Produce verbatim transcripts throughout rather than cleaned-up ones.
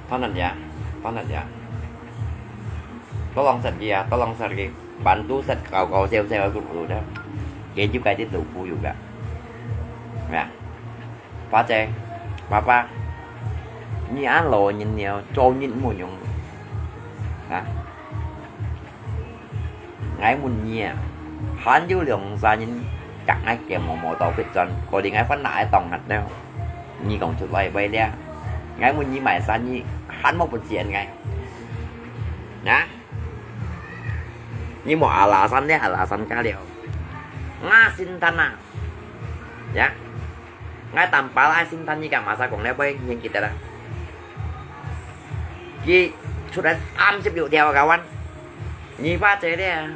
Tolong saja, tolong saja. Tolong saja. Bantu saja kau-kau siau-siau aku dulu dah. Keju kai di tupu juga. Ya. Ba Cai, Ba Ba, nyi an lo nyin niau, cho nyin mu nyung. Ha? Ngai mun nyi à, han yu liong sa nyin, kak ngai kiang mo mo tau phit chon, ko di ngai fan na ai tong hat neo. Nyi kong chut lai bai lia. Ngai mun nyi mai sa nyi, han mo pun sien ngai. Na? Nyi mo alasan lia, alasan ka liao. Nga sin tan na. Ya. Ngai tam pala ai sin tan nyi kak masa kong lia bai nyin kita la. Ki chut lai tam sip liu tiao kawan. Nyi Ba Cai lia.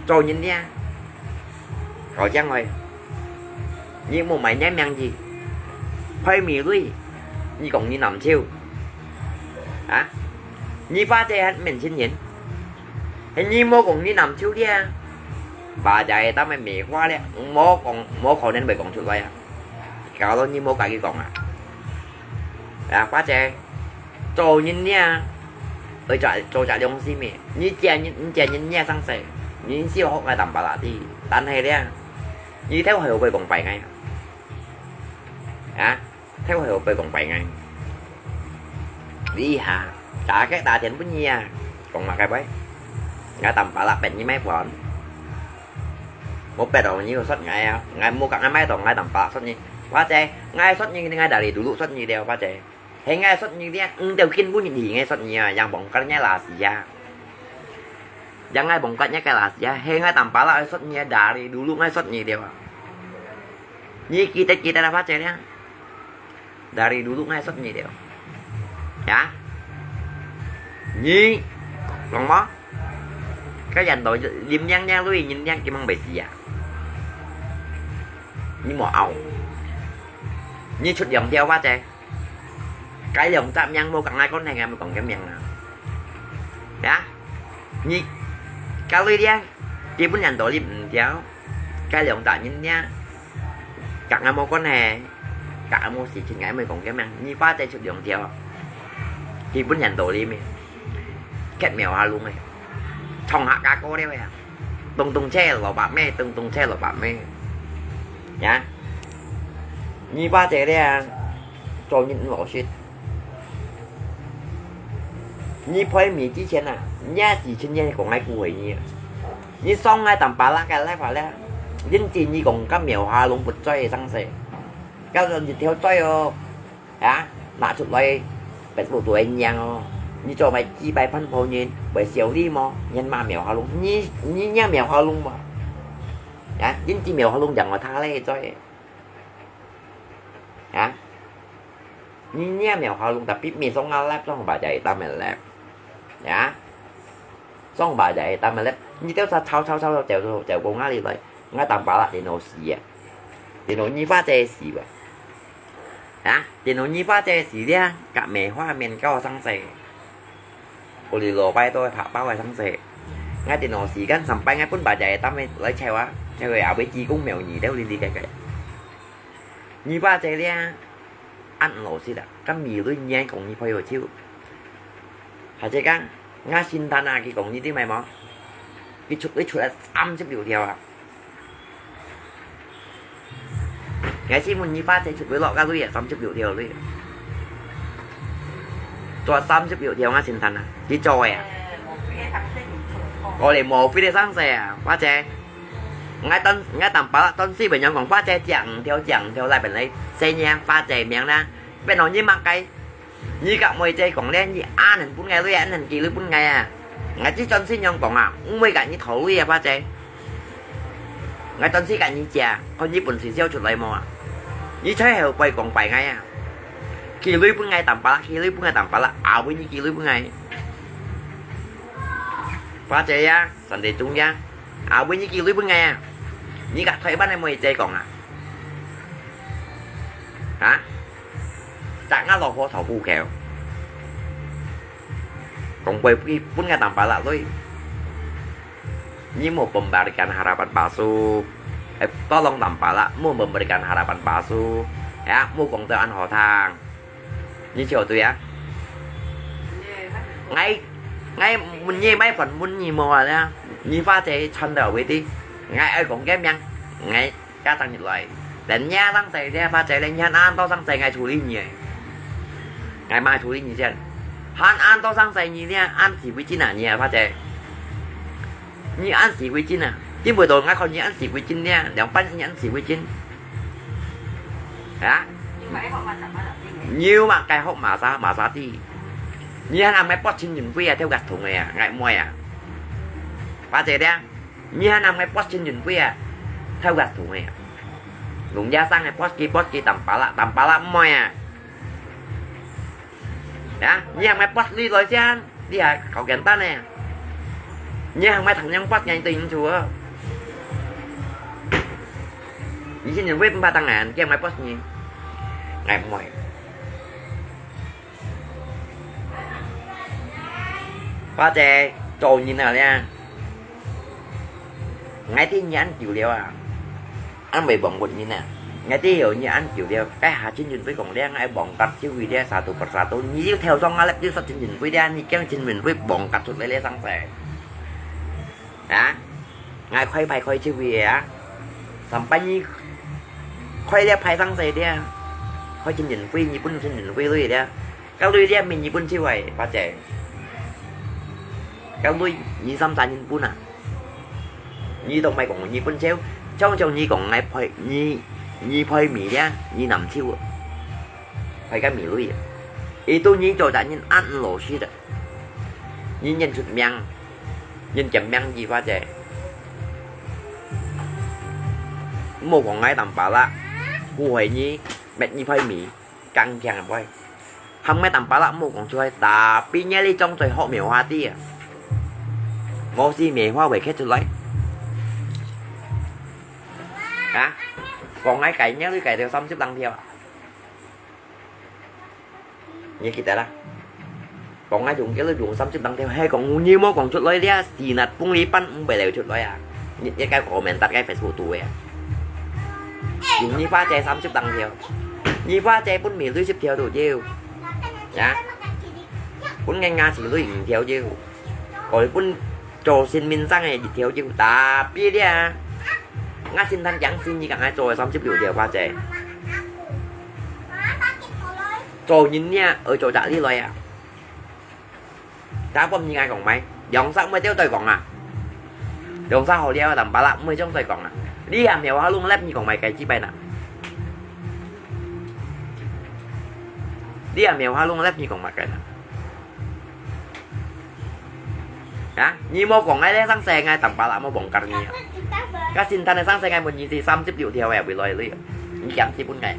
Cho nyin lia. Kau chang oi. Nyi mu mai nyan miang ji. Phai mi lui. Nyi kong nyi nam chiu. Ha? Nyi Ba Cai han men sin nyin. He nyi mo kong nyi nam chiu lia. Ba Cai tam mai mi hua lia. Mo kong, mo kau nen bai kong chut lai à. Kau lo nyi mo ka ki kong à. Ya, Ba Cai. Cho nyin lia. Oi, cho, cho cho liong si mi. Nyi chia nyin, nyi chia nyin lia sang se. Nyin siu hok ngai tam pala ti. Tan he lia. Nyi theo hoi bai kong bai ngai. Ha? Theo hoi bai kong bai ngai. Li ha. Cả cái ta tiền bún nyi à. Kong ma cái bai. Ngai tam pala pet nyi mai pon. Mo pet ong nyi ko sot ngai à. Ngai mo kak ngai mai tong ngai tam pala sot nyi. Ba Cai, ngai sot nyi ngai dari dulu sot nyi liao Ba Cai. He ngai sot nyi lia, ng teo kin bún nyi ngai sot nyi à. Yang bong kar ngai la si ya. Yang ngai bong kar ngai kai la si ya. He ngai tam pala sot nyi dari dulu ngai sot nyi liao. Nyi kita kita la Ba Cai lia. Dari dulu ngai sot nyi liao. Ya. Nyi. Lòng mo. Ka yan to lim yang yang lui nyin yang ki mang bai si ya. Nyi mo ao. Nyi chut liong tiao Ba Cai. Cái liong chak miang mo kak ngai kon he ngai mo kong cái miang na. Ya. Nyi. Ka lui lia. Ki bún yan to lim tiao. Cái liong chak nyin lia. Kak ngai mo kon he. Kak ngai mo si chun ngai mo kong cái miang. Nyi Ba Cai chut liong tiao. Ki bún yan to lim mi. Khét miao ha lung e. Chong ha ka ko liao ya. Tung tung che lo ba me, tung tung che lo ba me. Ya. Nyi Ba Cai lia. Cho nyin lo shit. Nyi phai mi chi chien à. Nyi si chien nyi kong ngai ku hoi nyi. Nyi song ngai tam pala cái lai pha lia. Yin chi nyi kong ka miao ha lung put choi sang se. Ka lo nyi theo choi o. Ha? Na chut lai. Pet bu tu en yang o. Nyi cho mai chi bai phan pho nyin. Bai siau li mo. Nyan ma miao ha lung. Nyi, nyi nyi miao ha lung mo. Ha? Yin chi miao ha lung yang o tha le choi. Ha? Nyi nyi miao ha lung tapi mi song ngai lep song Ba Cai tam lep. Ya. Song Ba Cai tam lep. Nyi teo sa chau chau chau chau chau chau kong ngai li lai. Ngai tam pala ti no si ya. Ti no nyi Ba Cai si wa. Ha? Ti no nyi Ba Cai si lia. Kak me hua men kau sang se. Ko li lo bai to pha bao ai sang se. Ngai ti no si kan sampai ngai bún Ba Cai tam lai cheu a. Cheu a bai chi kong miao nyi teo li li kai kai. Nyi Ba Cai lia. An lo si la. Kan mi lui nyan kong nyi phai yo chiu. Ha che kang. Nga sin tan a ki kong nyi ti mai mo. Ki chuk lui chuk a tam sip liu tiao a. Ngai si mun nyi Ba Cai chuk lui lo ka lui a tam sip liu tiao lui. Tua tam sip liu tiao nga sin tan a. Ki cho a. Ko le mo pi le sang se a. Ba Cai. Ngai tan, ngai tam pala tan si bai nyong kong Ba Cai chang tiao chang tiao lai ben lai. Se nyi Ba Cai miang na. Ben no nyi mak kai. Nyi kak moi Cai kong lia nyi an hen bún ngai lui an hen ki lui bún ngai a. Ngai chi chon si nyong kong a. Ung moi kak nyi thou lui a Ba Cai. Ngai chon si kak nyi chia. Kon nyi bun si siau chut lai mo a. Nyi choi heu bai kong bai ngai a. Ki lui bún ngai tam pala, ki lui bún ngai tam pala. A bai nyi ki lui bún ngai. Ba Cai ya. San te tung ya. A bai nyi ki lui bún ngai a. Nyi kak thoi ban nai moi Cai kong a. Ha? Chak nga lo ho thau hu kheo. Kong bai pi bún ngai tam pala lui. Nyi mo pemberikan harapan palsu. Eh, tolong tam pala mo pemberikan harapan palsu. Ya, mo kong teo an ho thang. Nyi chiu tui ya. 𠊎，𠊎問你，買飯問你無啊？你花姐傳到位置，𠊎愛講个名，𠊎家長入來。等你生仔咧，花姐咧，你還恁多生仔，𠊎處理你，𠊎嘛處理你先。還恁多生仔，你咧，恁時會進啊，你啊，花姐。你恁時會進啊？因為到𠊎看你恁時會進咧，兩班你恁時會進。啊？有麼个號碼啥，麼个知？你還愛買八千銀杯啊，跳格筒个啊，𠊎妹啊。花姐咧，你還愛買八千銀杯啊，跳格筒个啊。弄野生个八千，八千淡巴拉，淡巴拉妹啊。啊，你還買八千來先，你還搞簡單呢。你還買糖尿八千對你做啊？你現在會不怕當然，你還買八千？哎，妹。 花姐，做人啊咧，𠊎知你恁久了啊，恁會忘記人啊。𠊎知有你恁久了，該下真正會講咧，𠊎忘記就會咧，satu persatu，你又跳上啊，你就說真正會咧，你驚真正會忘記出來咧，生仔。 啊，𠊎開牌開就會啊，sampai你開了牌生仔咧，開真正會，你分真正會鐳咧，該鐳咧，明你分就會，花姐。該鐳，你三三人分啊？你都莫講你分少，像像你講𠊎牌，你，你牌尾咧，你難手啊。 開个米類啊。Itu你做得人恁老實个，人人出名，人見名字花姐。莫講𠊎淡巴拉，誤會你，搣你牌尾，更強个牌。喊𠊎淡巴拉莫講出來，tapi你這張嘴好描畫的啊。無事描畫會刻出來。啊，講𠊎改名你改到三十零條啊。 你記得啦？講啊，用个用三十零條，係講你莫講出來咧，死那崩你班五百條出來啊！你，你該comment在該Facebook肚个啊！用你花姐三十零條，你花姐分米類十條都有，呀？分𠊎牙齒類五條有，我分做新民生个一條有，tapi咧，𠊎先談講先，你講愛做三十六條花姐。 做人呢，愛做隻理來啊！打幫你𠊎講咩？兩儕毋會掉對講啊！兩儕好了，淡巴拉毋會將對講啊！你也苗下弄left你講咩个幾擺啦？你也苗下弄left你講咩个啦？ 啊，你莫講𠊎咧生死，𠊎淡巴拉莫講隔你啊！該新談个生死，𠊎問你係三十六條个，會來了，你講係分𠊎。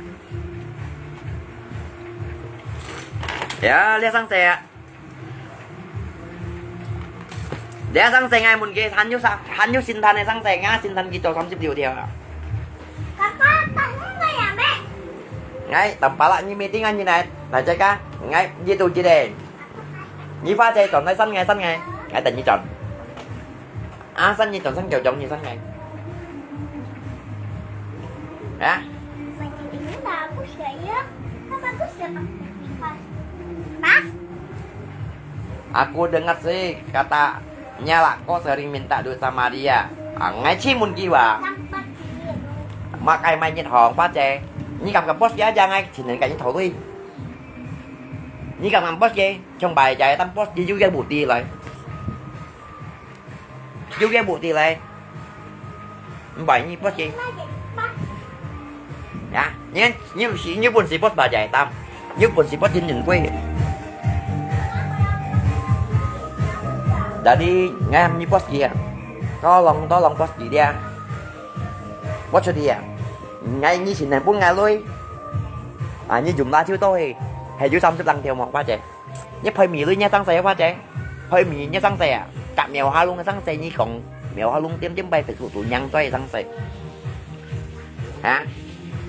呀，這生死啊！這生死，𠊎問佢，還有啥？還有新談个生死，𠊎新談佢做三十六條啊！𠊎淡巴拉，你meeting啊，你來，來這個，𠊎你都知咧。 你花姐轉來三个，三个，𠊎等你轉。啊，三个轉三个，轉你三个。啊？Aku dengar sih kata-nya lah kau sering minta duit sama dia. Ah, ngai chi mun kiwa. Makai mai nyit hong pa che. Ni kam kam boss ya jang ai, chin ngai ka ni thau lui. Ni kam kam boss ye. Chong bai jai tam boss ye, yu ye bu ti lai. Yu ye bu ti lai. Bai ni boss ye. Ya, ni, ni, ni pun si boss bai jai tam. Ni pun si boss jin jin kui. Jadi, ngai ham ni boss ye. Tolong, tolong boss ye dia. Boss ye dia. Ngai ni chin ngai pun ngai lui. Ah, ni jumlah chiu to he. He yu sam sip lang theo mo pa che. Ni phơi mì lui ni sang se pa che. Phơi mì ni sang se à. Cak mèo ha lung sang se ni kong. Mèo ha lung tiêm tiêm bai Facebook tu nhang choi sang se. Hả?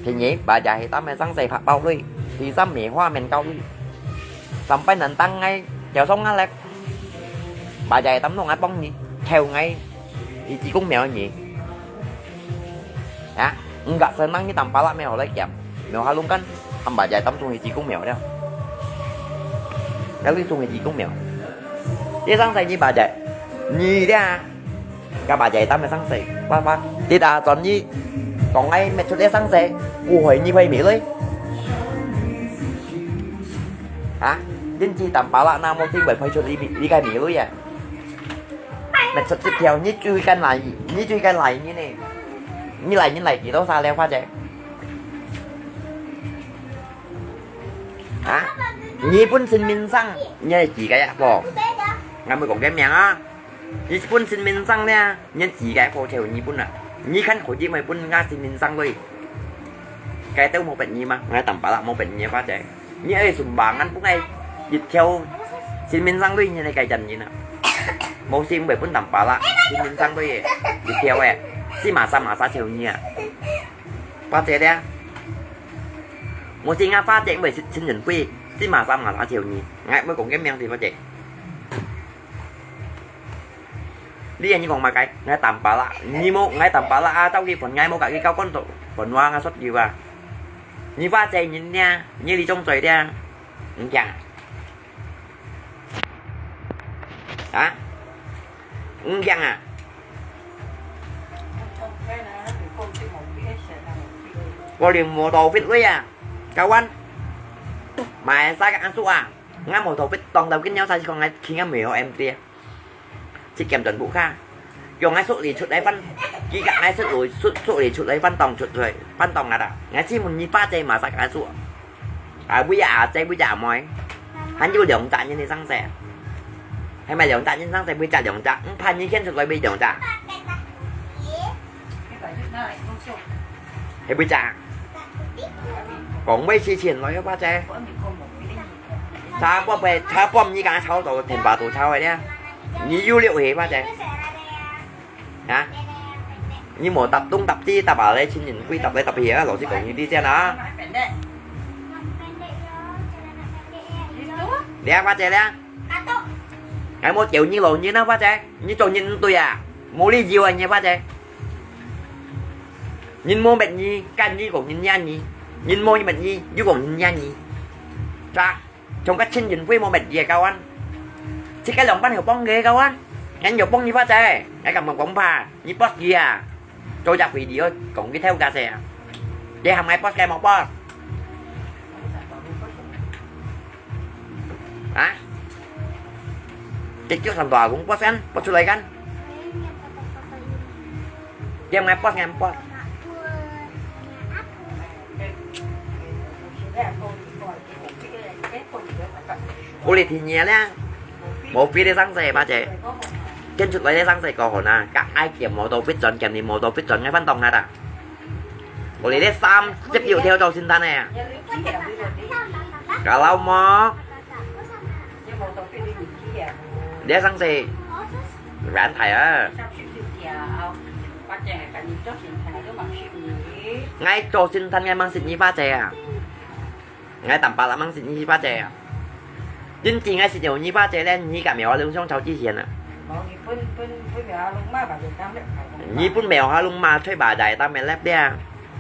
Thì nhỉ, bà già thì tao mày sang se phạt bao lui. Thì xăm mì hoa men cao lui. Sampai nantang ngai, chéo sông ngai lek. Bà già thì tắm nông ngai bông nhỉ. Theo ngai. Thì chỉ cũng mèo nhỉ. Hả? Enggak senang ni tampalak mèo lai kiam. Mèo ha lung kan. Hamba jai tam sung hi chi kung mèo dia. Kali sung hi chi kung mèo. 這生死你巴姐，你這，該巴姐擔个生死，爸爸，你打算你，當𠊎搣出這生死，過去你會迷累？啊？你知當巴拉那麼定會派出你，你該迷累啊？搣出這條，你最該來，你最該來你呢？你來，你來幾多少了，巴姐？ 啊？你本身面上，你係自家一個。𠊎毋講个名啊。你本身面上呢，你自家一個就你本啊。你看可以咪本𠊎身面上對。該都無別人嘛，𠊎當巴拉無別人个巴姐。你愛順把眼本來一條身面上對，你係該真人啊。無事毋會本當巴拉，身面上對个，一條个，死馬殺馬殺就你啊。 花姐咧，無事啊，花姐毋會親人會，死馬殺馬殺就你，𠊎毋會講个名字，花姐。你啊，你講麼个？𠊎當巴拉，你無，𠊎當巴拉啊，到佢分𠊎無，佢交關多，分我啊，說有啊。你花姐人咧，你李宗瑞咧，毋驚啊？ 啊？毋驚啊？我連摩托fit位啊，kawan。買啥个安叔啊？𠊎摩托fit當到今朝才講𠊎去𠊎無有M D啊。去檢轉屋下。 用𠊎手裡出來翻，佢甲𠊎手裡，手，手裡出來翻當出來，翻當啊啦！𠊎試問你花姐買啥个手？啊，為阿姐，為阿妹，還有兩隻人个生死，係咪兩隻人生死？為隻兩隻，毋怕你牽出來為兩隻？係為隻？講為事情來个花姐。 差不多，差不多你講炒到天花都炒个咧，你有了係花姐？啊？你莫搭東搭西，搭下來親人會搭來搭去啊！老實講，你知先啊？你啊，花姐咧？𠊎無叫你老人啊，花姐，你做人毋對啊，無理由啊，你花姐。 人無搣你，敢你講人惹你；人無搣你，又講人惹你。Cak，從該親人會無搣你个kawan。自家兩半有幫个kawan，人有幫你花姐，𠊎敢講講怕，你boss佢啊？做隻video講佢偷家勢啊？你喊𠊎boss，𠊎無boss。啊？直接上到阿公boss kan，boss出來kan。Dia ngai boss ngai boss。Boleh聽你咧，無飛个生死，花姐。跟出來个生死過好啦，甲愛兼無到飛轉，兼你無到飛轉，𠊎翻當下啦。Boleh咧三十六條做先生呢。Kalau mau，你个生死，遠大啊。𠊎做先生，𠊎吂識你花姐啊。 𠊎當巴拉吂識你花姐啊！因知𠊎識有你花姐咧，你甲苗阿龍相吵之前啊！你分苗阿龍罵，把佢當面來講。你分苗阿龍罵，吹把仔當面來咧，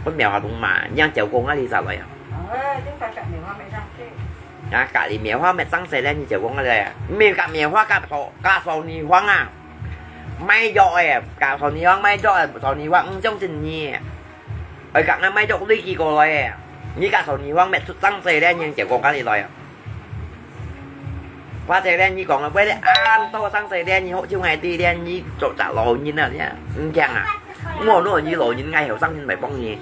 分苗阿龍罵，你樣照顧𠊎哩啥來啊？哦，你發覺苗阿妹上去。啊，甲你苗阿妹上去咧，你照顧𠊎咧，毋係甲苗阿甲少甲少你黃啊！賣藥誒，甲少你黃賣藥誒，少你黃毋相信你。 愛甲𠊎買著鐳機過來誒，你甲少年王搣出生死咧，你就講甲你來啊！花姐咧，你講啊，為了恁多生死咧，你好像𠊎弟咧，你做隻老人啊，你啊，毋驚啊！我若你老人，𠊎後生人來幫你。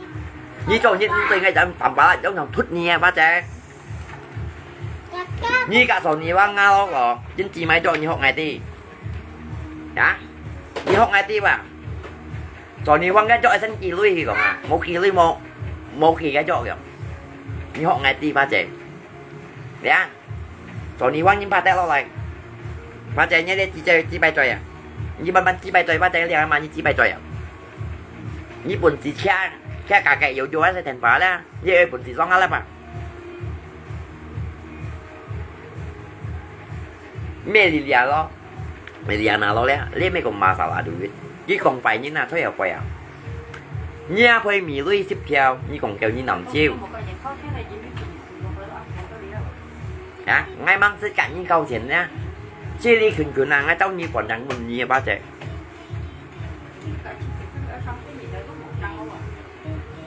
你做人毋對，𠊎就打巴拉，用長突你啊，花姐！你甲少年王啊，我講，真姊妹做，你學𠊎弟。啊？你學𠊎弟吧？ 做你王个著一身幾鐳去講啊，無幾鐳無，無幾个著个。你學𠊎弟花姐，呀，做你王人拍得落來，花姐你咧幾隻幾百歲啊？你慢慢幾百歲，花姐你還嘛你幾百歲啊？你本事強，強家个有有還是天花啦，你有本事上下啦吧？ Melia咯，Melia那咯咧，你咪講masalah duit。佢講壞人啊，吹又壞啊。你也配米類十條，你講叫你南朝。啊，𠊎吂識甲你交錢呢。這裡近近啊，𠊎兜你還正問你啊，巴姐。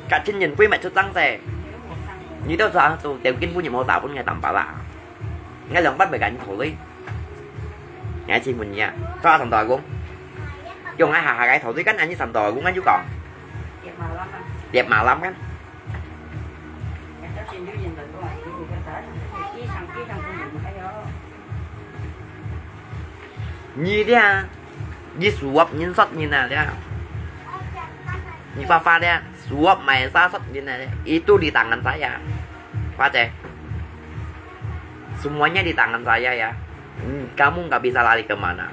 隔親人飛乜出生勢，你兜做做條件分你無打分𠊎淡薄啦。𠊎兩百袂敢你討鐳。𠊎請問你啊，做阿三道阿公，用𠊎下下个討鐳，跟恁你三道阿公，𠊎就講，跌馬lâm啊。跌馬lâm kan。你這，你suap人sót人啊這。你發發這，suap main sa sót人啊這。Itu di tangan saya. Baca. Semuanya di tangan saya ya. Hmm, kamu nggak bisa lari kemana.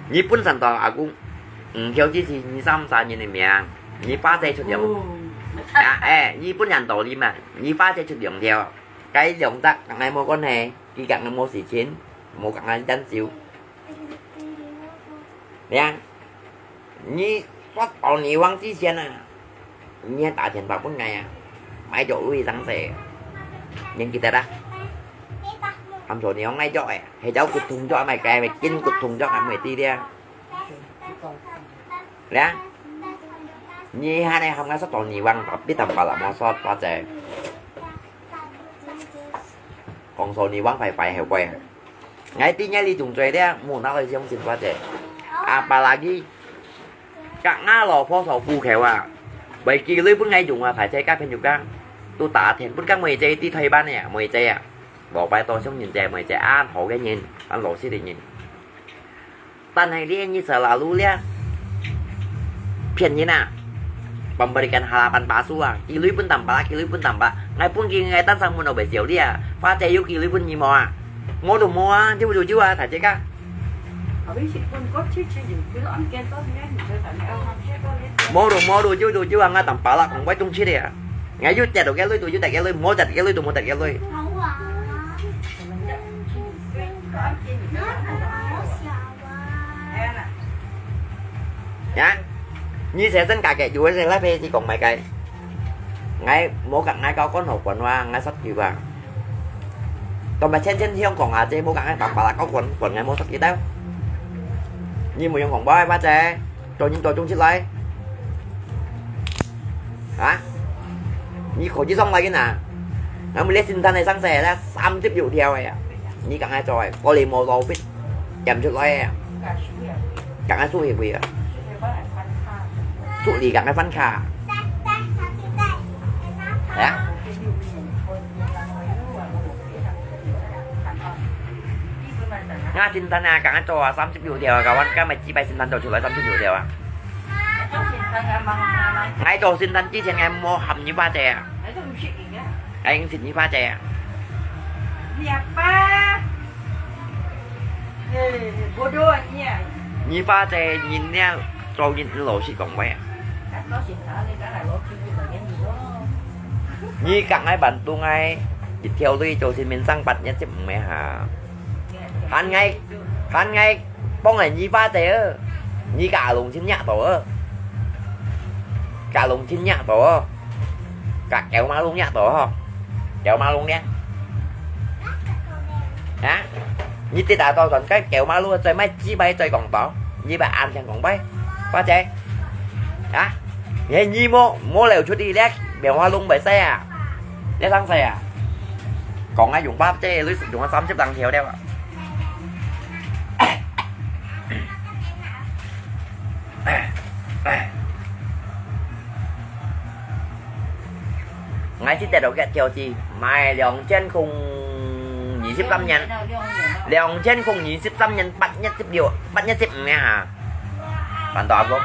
你本身到阿公，五條之前，你三三年个名，你巴姐出糧。啊，哎，你本身到你嘛，你巴姐出糧條。該糧單，𠊎無關係，佢佮𠊎無事情，無佮𠊎牽手。呀，你發到你忘之前啊，你還打電話分𠊎啊，買著鐳生勢，你記得啊？喊做你講買著誒，係隻骨痛著，買个，買筋骨痛著，買知了。 咧，你還係喊𠊎sót到你忘，tapi tanpa lama sót，巴姐。講說你忘壞壞後悔。𠊎知你這種嘴咧，無拿來相信，巴姐。Apalagi，佮𠊎老婆所苦口啊，會寄鐳分𠊎用啊，排在該朋友家，都打電分該妹姐知台灣个啊，妹姐啊，無拜託相信這妹姐恁好个人，恁老實个人。 但係咧，你selalu咧，騙人啊！Pemberikan harapan palsu啊！寄鐳分淡薄，寄鐳分淡薄，𠊎分佢，𠊎單身門口會笑你啊！花姐有寄鐳分你無啊？無就無啊，有就有啊，大姐啊！無就無就有就有啊，𠊎淡薄啦，講𠊎中七个啊！𠊎有跌到个鐳就有跌个鐳，無跌个鐳就無跌个鐳。 呀，你先生家个有个人來陪你講麼个？𠊎無佮𠊎搞官好官話，𠊎說句話。當擺前前香港啊，這無佮𠊎講話啦，搞官官，𠊎無說句道。你無用講話，或者做人做中出來。啊？你可以上來个呐？𠊎們這生產个生勢咧，三十六條个啊！你講𠊎做个，過年無老必，驗出來个啊！ 講𠊎輸去位啊！輸你講𠊎翻卡。係啊！𠊎生產啊，講𠊎做啊，三十六條啊，kawan，今日幾擺生產做出來三十六條啊？𠊎做生產之前，𠊎無喊你爸姐啊！𠊎應承你爸姐啊！ 你阿爸，哎，bodoh啊你啊！你爸姐人了，做人老實講話啊！你講𠊎辦到𠊎一條鐳做生命生八月十五个哈，還𠊎，還𠊎幫𠊎你爸姐哦，你家龍親戚到哦，家龍親戚到哦，家狗馬龍戚到哦。 狗馬龍呢？啊？你跌打到斷該狗馬龍，再買幾擺再講到，你擺安全講擺，花姐。啊？你你莫莫流出去咧，棉花龍袂使啊，你生勢啊？講啊用花姐，你用啊三十零條了啊！ 𠊎記得到个條子，買兩千空二十三年，兩千空二十三年八月十六，八月十五个哈，辦到阿公。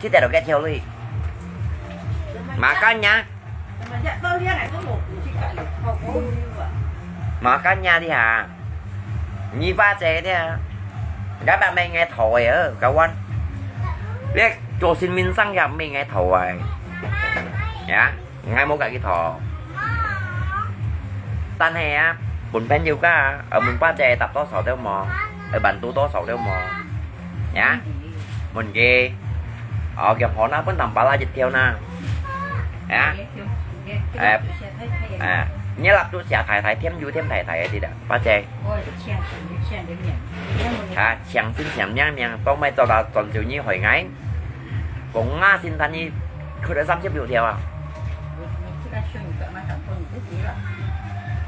記得到个條例。Makanya， Makanya你哈，你爸姐咧，你爸妹𠊎討个哦，kawan。你做生命生也妹𠊎討个。呀，𠊎無佮佢討。但係啊，本朋友家，呃，問爸姐答多少都無，呃，辦到多少都無。呀，問佢，哦，佢好那，分tambah啦一條那。呀，哎，哎。你蠟燭射大大，添油添大大个，知道？花姐。啊，相信相命命，當尾做到轉手你害𠊎。講啊，聖誕你扣了三十六條啊。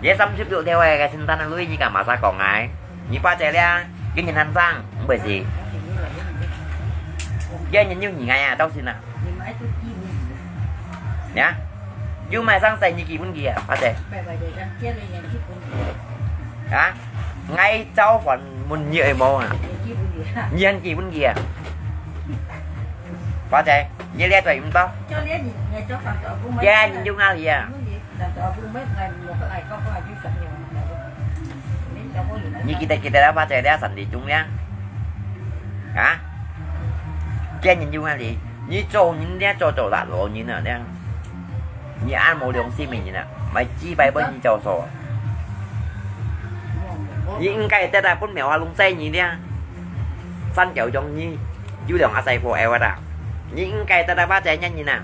你三十六條个聖誕个鐳，你敢masa講𠊎？你花姐了，今年還生，毋會死。今年有你𠊎啊，到時啊。 呀，有買生細你寄分佢啊，花姐？啊，𠊎找飯問你愛無啊？你還寄分佢啊？花姐，你這嘴毋到？今年有哪裡啊？你記得記得啦，花姐，這三點鐘了。啊？今年有哪裡？ 你做人這做做辣老人啊，這。你恁無良心个人啊，買幾百分你就做。你應該得啊，分苗阿龍載你這。三角中你有兩個細貨愛啊，你應該得啊，花姐人啊。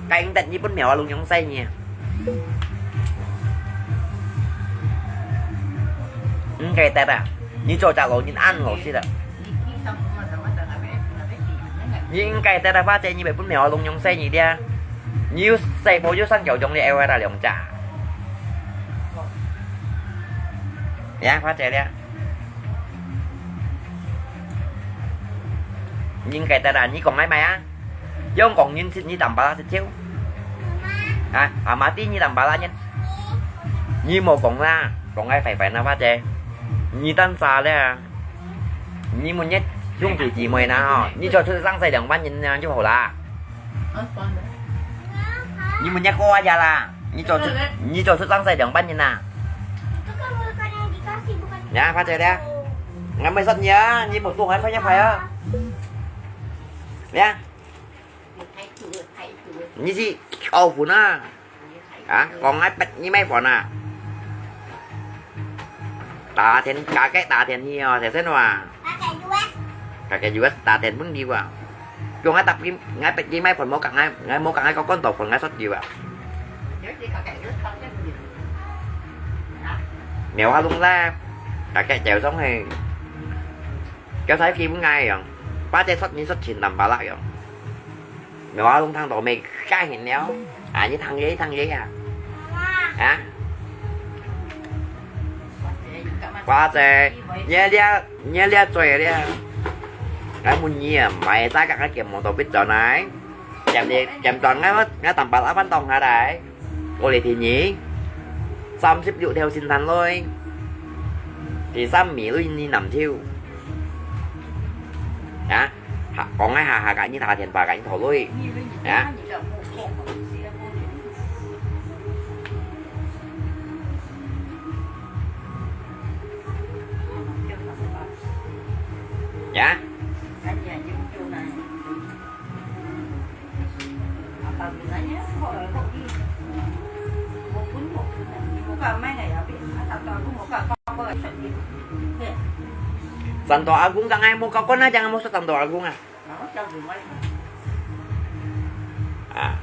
該應得你分苗阿龍用載你啊。應該得啊，你做隻老人恁老實啊。 你應該得啊，花姐，你會分苗阿龍用細你這。你有細貨有三角中的愛啊兩隻。呀，花姐了。你應該得啊，你講愛買啊？用講人食你淡薄啦食少。啊，阿媽知你淡薄啦人。你莫講啦，講愛壞壞那花姐。你單啥了啊？ 你問你兄弟姊妹啦吼，你做出生細兩萬銀那就好啦。你問你哥啊呀啦，你做出你做出生細兩萬銀啊。呀，花姐了，俺没说你啊，你不多还拍一拍啊。呀，你是高分啊。 啊，講𠊎逼你買飯啊？打電，kakek打電去哦，先生哇。Kakek U S打電分你哇。叫𠊎答應，𠊎逼你買飯，無講𠊎，𠊎無講𠊎個關到飯，𠊎說你哇。苗下弄啦，kakek走上去。 叫sai去分𠊎樣，把這說你說情難把辣樣。苗阿龍聽到沒？該人了，啊，你聽佢，聽佢啊。啊？花姐，你這，你這嘴了。𠊎問你啊，買啥个𠊎撿無到必轉來？撿你，撿轉𠊎，𠊎淡薄阿番當下來。 過來聽你，三十六條聖誕鐳，第三名鐳你南條。啊？下，講个下下个，你打電話个，你討鐳。啊？呀？ Santo Agung ka ngai mo kakon na, jangan mo sa Santo Agung ah. Ah,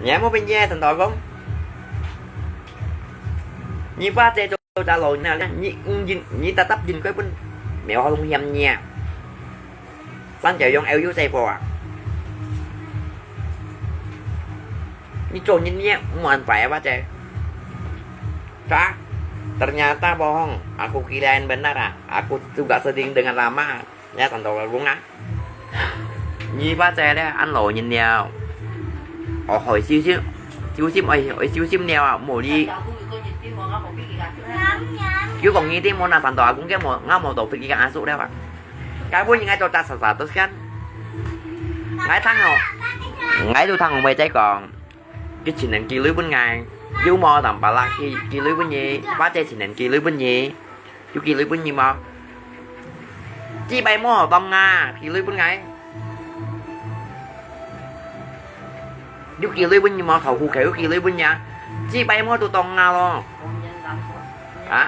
nya mo pinye Santo Agung. Ni pa te to ta lo na, ni ung jin, ni tatap jin ko pun. Mèo hong hiam nia. San jai yong eu yu sai po ah. Ni cho nyin nia muan pai apa che. Ka, ternyata bohong. Aku kirain benar ah. Aku juga sering dengar lama. Nia Santo Agung ah. Ni pa che le an lo nyin nia. Ôi, hỏi siêu siêu, siêu siêu ôi, ôi siêu siêu nia ah, mo li. Yu kong ni ti mo na Santo Agung ke mo, nga mo to phi ka asu le ah. Ka bu ni ngai to ta sa sa to kan. Ngai thang ho. Ngai tu thang ho mai che kong. Ki chin nen ki lui bun ngai. Yu mo tam pa la ki, ki lui bun ni. Pa che chin nen ki lui bun ni. Yu ki lui bun ni mo. Chi bai mo tong nga, ki lui bun ngai. Yu ki lui bun ni mo, thau hu ke yu ki lui bun ni. Chi bai mo tu tong nga lo. Ha?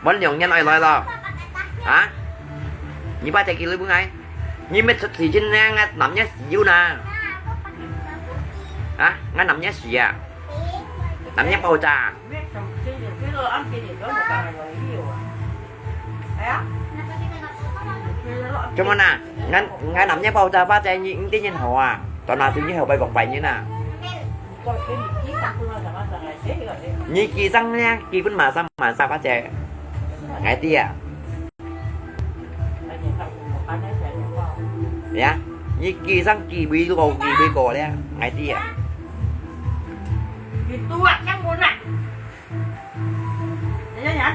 Món lương nhân ai lai lo. Ha? Ni pa che ki lui bun ngai. Ni met sut si jin na ngat nam nya si yu na. Ha? Ngat nam nya si ya. 南面爆炸。怎么啦？俺俺南面爆炸，花姐，你你点人好啊？到哪时你后背讲白人啊？你寄生呢？寄分马上马上，花姐。俺弟啊。 呀，你寄生寄尾个，寄尾个咧，俺弟啊。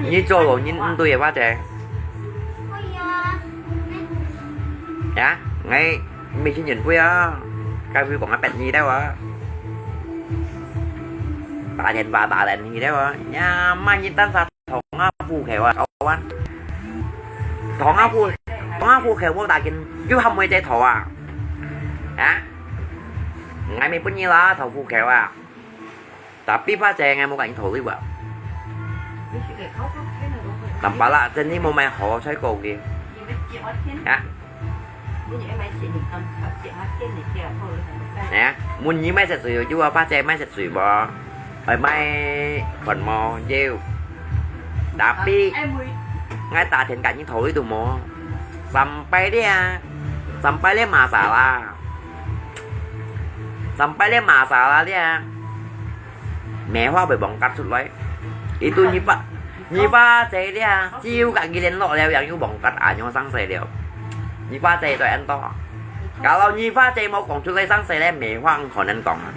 你做老人毋對啊，花姐。呀，俺未曾人輩啊，該會講啊，別你了啊。打電話打人去了啊，呀，乜你單啥 同阿富橋啊，搞啊！同阿富，同阿富橋無打緊，又喊妹仔討啊？啊？𠊎毋分你啦，同富橋啊！Tapi花姐，𠊎無甲你討你啊！Tampalak，真係無買好菜過个。啊？ 哎呀，問你買食水有啊，花姐買食水無？愛買飯無？有。Tapi，𠊎打電甲你討你都無。Sampai咧，sampai咧masalah，sampai咧masalah咧。 梅花會忘記出來。Itu你花，你花姐咧，只有甲佢聯絡了，yang又忘記啊，樣生死了。你花姐在安到。Kalau你花姐無講出來生死咧，梅花毋可能講啊。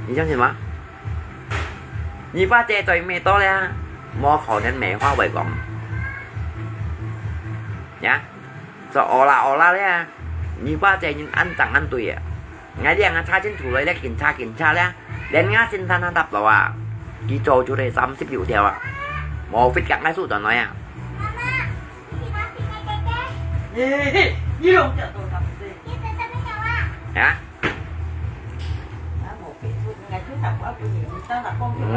你相信嗎？你花姐在咩到咧，無可能梅花會講。呀，在olah-olah咧，你花姐人恁正恁對啊。 𠊎兩个查清楚來咧，警察警察咧，連𠊎先生都搭到啊！佢做出來三十六條啊，無fit甲𠊎手轉來啊！啊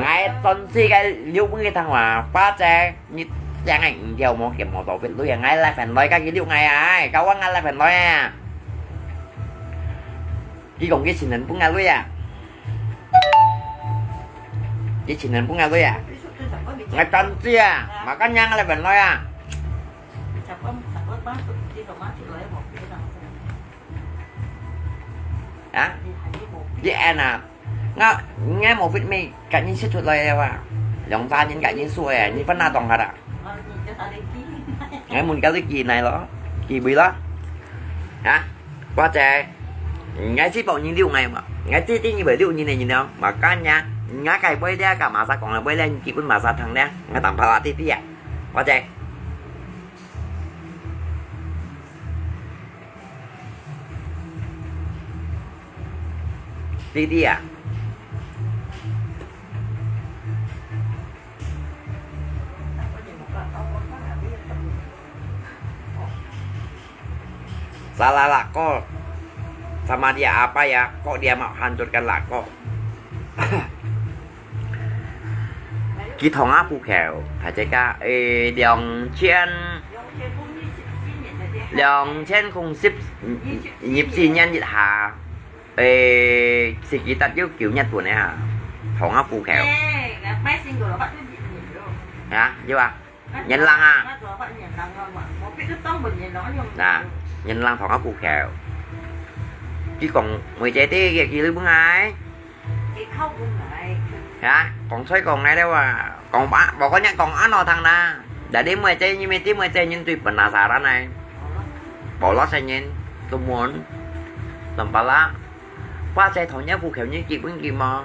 ！𠊎轉世个六月頭啊，花姐，你兩个五條無見無到fit鐳啊！𠊎來煩來，甲佢六月啊，搞我𠊎來煩來啊！ 佢講佢情人分𠊎鐳啊！佢情人分𠊎鐳啊！𠊎轉世啊！Makanya𠊎來煩來啊！啊？你安啊？𠊎，𠊎無fit咩？甲你食出來了啊！兩三年甲你輸啊！你分哪當下啊？ 𠊎問佢你寄哪咯？寄位咯？啊？花姐，𠊎係幫你留𠊎嘛？𠊎知知你會留你个人了，makanya𠊎該位咧，甲masak講个位咧，你寄分masak聽咧，𠊎Tampalak弟弟啊，花姐。弟弟啊。 Salah lako. Sama dia apa ya? Kok dia mau hancurkan lako? 佢同阿富橋，大家，誒，兩千，兩千空十，二十四年一下。 誒，sekitar有九月份个哈，同阿富橋。啊，有啊，元朗啊。啊，元朗同阿富橋。佢講，妹姐，你寄鐳分𠊎。啊，講出講來了啊，講吧，無講你講安樂堂啦。Jadi妹姐，你妹姐，妹姐，你對penasaran呢？Polos人，Tumon，Tampalak。 花姐同你富橋你寄分佢無？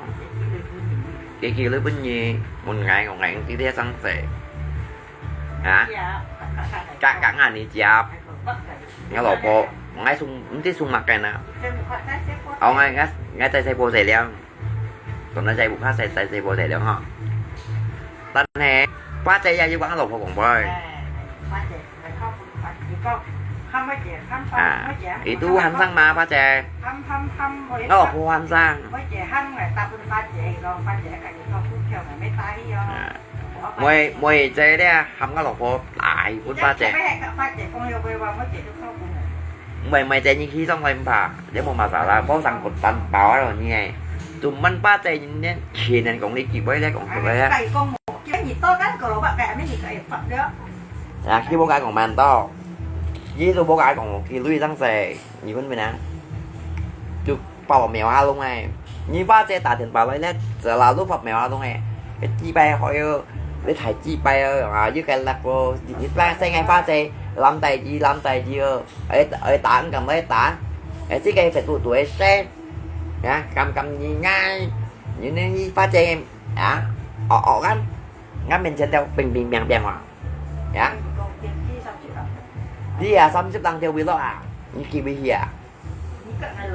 佢寄鐳分你，問𠊎，𠊎知你生死。啊？夾夾啊，你夾。𠊎老婆，𠊎送，毋知送麼个呢？哦，𠊎，𠊎，𠊎在細婆仔了，從來在屋下在，在細婆仔了哈。但係，花姐也有講老婆講過。 啊，itu handsome嘛，花姐。我老婆handsome。啊，妹，妹姐咧，喊我老婆大分花姐。妹，妹姐，你去上來毋怕，你無masalah，包上個蛋包啊，你誒。做麼个巴仔人呢？前人講你幾位咧，講幾位啊？該講無，今日到咱个老闆該，明日个會發了。啊，佢無甲講蠻多，佢都無甲講幾鐳當時，你分明啊，就包苗啊攏哎，你巴仔打電話來咧，selalu發苗啊攏哎，幾擺好有，你睇幾擺啊，啊，又該拉過，你巴仔，𠊎巴仔，攬大字，攬大字哦，哎，哎，打，敢來打，哎，這個Facebook都會share。 Ya，敢敢你𠊎，你呢，你發姐，ya，哦哦，kan，𠊎面前都冰冰冰冰啊，ya。你啊，三十零條vlog啊，你記不起啊？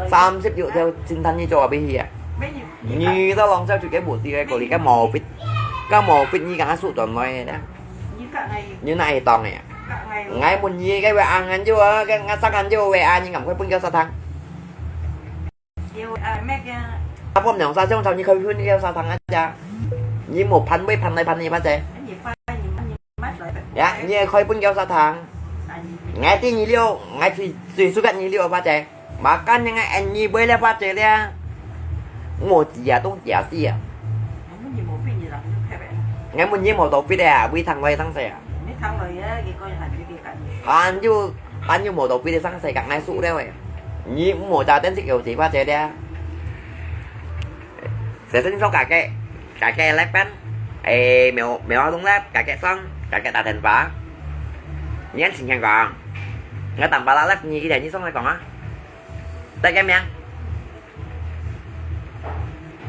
三十六條清單你做不起啊？你都浪少出个目的个，你个毛病，个毛病你敢數轉來呢？你哪會當个？𠊎問你个話，安安就啊，个𠊎三安就話啊，你敢會分佢殺聽？ 啊，分兩三張照，你可以分佢殺聽啊，呀，你無盤位盤來盤去，巴仔。呀，你也可以分佢殺聽。𠊎知你了，𠊎最最suka你了，巴仔。Makanya𠊎你會了，巴仔了。我知啊，都知啊，是啊。𠊎問你無到必的啊，會聽來聽去啊。還有 還有無到別个生死，甲𠊎輸了誒。你莫打電視叫姐巴姐咧。先生說家己，家己來辦，誒，苗苗阿東咧，家己上，家己打電話。你先聽講，我打電話啦，你一定你上來講啊。得个名？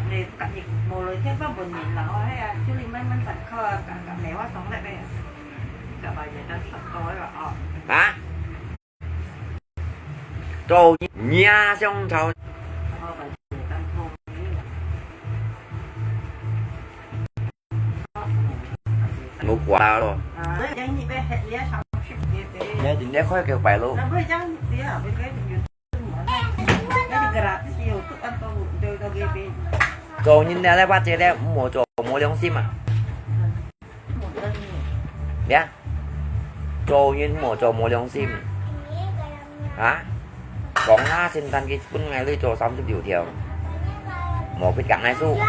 你你無來聽過本人啦，哦，係啊，就你慢慢等佢啊，甲甲苗阿東咧，甲白人家上過了哦。啊？ 做你啊，想吵。無管咯。你真正開个牌咯。做人了，了，巴姐咧，莫做無良心啊。 呀，做人莫做無良心。啊？講下先，但佢分𠊎來做三十六條，莫逼甲𠊎輸。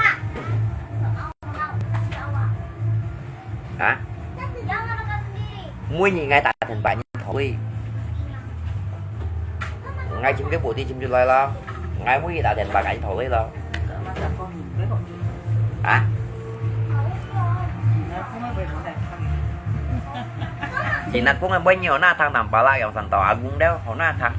啊？每日𠊎打電話你討佢，𠊎尋个目的尋出來咯，𠊎每日打電話甲你討佢咯。啊？ Sinat Phung會nhiều那thang tang pala yang santau agung đeo hổ na thang.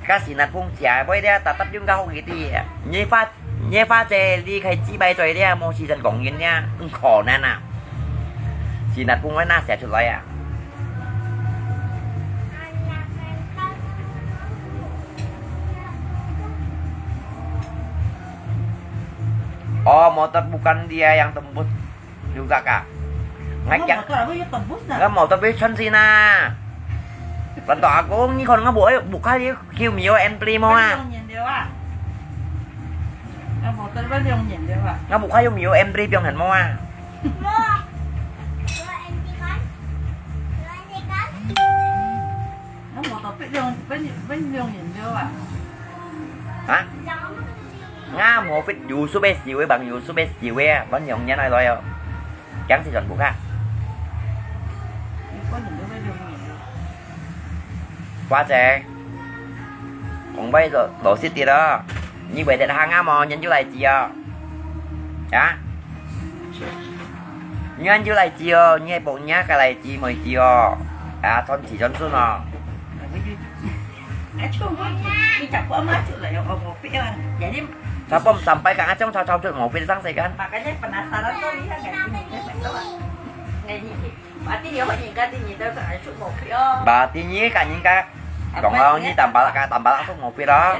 Các sinat Phung chia với đeo tatap yung gao gì đi. Nhé pha, nhé pha chè đi khai chi bay trời đeo mô si dân cổng yên nha. Khổ nè nè. Sinat Phung với na sẽ chụp lại à. Oh, motor bukan dia yang tembus juga kah? Ngajak. Ngajak motor apa ya tembus dah? Ngajak motor beli bensin ah. Bantu aku ni kon ngajak buka dia kiu mio entry mau ah. Ngajak motor beli bensin dia ah. Ngajak buka kiu mio entry piang han mau ah. Hả? Ngã mô phết YouTube siêu bằng YouTube siêu bằng nhắn ai lôi à. Chẳng thì chọn bố khác. Quá chè. Không bay rồi, đổ xít tiệt đó. Như vậy thì hàng ngã mò nhắn chú lại chi à. Hả? Nyan yu lai chi o, nyi bok nya ka lai chi moi chi o. A, chon chi chon sun o. Sa pom sampai ka ngachong chao chao chut mo pin sang se kan. Ba ti nyi ka nyi ka. Dong lao nyi tambal ka tambal sung mo pin lo.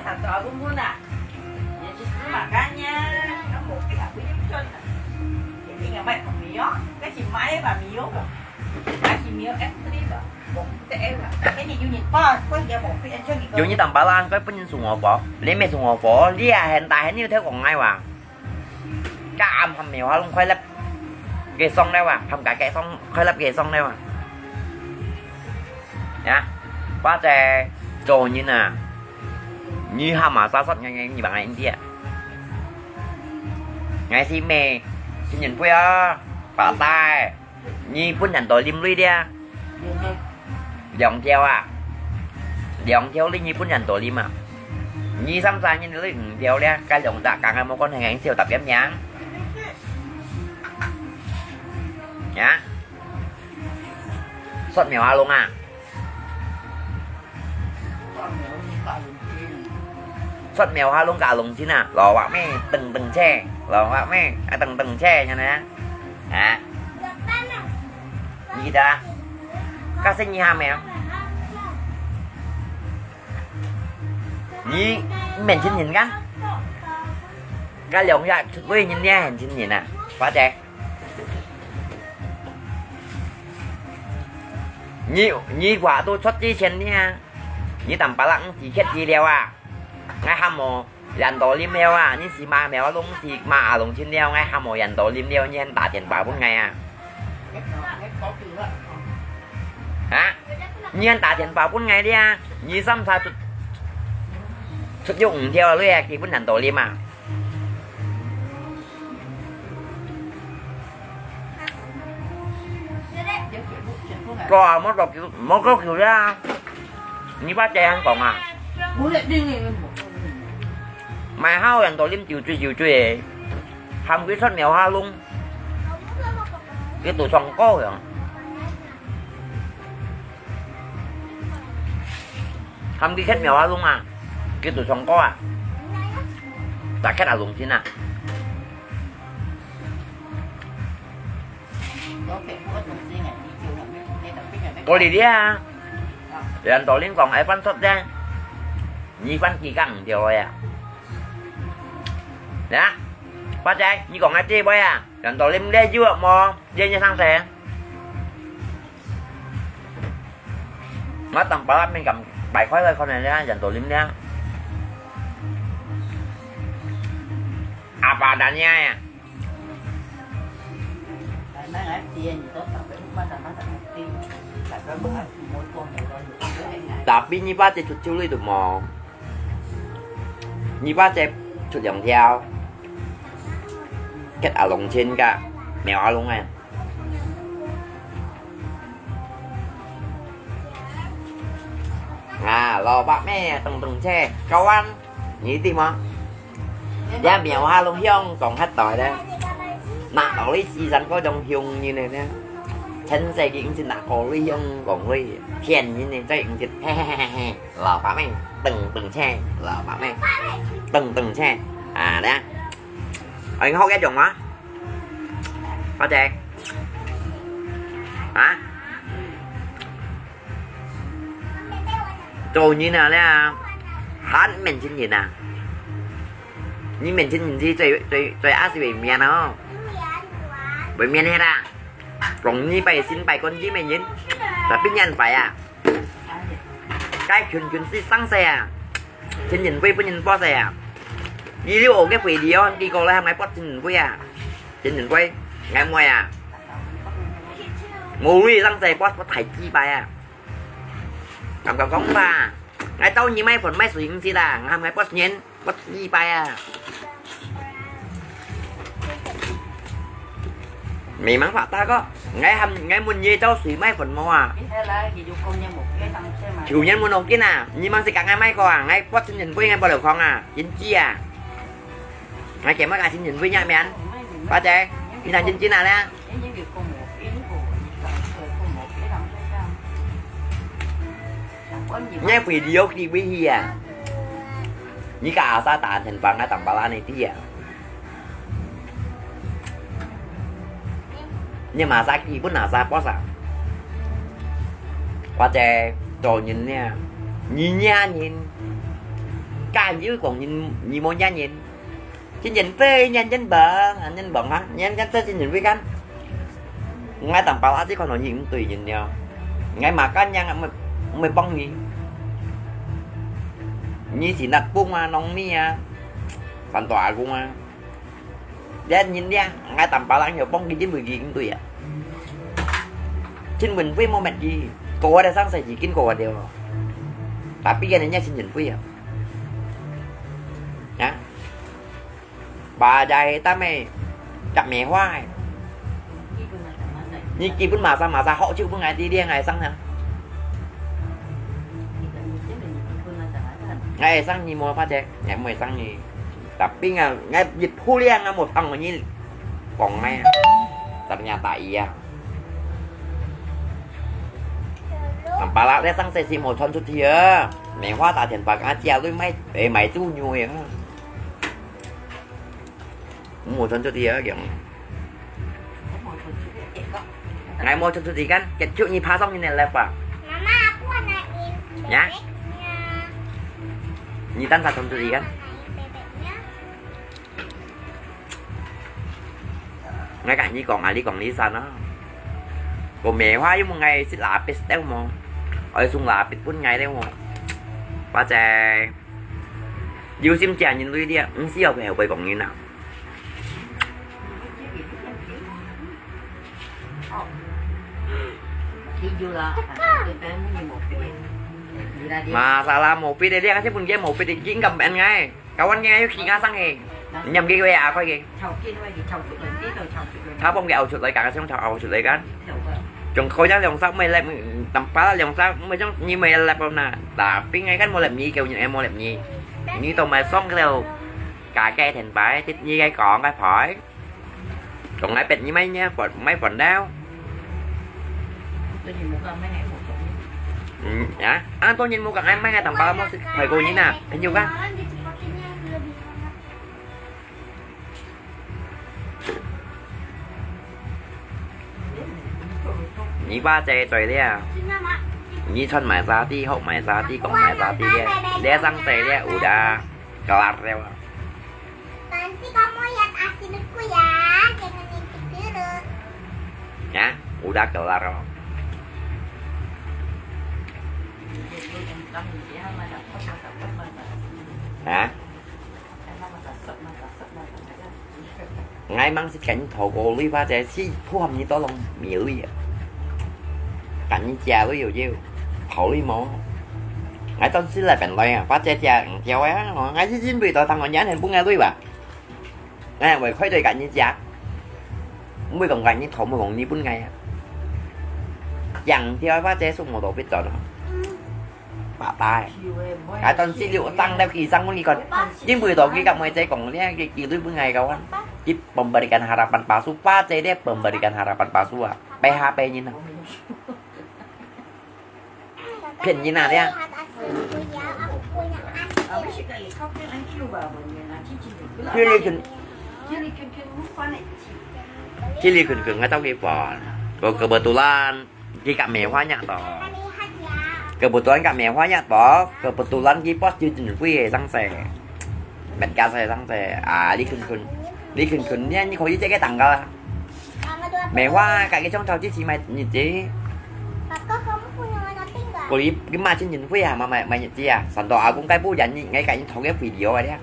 Yu nyi tambal an koi pun sung mo po. Li me sung mo po. Li a hen ta hen yu theo kong ngai wa. Ka am ham mèo ha lung khoi lep ke song le wa, ham ka ke song khoi lep ke song le wa. Ya, ba che cho nyin a. Nyi ham a sa sot ngai ngai nyi bang ngai India. 𠊎係咩？陳仁輝哦，白帶，你分人到啉鐳了？兩條啊？兩條鐳你分人到啉啊？你三儕人鐳五條了，該兩隻同𠊎無關係，𠊎笑特別名。啊？說苗阿龍啊？ 說苗下弄个弄親啊，老話咩，等等車，老話咩，啊，等等車，樣呢？啊？你記得啊？該是你還沒有？你年輕人啊？該兩日出位人呢，年輕人啊，或者？ 你，你話都出之前呢，你當白冷唔知歇資料啊？𠊎喊無，人到啉了啊，你是罵苗龍，是罵阿龍親了，𠊎喊無人到啉了，你還打電話分𠊎啊？啊？你還打電話分𠊎了啊？你三儕出，出肉五條了啊，基本人到啉啊？ 哥啊，莫多久，莫多久啦。你把這樣講啊？買好人都啉酒醉酒醉，喊佢出苗下弄，佢都唱歌樣。 喊佢歇苗阿龍啊，佢都唱歌啊，大歇阿龍先啊。過嚟啲啊，人到恁講愛翻出啫，你翻幾間唔掉啊？呀，花姐，你講愛知唔知啊？人到恁咧有無？這日上車。 我當把面咁擺開來看呢，人都啉了。阿爸等你啊！Tapi你把這出手裡都無，你把這出兩條，歇阿龍先个，苗阿龍啊。 啊，老伯咩，等等車，kawan，你知無？這苗下弄香港黑帶咧，拿到你時辰嗰種香煙呢，前世佢毋知拿過你香港你，騙人呢，再毋知，嘿嘿嘿嘿嘿，老伯咩，等等車，老伯咩，等等車，啊，咧，哎，你好，該種嗎？花姐，啊？ 做人啊，你啊，還面前人啊。你面前人是最，最，最阿是會面哦。會面个啦。講你拜神拜觀音个人，tapi你拜啊。該群群是生死啊，情人會分人搏死啊。你了學个回禮哦，結果來喊𠊎搏情人會啊。情人會，𠊎妹啊。無理生死搏，搏大幾擺啊。 敢敢講吧？𠊎兜你買粉買水毋識啦，𠊎喊𠊎boss人，boss二擺啊。Memang fakta kok。𠊎喊，𠊎問你兜水買粉無啊？舊年問我緊啊，你吂識講𠊎買過啊？𠊎boss人分𠊎boss了空啊，人知啊。 𠊎今晡日sinjin會入面，花姐，你當真真啊咧？你會了去啊？你个阿爸打電話，𠊎當巴拉你知啊？你馬上基本阿爸boss啊？花姐，做人呢，你惹人，敢有講人，你無惹人？ Sinjin會，認真幫，認真幫哈，認真做sinjin會kan。𠊎當巴拉只看到你毋對人了，𠊎makan yang，毋會，毋會幫你。你是nak pung啊，nong mi啊，三大阿公啊。這人呢，𠊎當巴拉要幫佢，因為佢毋對啊。Sinjin會無乜佢，過个生死已經過个了。Tapi kan人家sinjin會啊，啊？ Ba jai tam e, cak mê hoa e. Ni基本馬上馬上好就分𠊎知，你𠊎生啊。𠊎生你無發覺，𠊎無生你。Tapi啊，𠊎一步兩啊，無聽你講啊，ternyata iya。Tampalak咧，生細時無傳出去啊，梅花大田把佢借來賣，誒，賣豬肉啊。 無傳出去啊，樣。𠊎無傳出去kan，結束你爬上你个left啊。Mama, aku nak ini. Ya? Ya. 你等下傳出去kan？Nak ini bebeknya. 𠊎同你講啊，你講你生啊。個梅花有問𠊎食lapis了無？愛送lapis分𠊎了無？花姐。 有心借人類个，毋需要佢後背講人啊。Masalah無必要，你看這本嘢無必要，緊咁樣个，kawan个又其他生个，你唔記得啊，快个。 Thảo Phong佢out出來，剛剛想thảo out出來kan。Trong kau yang lòng sao mày lại tầm phá lòng sao mày trong như mày lại bao na. Tapi ngay kan mô lệp nhí kiểu như em mô lệp nhí. Như tao mày xong cái đâu. Cả cái thành phải tít như cái con cái phải. Trong ngay pet như mày nhá, bọn mày bọn đau. Hả? Anh tôi nhìn mua cặp anh mày ngay tầm phá mô xịt phải cô như nè. Anh nhiều kan. 你把這對了，你穿買衫的，學買衫的，講買衫的了，這上這了，有的，kelar了。Nanti kamu lihat hasilku ya, jangan ngintip dulu. Ya, udah kelar. Hah? Ngai mang sit kan thâu ko lui pha che si phu ham ni to long mi lui a. Kan ni chia lui yo yo. Thâu lui mo. Ngai ton si lai pen lai a. Pha che chia ang chia wa. Ngai si jin bui to thang on yan hen bu ngai lui ba. Ngai wei khoi doi kan ni chia. Mui kong kan ni thâu mui kong ni bun ngai a. Yang chia pha che suk mo to bit to. Bả tai. Kata si liu tang dep ki sang mun ki kon. Jin bui to ki kap mui che kong lia ki ki lui bun ngai kawan. Ki pemberikan harapan palsu pa che dia pemberikan harapan palsu a. P H P nyin a. Phiên nyin a dia. Khi li khun. Khi li khun khun ngai tau ki pon. Ko kebetulan. Ki kap mê hoa nyak to. Kebetulan kap mê hoa nyak to. Kebetulan ki pos jư jin pui sang se. Met ka se sang se. A, li khun khun. Li khun khun nia ni ko yi che ke tang ka. Mê hoa ka ke chong chau chi chi mai ni chi. Ko li ki ma jin jin pui a ma mai mai ni chi a. San to a kung kai bu yan ni ngai ka ni thok ke video a dia.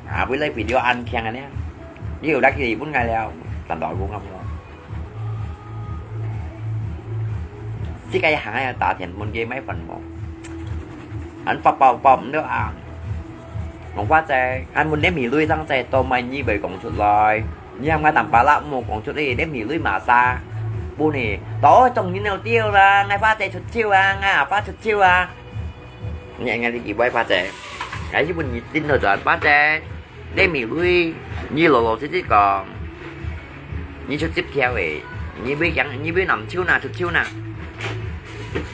A, pui lai video an khiang a dia. Ni u da ki bun ngai leo. San to a kung ngam mo. Xí cái hàng ai ta thiện muốn cái máy phần mô. Anh pop pop pop nữa à. Mong quá che, anh muốn ném mì lui sang che tô mai nhi về cổng chuột rồi. Nhi ham ngai tạm bá lạ mua cổng chuột đi, ném mì lui mà xa. Bu nè, đó trong như nèo tiêu là, ngai pha che chuột chiêu à, ngai à pha chuột chiêu à. Nè, ngai đi kì bói pha che. Cái chứ buồn nhị tin rồi cho anh pha che. Ném mì lui, nhi lô lô xí xí kong. Nhi chuột chip theo ê. Nhi bê kiang, nhi bê nằm chiêu nà, chuột chiêu nà.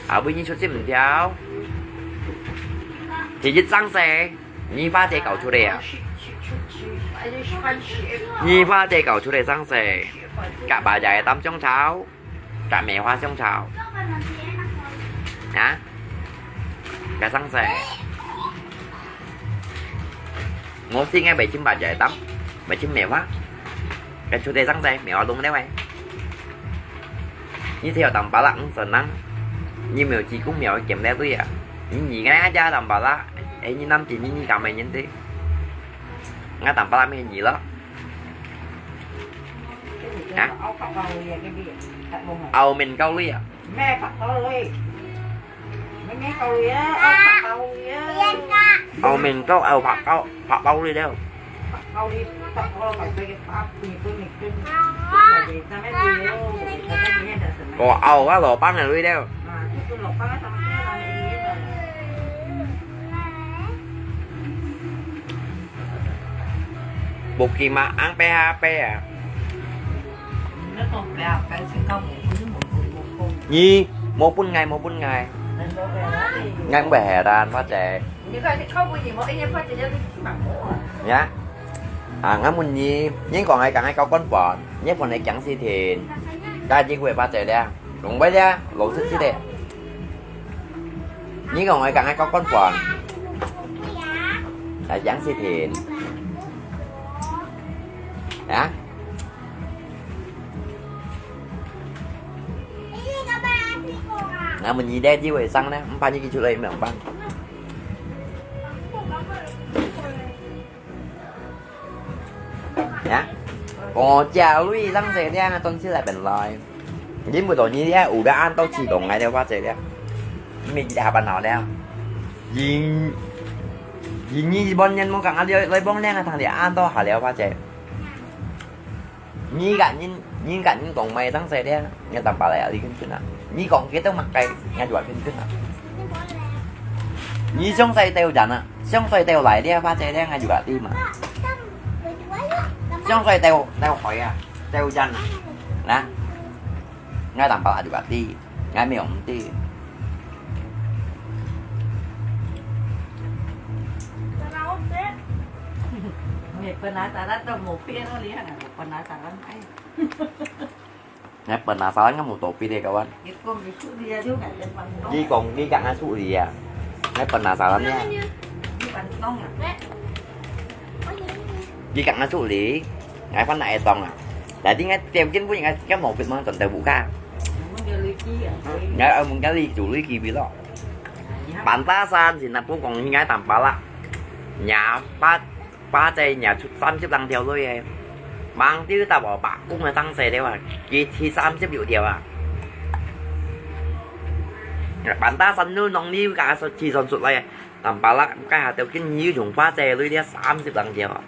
À bê nhi chuột chip mình theo. Chỉ dứt sang xe. Nhi pha tê cầu chuột đi à. Nhi pha tê cầu chuột đi sang xe. Cả bà dạy tắm chống tháo. Cả mẹ hoa chống tháo. Hả? Cả sang xe. Ngô si ngai bảy chín bà dạy tắm. Bảy chín mẹ hoa. Cái chuột đi sang xe, mẹ hoa đúng đấy mày. Nhi theo tắm bá lặng sẵn năng. Nhi mèo chỉ cũng mèo kiểm đeo túi à. Nhi nhí ngai aja tắm bá lạ. Ê, nhi năm chỉ nhi nhi cảm mày nhìn thế. Ngai tắm bá lạ mày nhí lắm. Hả? Ao mình câu ly à? Mẹ Phật câu ly. Mẹ mẹ câu ly á, ao Phật câu ly á. Ao mình câu ao Phật câu, Phật câu ly đâu. 我熬啊，老板个位了。無見嘛，紅白下白啊。你無分𠊎，無分𠊎。𠊎毋會係啦，花姐。 呀，啊，𠊎問你，你講𠊎講𠊎交關煩，你煩𠊎驚死天，該一個月八隻了，講話了，老實實个。你講𠊎講𠊎交關煩，來驚死天，啊？𠊎問你咧，你會生呢？毋怕你寄出來，無辦法。 呀，哦，家裡生事了，轉去來本來。你毋到你咧，有得恁多自動來了，花姐了。你下班好了。因，因你半年無講啊，來來幫你啊，聽你恁多下了，花姐。你講你，你講你講買生事了，你當白來啊，你跟跟啊。你講幾多麼个，你就跟跟啊。你想事到人啊，想事到來了，花姐了，你就知嘛。 想事到，到海啊，到人啊，那，𠊎當白就話知，𠊎無毋知。你本來打算都無變咯，你還無本來打算哎。 𠊎本來生个無多別个，kawan。你講你講你講𠊎處理啊，𠊎本來生个。你講𠊎處理，𠊎分𠊎當啊。Jadi𠊎條件pun𠊎，𠊎無別樣，轉到屋下。𠊎愛問个你處理幾位咯。Pantasan，Singapore講應該當白啦。廿八 八隻，若出三十零條鐳个，吂知道我伯公个生事了啊，佢起三十六條啊。Pantasan你農曆个時算出來，當白啦，該下條件你用八隻鐳了三十零條啊。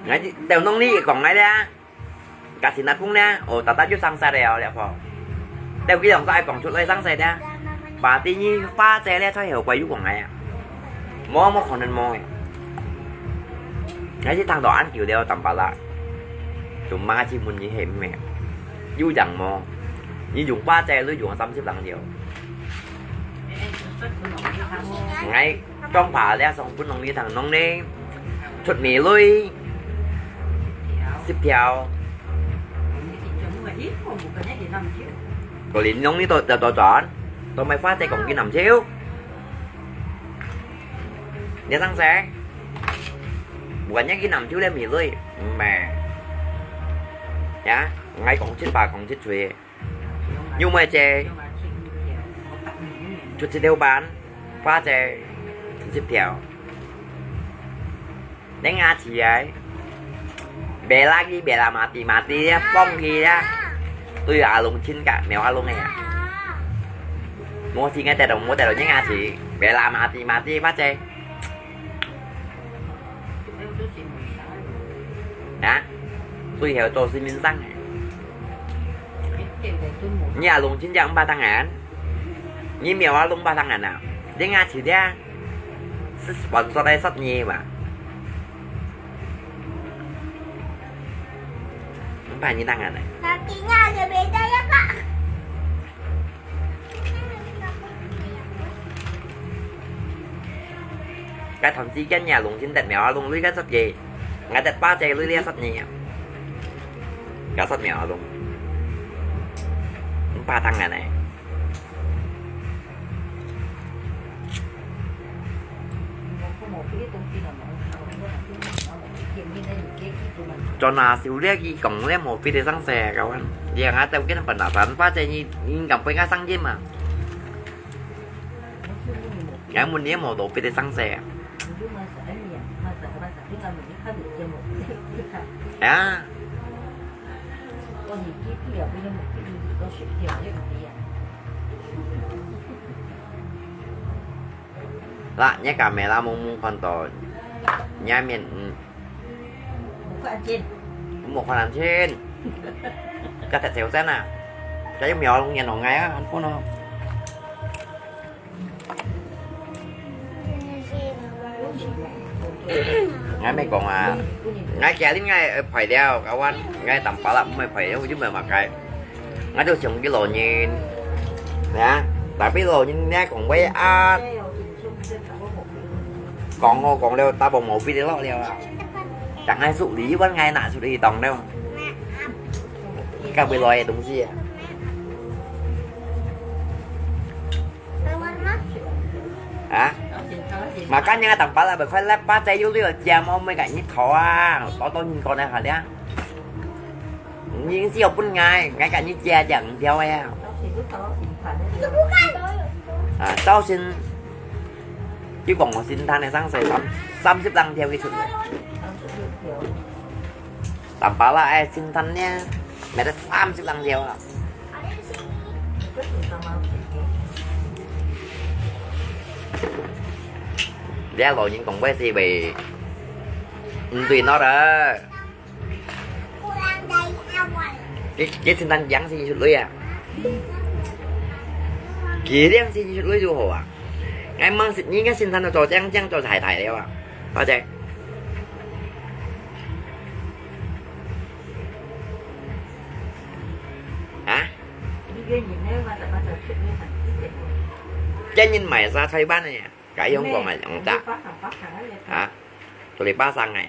𠊎就，到農曆講來了。 該Singapore呢，哦，大大就生事了，了吼。了佢兩隻講出來生事呢，把第二八隻呢，在後背又講來啊。無，無可能無个。𠊎係聽到恁久了，當白啦。就罵去問你係毋係？有影無？你用八隻，你用三十零條。𠊎 講白了，上分農曆聽，農曆出尾鐳，十條。過年農曆到，到，到轉，都買花仔講佢南châu。你生事？Bukannya佢南châu了尾鐳，毋係。Ya，𠊎講清白，講清楚。 有麼个？出七條半，花仔十條。你牙齒啊？Bela lagi, bela mati-mati啊，放棄啊！對阿龍親家，苗阿龍个啊。無錢个得到，無得到，你牙齒，bela mati-mati，花仔。 啊？最後做市民生个。你阿龍真正毋怕當然，你苗阿龍怕當然啊？你牙齒咧，係sponsor來殺你嘛？毋怕你當然啊？該段時間呀，龍先得苗啊，龍鐳該隻嘢，𠊎得八隻鐳這隻嘢，該隻苗啊，龍，毋怕當然呢。 轉啊，少了佢講了無別个生事，kawan。Dia ngah tahu kita penasaran，反正你，你敢不敢上街嘛？Ngah問你無多別个生事啊？Ya。啦，你个kamera目目看到，你个面，嗯，無看恁清。無看恁清。該忒小聲啊，該有苗龍眼龍眼啊，還不呢。 𠊎乜講啊，𠊎今日𠊎愛排了，kawan，𠊎Tampalak毋愛排，又毋係麼个。𠊎都想去老人，呀，tapi老人呢講話啊，講好講了，打包毛筆的落了啊，等𠊎熟理，分𠊎拿出去當了，該會來的東西啊。 啊？Makanya Tampalak berkhoy lepas saya yuli jam om mereka ni thawang. Toto ni kau dah ada. Ni si pun ngai, ngai kat ni jia jang dia ya. 啊，到现，佢講我先攤个生死三，三十零條佢出來。Tampalak哎，先攤呢，賣得三十零條啊。你老人講話係會，毋對喏啦。 佢，佢先生樣先出來啊？佢樣先出來就好啊。𠊎問你，𠊎先生都做靚靚做大大了啊，或者？啊？這人買啥菜班个呀？該香港个兩隻？啊？做你巴生个？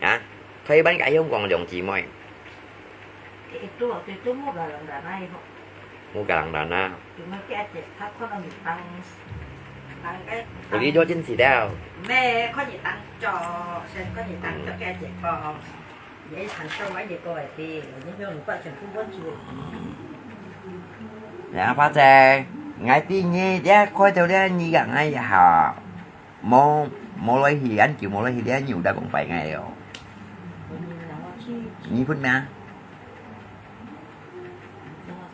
啊，佢一般个香港兩姊妹。Itu waktu itu mau galang dana ya, kok. Mau galang dana. Cuma kayak aja, aku nak ngutang, ngutang kayak. Jadi 做真係了。咩？看你當作，先看你當作，嗯。Kayak aja, kok. Jadi 還少買一個來的，你用五百全部換出。呀，花姐，𠊎知你這開頭了，你講𠊎也好。 無，無來去，恁久無來去，你有得講拜𠊎哦。你分咩？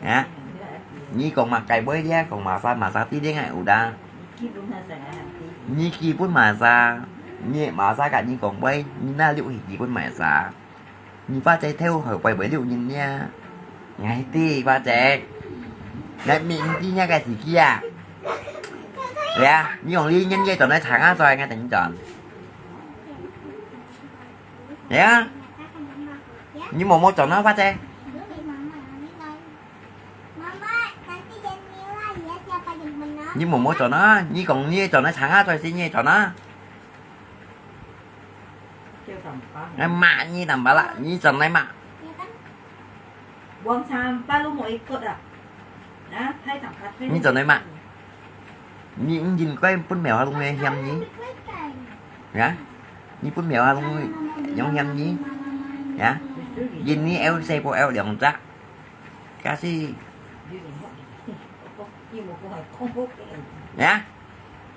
啊？你講麼个話，你講麼儕，麼儕知你𠊎有得？你基本麼儕，你麼儕甲你講話，你哪裡有基本麼儕？ 你花姐頭後背會溜人呀？𠊎知花姐，𠊎明知你个時機啊。呀，你用你人个轉來查下再，𠊎等你轉。呀，你無無轉啊，花姐？你無無轉啊？你講你轉來查下再先，你轉啊？ 叫Tampalak。哎，罵你Tampalak，你轉來罵。Buang sampah lu mau ikut ah? Nah, hai Tampalak. 你轉來罵。你，你應該分苗下弄个嫌你。呀？你分苗下弄樣嫌你？呀？印尼L四個L兩隻。 假使，呀，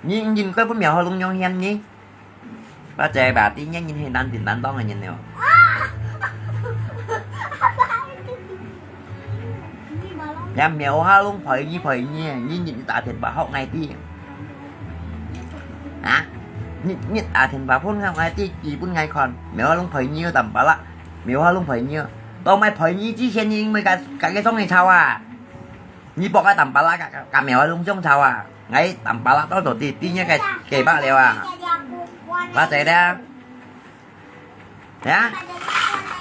你應該分苗下弄樣嫌你。花姐吧，知你人係難頂難當个人了。呀，苗下弄陪你陪你，你日日打電話學𠊎知。啊？日日打電話分𠊎知，寄分𠊎看，苗下弄陪你，Tampalak，苗下弄陪你。 當𠊎陪你之前，你毋會甲，甲佢上去吵啊？你博个Tampalak甲，甲，甲苗下弄相吵啊？𠊎Tampalak到到底，第二个，个白了啊？花姐了。呀？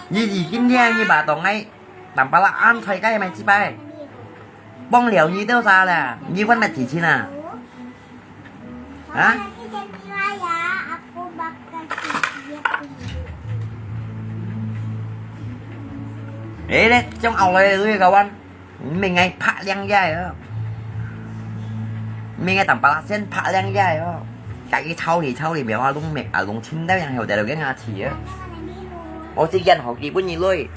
你已經了，你把當𠊎Tampalak安在該買幾擺？幫了你多少了？你問麼事情啊？ 啊？哎，你將後來个kawan，毋係𠊎拍兩下哦，毋係𠊎Tampalak先拍兩下哦，家己吵去吵去，苗下弄，苗下弄，尋到人後頭个牙齒啊！我只見好基本一類。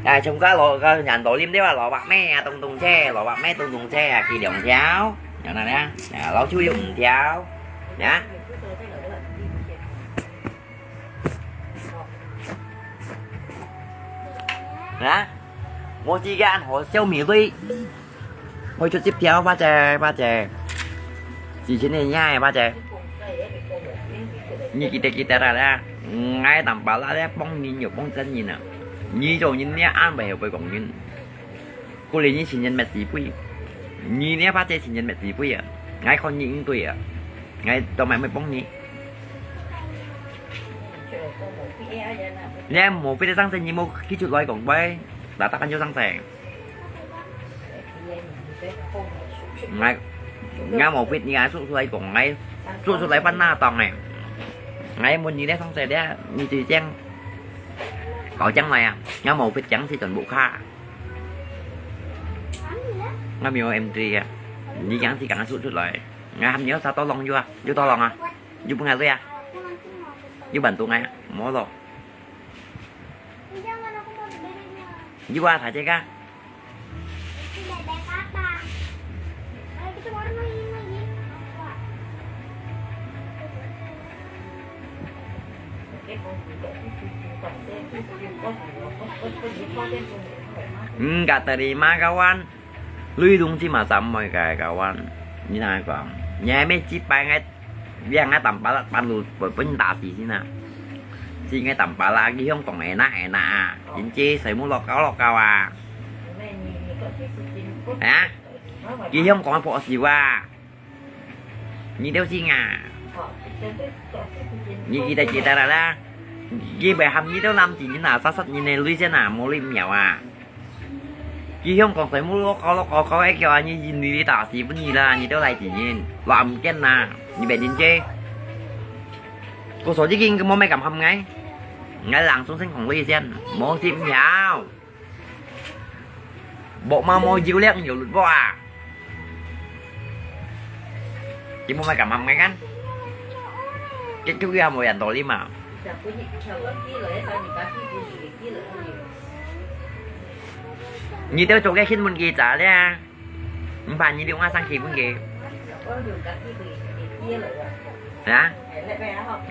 哎，從該蘿，該人多啉對吧？蘿蔔咩啊，東東姐，蘿蔔咩，東東姐啊，佢兩條，有哪樣？啊，老鼠有五條，呀？啊？我之間和小米類，可以出十條，花姐，花姐。之前个人个話者，你記得記得啦，𠊎Tampalak个幫人又幫真人啊，你做人个安排又會講人。古來你情人乜是非，你个話者情人乜是非啊，𠊎看你應對啊，𠊎做麼會幫你？你無非个生事，你無企出來講話，打打緊就生事。 𠊎，𠊎無逼你，𠊎說出來講，𠊎說出來分那當欸。𠊎問你咧，上次咧，你就講，搞將來啊，𠊎無逼講是全部卡。𠊎沒有M D啊，你講是講說出來，𠊎喊你要殺到浪又啊，又到浪啊，又分𠊎累啊，又bantu𠊎啊，無咯。 你話大姐个？Enggak terima kawan. Lui lung si macam moi kawan. Ni nak kong. Ni mai jipai ngai. Biar ngai Tampalak palu pun tasi sina. Si ngai Tampalak lagi hiong kong enak enak ah. Jinci sai mu lokau lokau ah. Ha? Ki hiong kong po siwa. Ni teo si nga. Ni kita kita rara. Ki bai ham ni teo lam ti ni na sasat ni ne lui sina mo lui miao ah. Ki hiong kong sai mu lokau lokau kau e kiao ni yin ni ta si pun ni la ni teo lai ti yin. Lam ken na. Ni bai din je. Ko so ji king mo mai kam ham ngai. Ngai lang sung sing kong lui sien. Mo si miao. Bok ma mo jiu liak nhiều lượt bok à. Ki mo mai kam ham ngai kan. Kết thúc ya mo yan to li ma. Ni teo cho ke khin mun ki cha le. Mpa ni liu nga sang ki mun ki. Ha?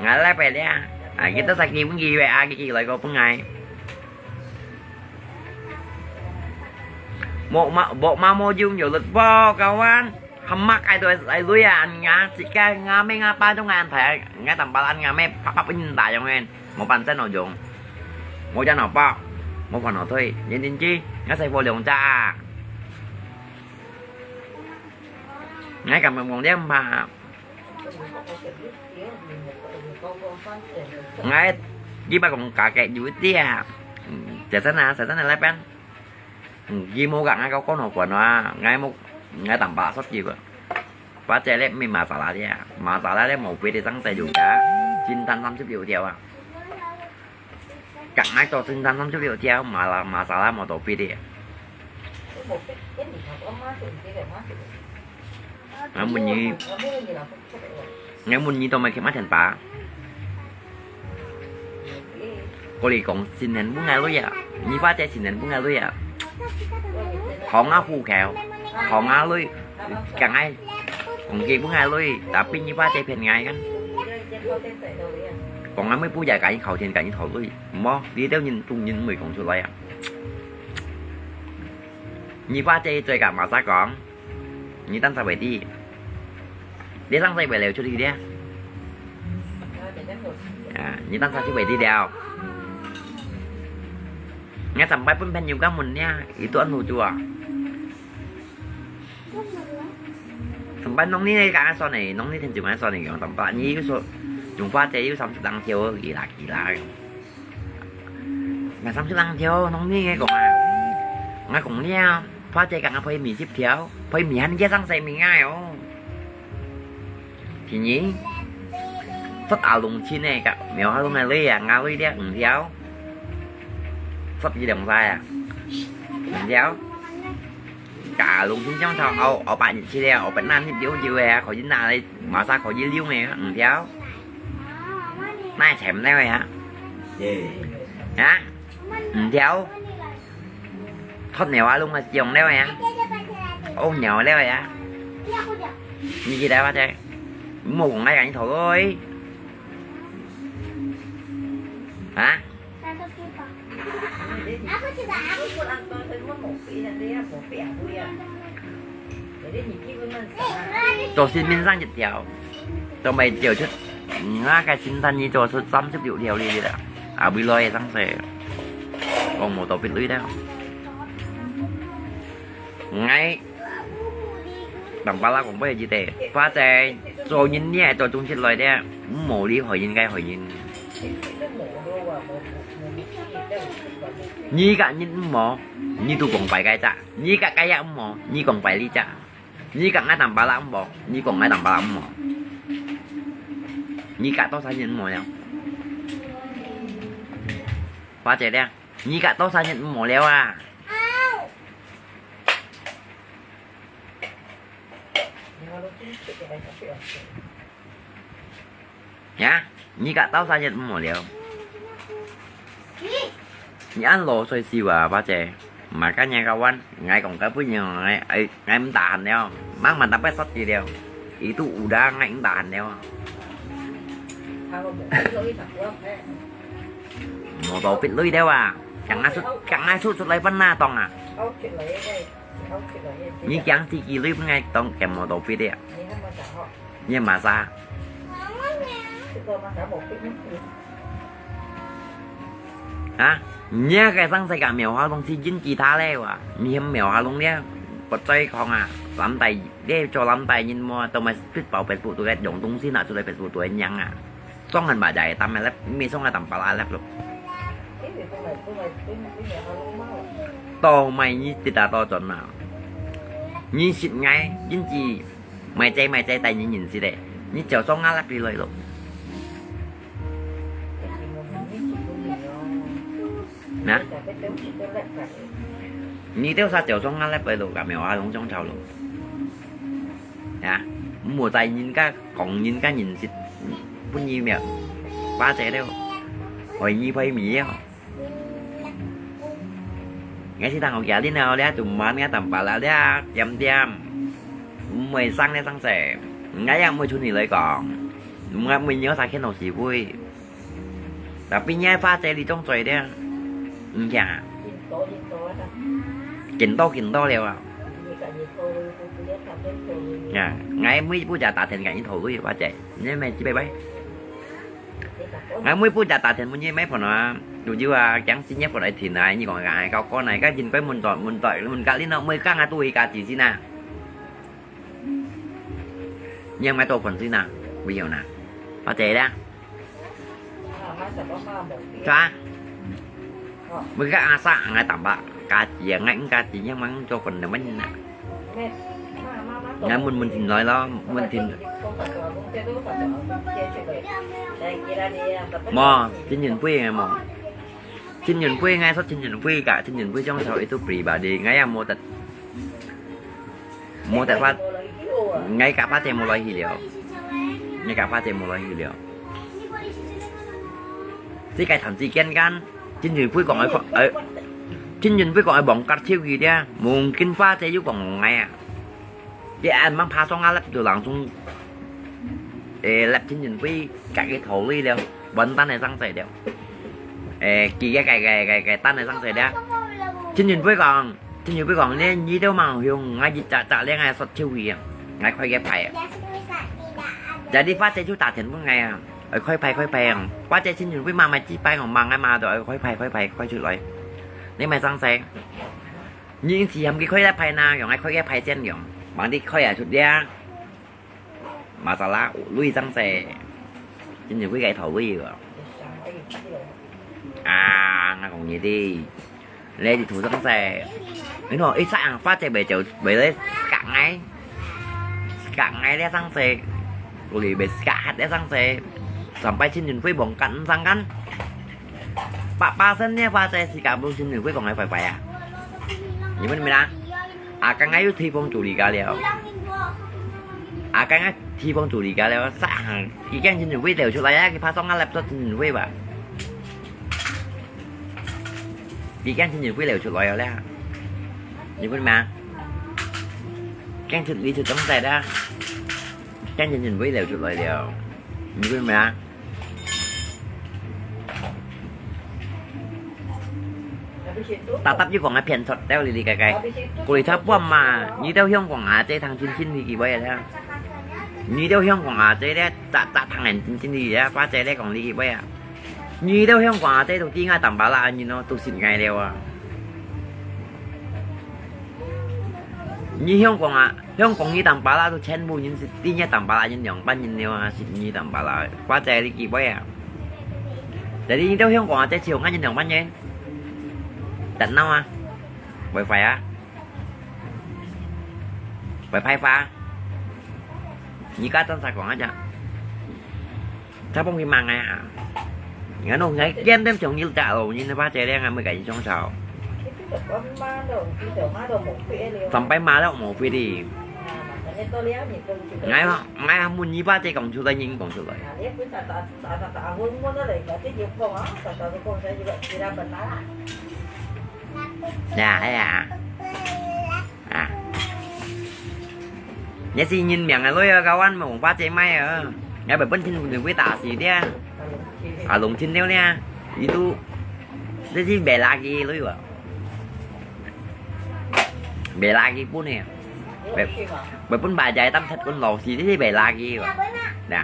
Nga lai pai le. À, ki teo sang ki mun ki we a ki ki lai ko pun ngai. Mo ma, bok ma mo jung yo lut bok kawan. Hamak ai tu ai lui ya an nga, sika nga me nga pa jung an thai, nga Tampalak an nga me, pa pa pun ta yong en. Mo pan sen no jung. Mo jan no pa. Mo pan no thoi. Yen tin chi, nga sai po liong cha. Ngai kam mong liang ma. Ngai, ki ba kong ka ke yu tia. Sa sa na, sa sa na lai pen. Ki mo ka ngai kau kon ho kuan wa, ngai mo, ngai tam ba sot ki ba. Ba che le mi masala tia. Masala le mo pe de sang sai yu ka. Chin tan sam chup yu tia wa. Kak ngai to chin tan sam chup yu tia, mala, masala mo to pe de. Ngai mun ni, ngai mun ni to mai ke ma thian pa. Ko li kong sin nen bu ngai lui ya, ni fa che sin nen bu ngai lui ya. Thong a hu keo, thong a lui, kang ai, kong ke bu ngai lui, tapi ni fa che phian ngai kan. Kong a mai bu ya ka ni khao thian ka ni thao lui, mo, li teo nyin tung nyin mui kong chu lai ya. Ni fa che choi ka ma sa kong. 你等下會知。你等下會了出去的。啊，你等下就會知了。Ngai sampai pun pen juga mun nia, itu anu jua. Sampai nong ni ka son ni, nong ni then juga son ni, yang tempat ni, so, jumpa saya, sampai tang jauh, gila-gila. Ngai sampai tang jauh, nong ni ngai kong ah. Ngai kong nia, pha che kang pha mi sip thiau, pha mi han che sang sai mi ngai oh. Thì nhí, sot a lung chin ne ka, mèo ha lung ngai lui à, ngai lui dia, ng thiau. Sot yi dong sai à. Ng thiau. Ka lung chin chong chong, au, au pa ni chi dia, au pa nan ni diu diu à, kho yin na lai, ma sa kho yin liu ne, ng thiau. Nai chem ne à. Hả? Ng thiau. Thot nèo á, lung á, chiong leo á. Ô, nèo leo á. Ni gì đấy mà thế? Mua cũng ngay cả như thổi thôi. Hả? 做新面生一條，都未走出，嗯，該个新生你做出三十六條哩啦，啊，未來个生死，講無到別類了。𠊎，當巴拉講不要記得，反正做人你愛做忠實來的，毋好你害人該害人。你个人毋好，你都講拜該隻；你个該也毋好，你講拜呢隻。 你講𠊎當巴拉毋好，你講𠊎當巴拉毋好。你講多少人毋好了？花姐咧，你講多少人毋好了啊？ 呀，你个到三日毋好了。你恁囉嗦死啊，花姐。Makanya kawan，𠊎講个本人，𠊎，𠊎，𠊎毋tahan了，慢慢大伯殺佢了。Itu udah𠊎毋tahan了。無到別類了啊，驚𠊎出，驚𠊎出出來分哪當啊！你驚自己類分𠊎當驚無到別了。 你係麼儕？啊？你个生世界苗下龍係印吉他咧哇？你係苗下龍咧？不再講啊，藍帶咧，做藍帶人麼，都買必包Facebook都該用東西拿出來Facebook都會贏啊。上很把仔，當然咧，沒上啊，當巴拉咧咯。都買你跌打到轉啊！你識𠊎，印吉 買遮買遮帶你認識咧，你就上𠊎laptop來咯。啊？你兜儕就上𠊎laptop來咯，該苗下龍上頭咯。啊？毋好在人家講人家認識，分你苗，巴姐了，害你賠米了。 𠊎係當好家人哦，這都慢，𠊎當巴拉這點點，毋會生這生死。𠊎也毋會出你來講，𠊎毋會有啥看到是會。Tapi你花姐你種嘴的，毋驚啊？見到見到了啊。呀，𠊎每步就打聽緊一頭路，花姐，你咪去拜拜。 𠊎每步就打聽問你買飯啊，都有啊，驚死你飯來停啊，你講个，哎，搞搞哪，該人該問到問到問隔離喏，每講啊都一家子先啊。你買多飯先啊，不要啦，花姐啦，是吧？每個阿叔，𠊎當巴，家子啊，𠊎家子，你買做飯來問啊。 𠊎問問題來咯，問題。無，陳雲輝个無。陳雲輝，𠊎說陳雲輝个，陳雲輝上頭itu pribadi，𠊎也無得，無得法，𠊎个花姐無來去了，𠊎个花姐無來去了。這個談之間間， 陳雲輝講愛，愛，陳雲輝講愛網格手機咧，mungkin花姐又講𠊎啊。佢恁樣爬上啊，laptop就langsung，誒，laptop陳雲輝，該個頭鐳了，完蛋个生死了。誒，佢个，該，該，該，該單个生死了。陳雲輝講，陳雲輝講咧，你都莫用，𠊎一隻隻咧，𠊎說手機啊，𠊎開個牌啊。Jadi花姐就打電分𠊎啊。 愛開牌開牌哦，或者陳雲輝媽媽幾擺哦，媽𠊎媽都愛開牌開牌開出來。你買生死，你應時喊佢開一牌呐，用愛開一牌先用，望你開啊出了。Masalah鐳生死，陳雲輝个頭鐳哦。啊，𠊎講你的。 Lê đi thủ生死。你看，一隻啊，花姐袂就，袂來夾𠊎，夾𠊎了生死，我以為夾黑了生死，上擺陳雲輝網格毋上kan。百巴仙了花姐係夾無陳雲輝講个壞壞啊。你問咩啦？啊，剛剛又推風助理家了。啊，剛剛推風助理家了，啥行？佢驚陳雲輝流出來啊，佢怕上啊laptop陳雲輝吧。 已經陳雲輝流出來了咧。你會咩啊？驚出，你出東西啦。驚陳雲輝流出來了。你會咩啊？ Tatap又講个騙出，了哩哩个个。Kulit sapon嘛，你兜香港阿姐聽真真哩幾位啊？你兜香港阿姐咧，扎扎聽人真真哩啊，巴姐咧講哩幾位啊？你兜香港阿姐都知𠊎當巴拉人哦，都識𠊎了啊！你香港啊，香港你當巴拉都全部人識知你當巴拉人兩班人了啊，識你當巴拉，巴姐哩幾位啊？Jadi你兜香港阿姐只有𠊎人兩班人？ Tanaw ah. Wifi ah. Wifi pa. Ni ka tan sa kuang aja. Sa pong ki mang ah. Ngano ngai kian dem chong yil ta lo, ni na pa che le ngai mai ka yong sao. Sampai ma lo mo pi di. Ngai, ngai mun ni pa che kong chu lai, ning kong chu lai. Nè, hay à. À. Nhớ si nhìn miệng rồi, à, kawan, mà ông ba chế máy à. Nhớ bởi bên trên người ta ta xì đi à. À, lùng chín nêu nè. Itu. Nhớ si bè la kì lui à. Bè la kì bún nè. Bè, bởi bên bà dạy tâm thật con lò xì đi bè la kì à. Nè.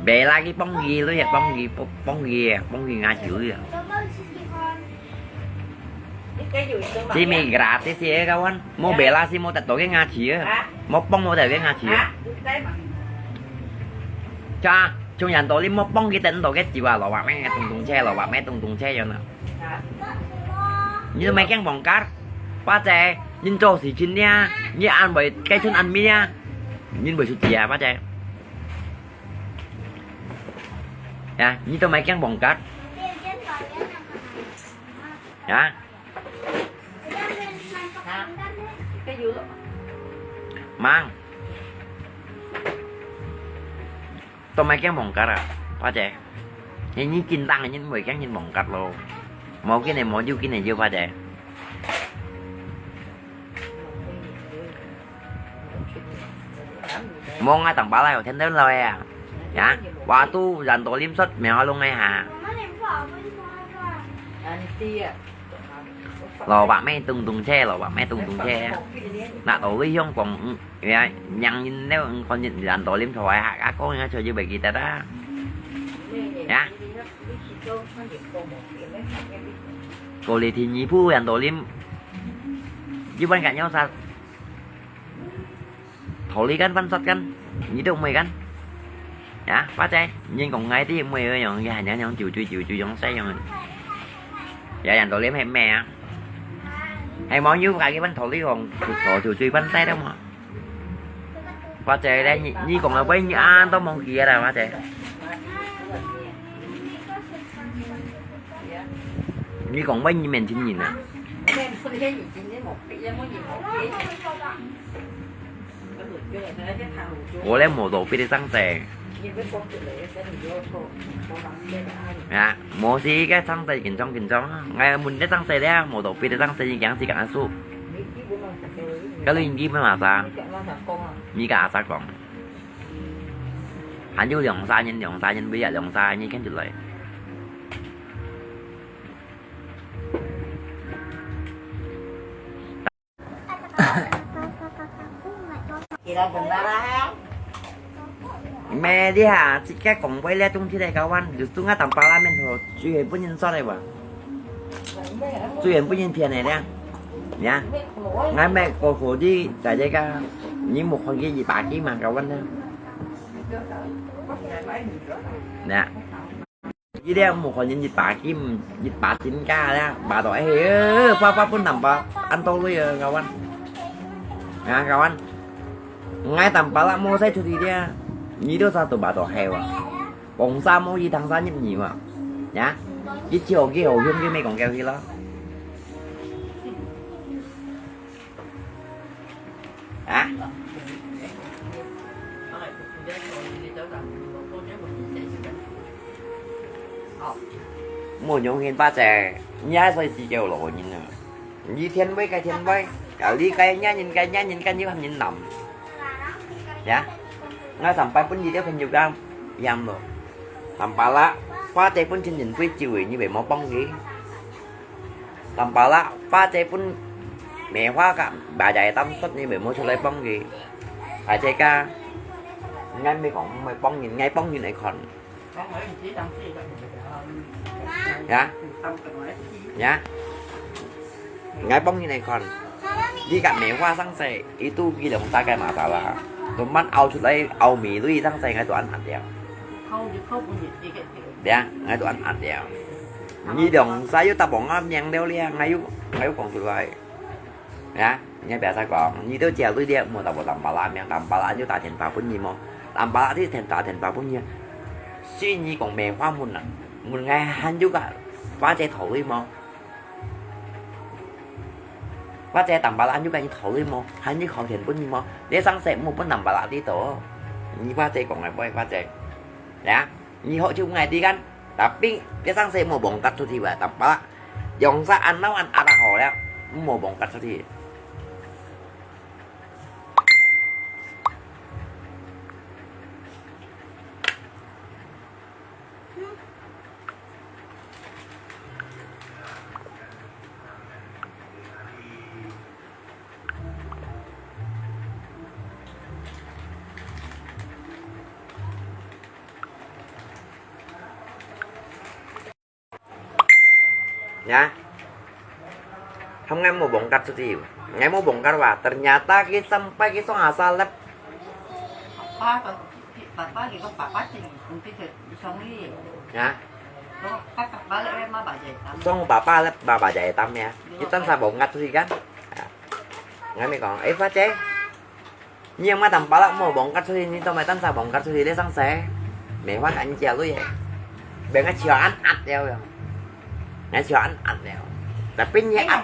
Bè la kì bông gì lui à, bông gì, bông gì, bông gì ngã chịu à. Chỉ mi gratis si kawan. Mua bè la si mua tết tổ cái ngã chịu à. Mua bông mua tết cái ngã chịu à. Cha, chúng yàn tổ đi mua bông cái tên tổ cái chịu à, lò bạc mẹ tung tung che, lò bạc mẹ tung tung che cho nó. Như mày kén bông cát. Ba che, nhìn cho xì chín nha. Như ăn bởi cái chân ăn mi nha. Nhìn bởi sụt chìa, ba che. Ya, ni to mai kiang bông cát. Ya. Mang. To mai kiang bông cát à? Ba che. Ni ni chín tăng ni mai kiang ni bông cát lo. Mau kí ni mau ju kí ni ju ba che. Mong ai tang pala yo, then then lo ya. Ya, waktu Zantolim sot, mèo alung ai ha. Lo bak me tung tung che, lo bak me tung tung che. Nak to wi hiong kong, ya, nyang yin leo, kon yin Zantolim so ai ha, ako nga cho yu bagi ta ta. Ya. Ko le thi ni pu Zantolim. Yu ban ka nyau sa. Thổ lý kan văn sắt kan, nhị độ mười kan. Ya, ba che, nhìn kong ngai ti mười ơi yong, ya nyang yong chiu chui chiu chui yong sai yong. Ya yang to liêm he me à. Hay mong yu ka ki văn thổ lý kong, thổ chiu chui văn sai đâu mà. Ba che le, ni kong a bai ni an to mong kia la ba che. Ni kong bai ni men chin yin à. Ko le mo to pi de sang se. Ya, mo si ke sang se kin chong kin chong. Ngai mun de sang se le, mo to pi de sang se ni kiang si kang su. Ka lu yin ki me ma sa. Ni ka sa kong. Han yu liang sa nyin, liang sa nyin, bi ya liang sa nyin kan ju lai. Mẹ đi ha, chỉ cái cổng quay lẽ tung thế này các bạn, được tung ngã tầm ba la men thôi, chú hề bún nhân sót đây mà. Chú hề bún nhân phiền này nè. Nhá. Ngã mẹ cô khổ đi, tại đây cả, những một con kia gì bà kia mà các bạn nè. Nè. Yi liang mò khon yin yit ba kim, yit ba kim ka liang, ba to eh, eh, pa pa pun tam pa, an to lui eh, kawan. Nga kawan. Ngai tam pa la mo sai chu ti liang. Ni do sa to ba to hei wa. Bong sa mo yi thang sa nyit ni wa. Ya. Yi chi ho ki ho yum ki me kong keo hi lo. Hả? Mua nhung hin ba che, nhai sai si kêu lo nyin à. Nyi thiên với cái thiên với, cái lý cái nhá nhìn cái nhá nhìn cái như nyin nằm. Ya, ngai sampai pun nyi dia pun juga yam lo. Sampai la. 花姐分親人杯酒，你會無幫佢？Tampalak，花姐分梅花甲，把仔擔出，你會無出來幫佢？Adik啊，𠊎毋係講毋會幫人，𠊎幫人來看。 Ya? Ya? Ngai pong ni nai kon. Di kat mewah sang sai, itu gilong takai masalah. Teman au chut lai, au mi lui sang sai ngai tuan at ya. Ya, ngai tuan at ya. Ni dong sai yu ta bong am yang leo lia, ngai yu, ngai yu kong chut lai. Ya, ngai biasa kong, ni tu cia lui dia, mo ta bo tampala, miang tampala, yu ta thian pa pun ni mo. Tampala ti thian ta thian pa pun ni. Si ni kong mewah mun na. Mun ngai han yu ka, pa che thau lui mo. Wa che tampala nyu ka nyi thau lui mo, han nyi khâu thian pun nyi mo, le sang se mo pun tampala ti to. Nyi wa che kong ngai poi wa che. Ya, nyi ho chu ngai ti kan. Tapi le sang se mo bong kat chu ti wa tampala. Yong sa an nau an ara ho le, mo bong kat chu ti. Ya. Ham ngai mo bongkat suti. Ngai mo bongkat wa. Ternyata ki sampai ki song asa lep. Papa ko, papa ki ko papa ti, mungkin ke isong li. Ya. Ko papa lep ma ba jai tam. Song papa lep ma ba jai tam ya. Kita sa bongkat suti kan. Ya. Ngai mi kong, eh, pa che. Nyi ma tampala mo bongkat suti, nyi to mai tan sa bongkat suti le sang se. Mewah kan chia lui. Beng ngai chia an at leo ya. Ngai chia an at leo. Tapi nyi at.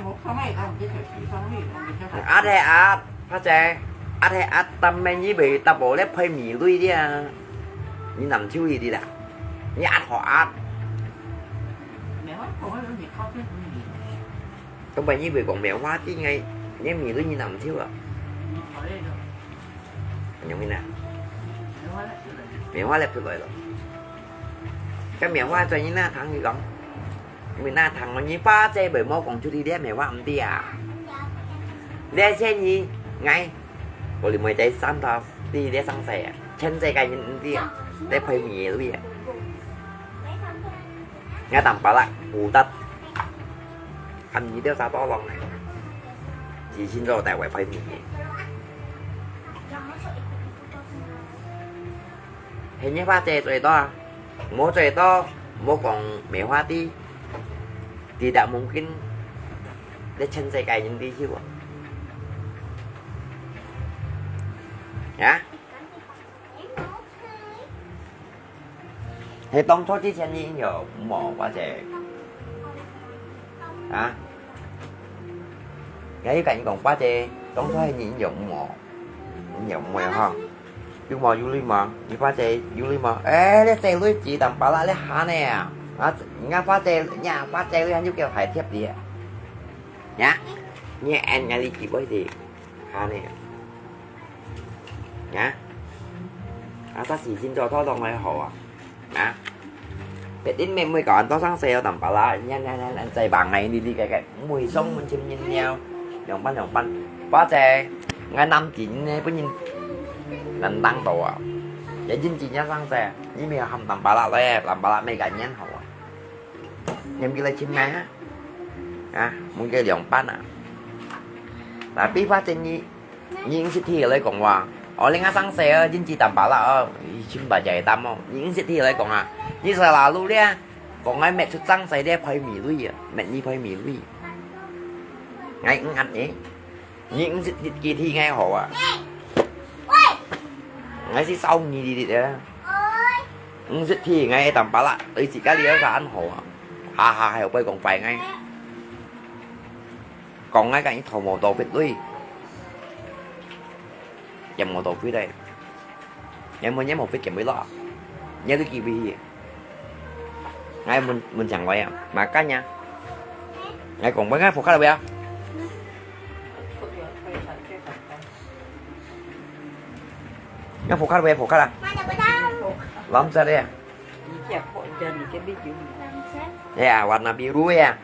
At he at, pa che. At he at tam me nyi be ta bo le phai mi lui dia. Nyi nam chiu hi di la. Nyi at ho at. Không phải như vậy còn mèo hoa chứ ngay, nhé mì lưới như nằm thiếu à. Nhớ mình nè. Mèo hoa lép thứ bảy rồi. Cái mèo hoa cho như na thắng gì không? Mình na thắng mà như ba che bởi mô còn chú đi đế mèo hoa không đi à. Đế che như ngay. Có lý mới chạy sẵn tao đi đế sẵn xe. Chân che cái như đi à. Đế phải mì lưới à. Ngai tampala, butat. Kan nyi teo sa to long nai. Chỉ xin cho tại ngoại phải mì. Hình như ba che最多啊. Mo最多, mo kong mewah ti. Tidak mungkin. Dia chen sai kai nyin ti chiu. Ya? He tong cho chi chen nyi yo mo ba che. Ha? Ngai kan kong ba che, tong cho he nyi yo mo. Nyi yo mo ha. Yu mo yu lui mo, nyi ba che yu lui mo. Eh, le che lui chi tam ba la le ha ne. Ah, nga ba che, nya ba che lui han yu kêu hai thiep di. Ya. Nyi en ngai li ki boi di. Ha ne. Ya. Asa si jin cho tho dong lai ho a. Ya. Pet in me mui ka an to sang se yo tam pa la. Nyan nyan nyan an sai bang ngai ni di kai kai. Mui song mun chim nyin niao. Yong pan yong pan. Pa che. Ngai nam jin ne pun yin. Nan tang to a. Ya jin jin ya sang se. Ni me ham tam pa la le. Tam pa la me ka nyan ho a. Nyan ki lai chim ngai ha. Ya. Mun ke yong pan a. Tapi pa che ni. Nyi sit thi lai kong wa. Ôi, ling a sang se ơ, jin chi tam pa la ơ. Chim ba jai tam ơ. Nyi sit thi lai kong a. Nyi sa la lu lia. Kong ai met chut sang se lia phai mi lui a. Met nyi phai mi lui. Ngai ng at nyi. Nyi sit thi ki thi ngai ho a. Ngai si sau nyi di di a. Ng sit thi ngai tam pa la. Ơi si ka lia ka an ho a. Ha ha, hai pai kong pai ngai. Kong ngai ka nyi thau mo to phit lui. Yam mo to phit dai. Ngai mo ngai mo phit kem bui lo. Ngai tu ki bui hi. Ngai mun mun chang wai ya. Makan ya. Ngai kong bai ngai phu khat wai ya. Ngai phu khat wai phu khat a. Lam sa de. Ya, warna biru ya.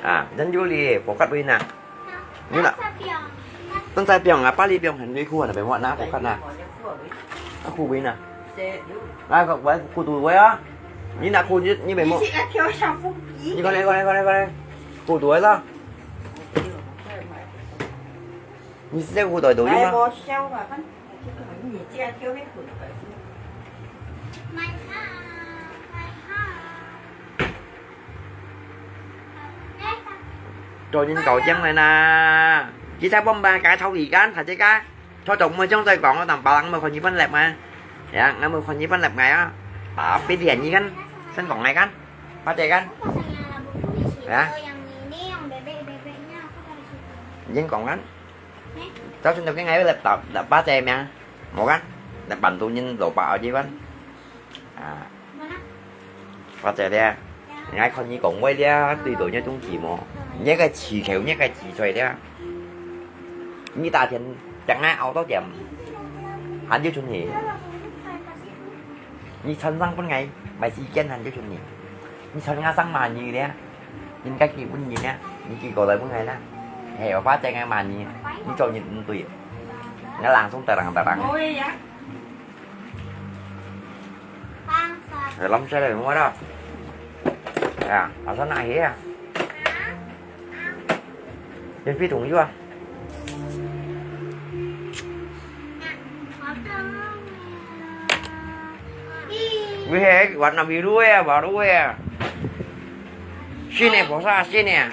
Ah, dan juli, pokat wina. Ni nak. Tentang piang, apa li piang, henry ku na, bemo na, pokat na. Aku wina. Ah, kau buat kutu wei ah. Ni nak ku ni, ni bemo. Ni kau ni, kau ni, kau ni, kau ni. Kutu wei lah. Ni sih kutu wei tu, ni mah. Cho nên cậu chăng này nè. Chỉ sao bông ba cái thấu gì kan, phải chứ kan. Cho chồng mua trong tay còn tầm ba lăng mua con như bánh lẹp mà. Ya, ngai mua con như bánh lẹp ngai á. Ba biết điện như kan. Sân còn ngai kan. Ba chạy kan. Ya. Dân còn kan. Cháu xin được cái ngày lặp tập, lặp ba tè mẹ. Một kan. Lặp bản tụ nhân đổ bạo chứ bắn. À. Ba tè đe. Ngai con như cũng quay đe, tùy tổ nhau chung chỉ mò. Nhớ cái chỉ khéo, nhớ cái chỉ xoay đe. Như ta thiện, chẳng ai áo tao tiệm. Hẳn chứ chung nhỉ. Nyi chon sang pun ngai, mai si kian han ju chun nyi. Nyi chon nga sang ma nyi lia. Nyi ka ki pun nyi lia. Nyi ki ko lai pun ngai la. He, ba che ngai ma nyi. Nyi cho nyi tui. Nga lang sung tarang tarang. He, lam che lai mo da. Ya, asal na he ya. Miễn phí thùng chứ à? Vì thế, bạn làm gì đuôi à, bảo đuôi à? Xin nè, bỏ xa, xin nè.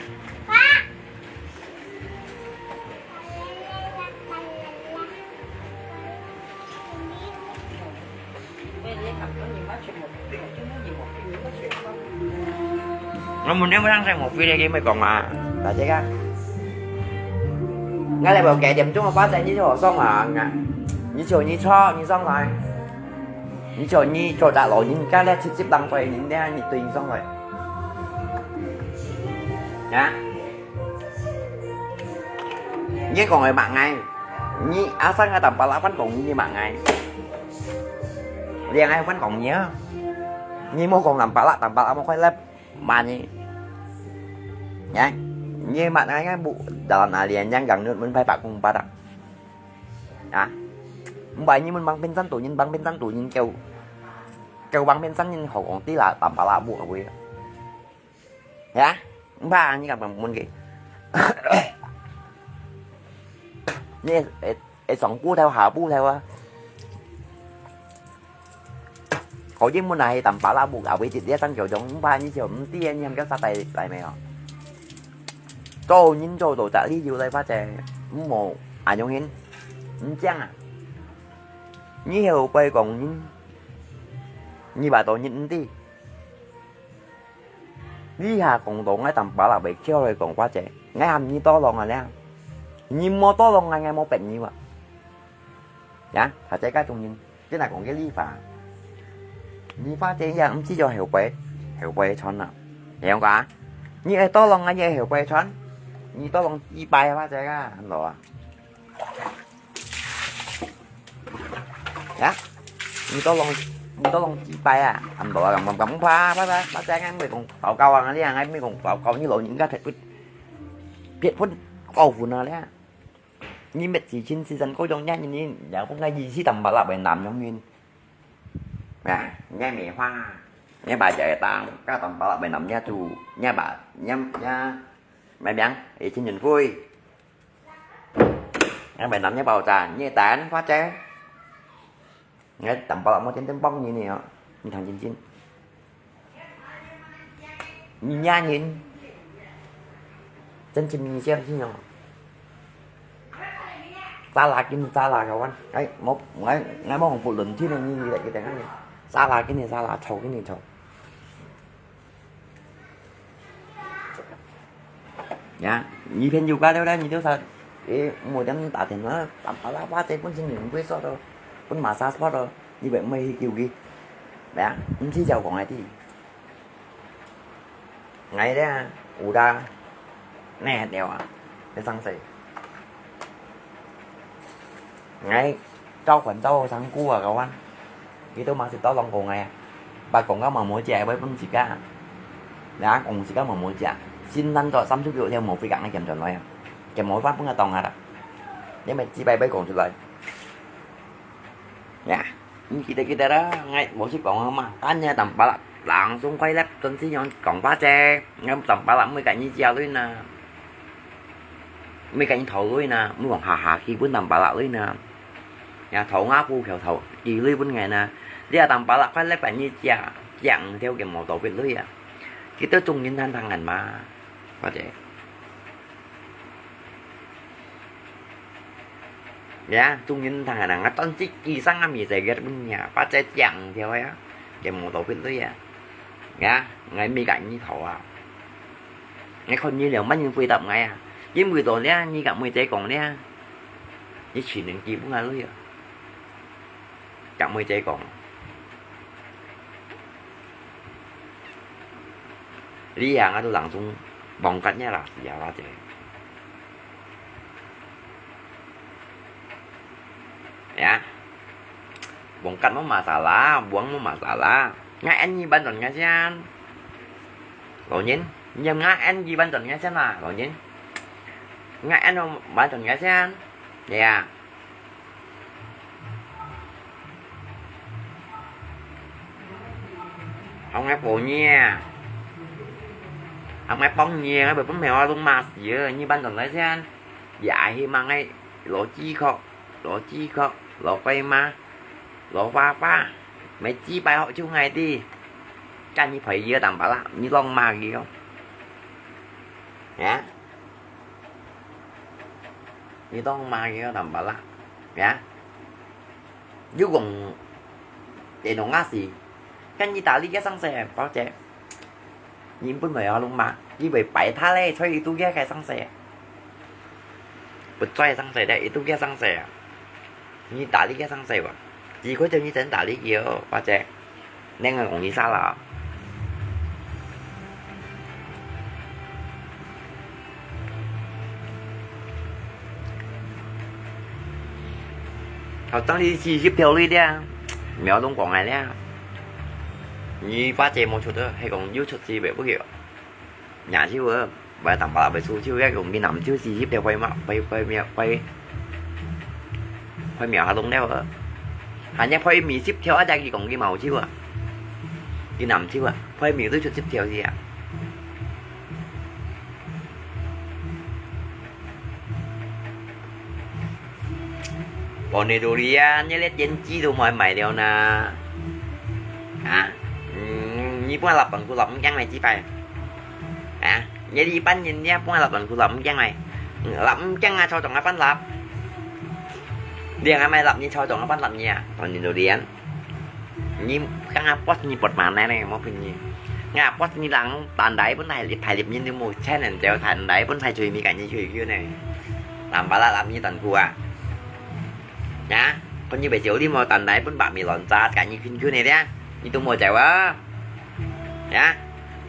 Nó muốn đến sang xe một phi đây kia mới còn mà. Tại chứ á. Ngay lại bảo kẻ điểm chung mà phát tại như chỗ xong mà ngã. Như chỗ như cho, như xong rồi. Như chỗ như chỗ đã lỗi, như cái lẽ chip chip đăng quay, như thế, như tùy xong rồi. Nhá. Nyi kong ai mak ngai. Nyi asal ngai tampalak pan kong nyi mak ngai. Liang ai pan kong nyi. Nyi mo kong tampalak, tampalak mo khoi lep. Ma nyi. Nhá. Nyi mak ngai ngai bu dalam alian yang gang nut mun pai pak kung padak. Nhá. Mbai nyi mun bang pensan tu nyin, bang pensan tu nyin kêu. Kêu bang pensan nyin hậu kong ti la tampalak bu abui. Ya, mba nyi kam kam mun ki. Nyi e e song pu thau ha pu thau a. Ko yin mun a he tam pa la bu a wei chit lia sang kiu dong mba nyi chiu mti nyi ham ka sa tai tai me o. Cho nyin cho to ta li yu lai fa che. Mo a yong yin. Mchang a. Nyi heu pai kong nyin. Nyi ba to nyin mti. Li ha kong to ngai tam pa la bai khiau lai kong fa che. Ngai ham nyi to long a lia. Nyi mo to long ngai ngai mo pet nyi wa. Ya, ha che ka chung nyin. Te na kong ke li fa. Nyi fa che ya, mchi yo heu pai. Heu pai chon a. Yong ka. Nyi e to long ngai nyi heu pai chon. Nyi to long i pai fa che ka. Lo a. Ya. Nyi to long, nyi to long chi pai a. Am lo a, kam kam kam pa pa pa pa cha ngang mui kong pao kao ang lia, ngai mui kong pao kao nyi lo nyi ka thet put. Piet phun kao phun a lia. Nyi met chi chin chi san ko yong nya nyi nyi ya ko ngai yi si tam ba la bai nam yong yin. Ya, ngai me hua. Ngai ba jai tang, ka tam ba la bai nam nya tu. Ngai ba, ngai, ngai, mai biang, e chin yun pui. Ngai bai nam ngai bao chan, ngai tan, fa che. Ngai tam bao mo chen ten bong ni ni o. Ni thang chin chin. Ni nya nyin. Chen chin ni chen chin o. Sa la kin sa la ka wan. Ngai mo, ngai, ngai mo hong pu lun thi ni ni ni ki teng ni. Sa la kin ni sa la, chau kin ni chau. Ya, nyi phen yu ka leo la, nyi leo sa, e, mo dem ta ten na, tam pa la pa te pun sin yu pui so do, pun ma sa so do, nyi be mo hi kiu ki. Ya, nyi chi jau kong ai ti. Ngai le, u da, ne leo a, ne sang se. Ngai, chao kwan chao sang ku a ka wan. 佢都嘛識到攏講个啊，把廣告毛毛姐會分自家，啊，講自家毛毛姐，新單到三十六條毛飛港个減轉來啊，減毛翻分个當啊啦，你咪自擺會講出來。呀，你記得記得啦，𠊎無識講啊嘛，今日淡薄啦，langsung快樂，真係用講話啫，𠊎淡薄啦，每個人借鐳呢，每個人討鐳呢，每講下下去分淡薄啦鐳呢。 呀，討吾步橋討幾鐳分𠊎呢，這淡薄啦，快樂分你借，借五條个毛豆粉鐳啊。佢兜中人還聽人嘛，或者，呀，中人聽人啊，𠊎當時寄生啊，咪在个分呀，或者借五條呀，个毛豆粉鐳啊。呀，𠊎每個人討啊。𠊎看你兩萬人回答𠊎啊，因為到了，你甲妹仔講了，你只能寄分𠊎鐳啊。 甲妹仔講，你啊，𠊎都langsung bongkar-nya啦，是啊，或者。Ya, bongkar無masalah，buang無masalah。𠊎恁樣bantuan𠊎先，老人，你毋恁樣bantuan𠊎先啦，老人。𠊎恁樣bantuan𠊎先，ya。 Không ai bổ nhẹ. Không ai bóng nhẹ, ai bổ bóng mèo lông mà xỉa, như ban tuần lái sen. Dạ hi mà ngay, lỗ chi khọ, lỗ chi khọ, lỗ quay mà, lỗ pha pha. Mày chi bài họ chung ngày đi. Chả như phải dưa tạm bảo là, như lông mà kìa. Hả? Ni tong ma kìa tạm bảo là. Ya. Yú gong để nó ngã xì. Kan ni ta li kia sang xe, bảo chế. Ni pun phải lo ma. Ni phải phải tha lê, choi itu kia cái sang xe. Bật choi sang xe đấy, itu kia sang xe. Ni ta li kia sang xe ba. Chỉ có cho ni tấn ta li kia, bảo chế. Nên là cũng đi xa lắm. Học tăng đi xì xíp theo lui đi à. Mèo đông quảng ngài đi à. Ni ba chế một chút thôi, hay còn YouTube xì bể bức hiệu. Nhà chứ bơ. Bai tang pala bai su chiu ya kong bi nam chiu si hip de bai ma, bai, bai mia, bai, bai mia ha long leo. Han ya bai mi sip theo a ja ki kong ki mau chiu a. Ki nam chiu a. Bai mi tu chu sip theo si a. Pone durian, ni liat yen chi tu moi mai leo na. Ha? Ni pun lap bang ku lap mkiang mai chi pai. Ha? Ye li pan yin nia pung lap lan ku lap mkiang ai. Lap mkiang a chau chong a pan lap. Liang a mai lap ni chau chong a pan lap nia. Ton ni lo lian. Ni kang a pos ni pot ma nai nai mo pun ni. Nga pos ni lang tan dai pun thai lip thai lip ni ni mo chen en teo tan dai pun thai chui mi ka ni chui kiu nai. Lam ba la lap ni ton ku a. Nia, kon ni be jiu li mo tan dai pun ba mi lon chat ka ni kun kiu nai dia. Ni tu mo jai wa. Ya.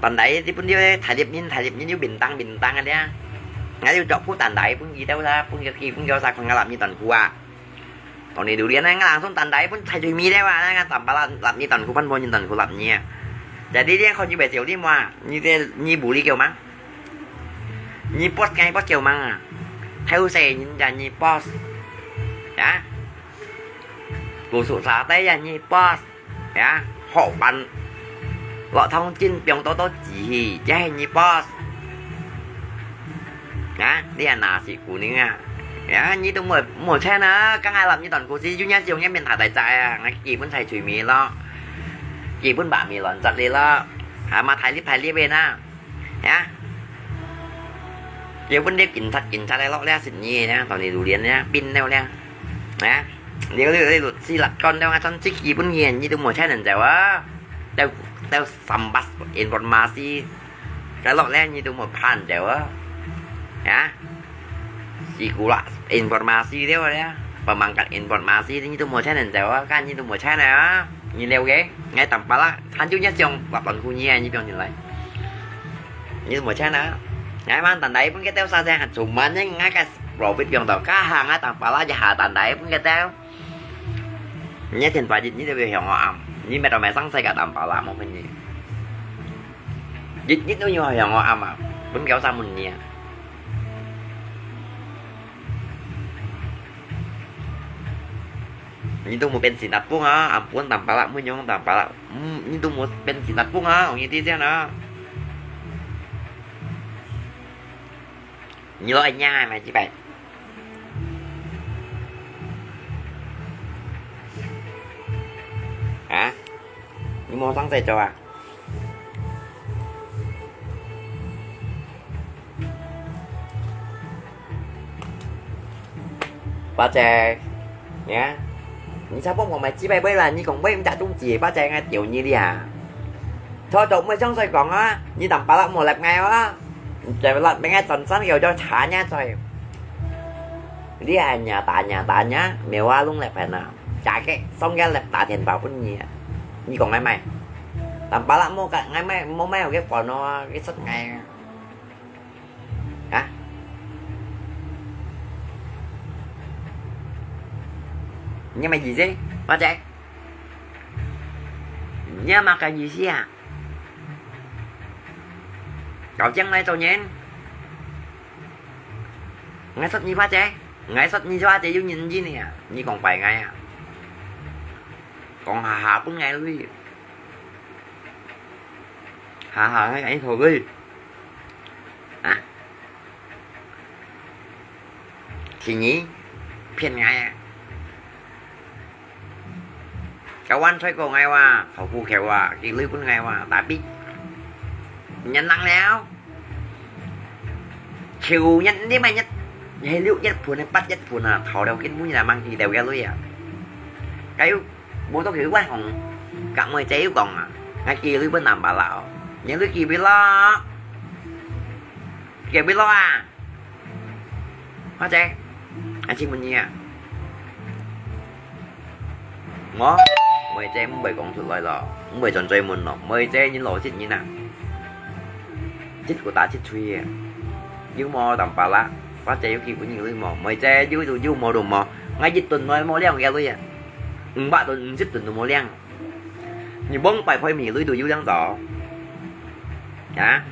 Tan dai ti pun diu thai lip nin, thai lip nin diu bintang, bintang a dia. Ngai diu jok phu tan dai pun ki tau la, pun ki, pun ki sa kon ngalap ni tan ku a. Ton ni du lian ngai lang sun tan dai pun thai jui mi dai wa, ngai tam pa la lap ni tan ku pan bo ni tan ku lap ni. Jadi dia kon ni be jiu li mo, ni de, ni bu li kiu mang. Ni pos ngai pos kiu mang a. Thai u se ni ja ni pos. Ya. Lu su sa tai ya ni pos. Ya, hok pan. Lok thong chin piong to to ji hi, jai ni pos. Ya, dia na si ku ni a. Ya, ni tu mo, mo chen a, ka ngai lap ni ton ku si, yu nia siu nia min tha tai cha a, ngai ki pun thai chui mi lo. Ki pun ba mi lon chat li lo. Ha, ma thai lip thai lip ve na. Ya. Dia pun dia kin chat, kin chat lo le sit ni ya, ton ni du lian ya, pin leo le. Ya. Dia le le lut si lak kon leo nga chan si ki pun yen ni tu mo chen en jai wa. Teo, teo sambas informasi. Ka lo le ni tu mo pan jai wa. Ya. Si ku la informasi leo le. Pemangkat informasi ni tu mo chen en jai wa, kan ni tu mo chen ya. Ni leo ge, ngai tam pa la. Than ju nia siong lap ton ku ni ni piong ni lai. Ni mo chen a. Ngai man tan dai pun ke teo sa se han chu man ni ngai ka profit yong tau ka ha ngai tam pa la ja ha tan dai pun ke teo. 你一天拜日，你都會向我暗，你乜都乜生世界淡白啦，無分你。日日都要向我暗啊，分狗屎問你啊！你都無變成阿公啊，阿公淡白啦，無用淡白啦，嗯，你都無變成阿公啊，我跟你講啊。你老人家還買幾百？ 啊？你無上洗做啊？八姐，你看，你差不多買幾百杯啦，你講買毋得中止，八姐，𠊎丟你哩啊！早早毋會上水講啊，你當巴拉莫來買啊！ Cewek lak mengay tonsan kêu cho chanya coy. Lia nya tanya tanya, mewa lung lek pena. Chake song ya lek ta thian ba pun ni. Ni kong ngai mai. Tam pala mo ka ngai mai, mo mai ke phone no, ke sat ngai. Hả? Nghe mày gì chứ? Ba chạy. Nghe mà cái gì chứ à? Kau chang lai tau nyen. Ngai sot ni pha che. Ngai sot ni pha che yu nyen ji ni a. Ni kong pai ngai a. Kong ha ha pun ngai lui. Ha ha ngai ngai thou lui. Hả? Thì nhí. Phiền ngai a. Kawan soi ko ngai wa, thau pu kheu wa, ki lui pun ngai wa, tapi. Nyan nang leo. Chiu nyan ni mai nyan. Hei liu yet phun, hei pat yet phun a, thau leo kin mu nyan mang ki leo ya lui a. Kai u, bu to ki wan hong. Kak moi che yu kong a. Ngai ki lui pun nam ba lao. Nyan lui ki bi lo. Ki bi lo a. Hoa姐，阿姊問你啊。我，妹姐毋會講出來咯，毋會轉嘴問咯，妹姐人老實人啊。一個打一歲啊，有無淡薄啦？花姐有幾分有無？妹姐有就有，無就無。𠊎一頓內無兩個鐳啊，五百頓、五十頓都無兩。 你望擺開米鐳都有樣到。啊？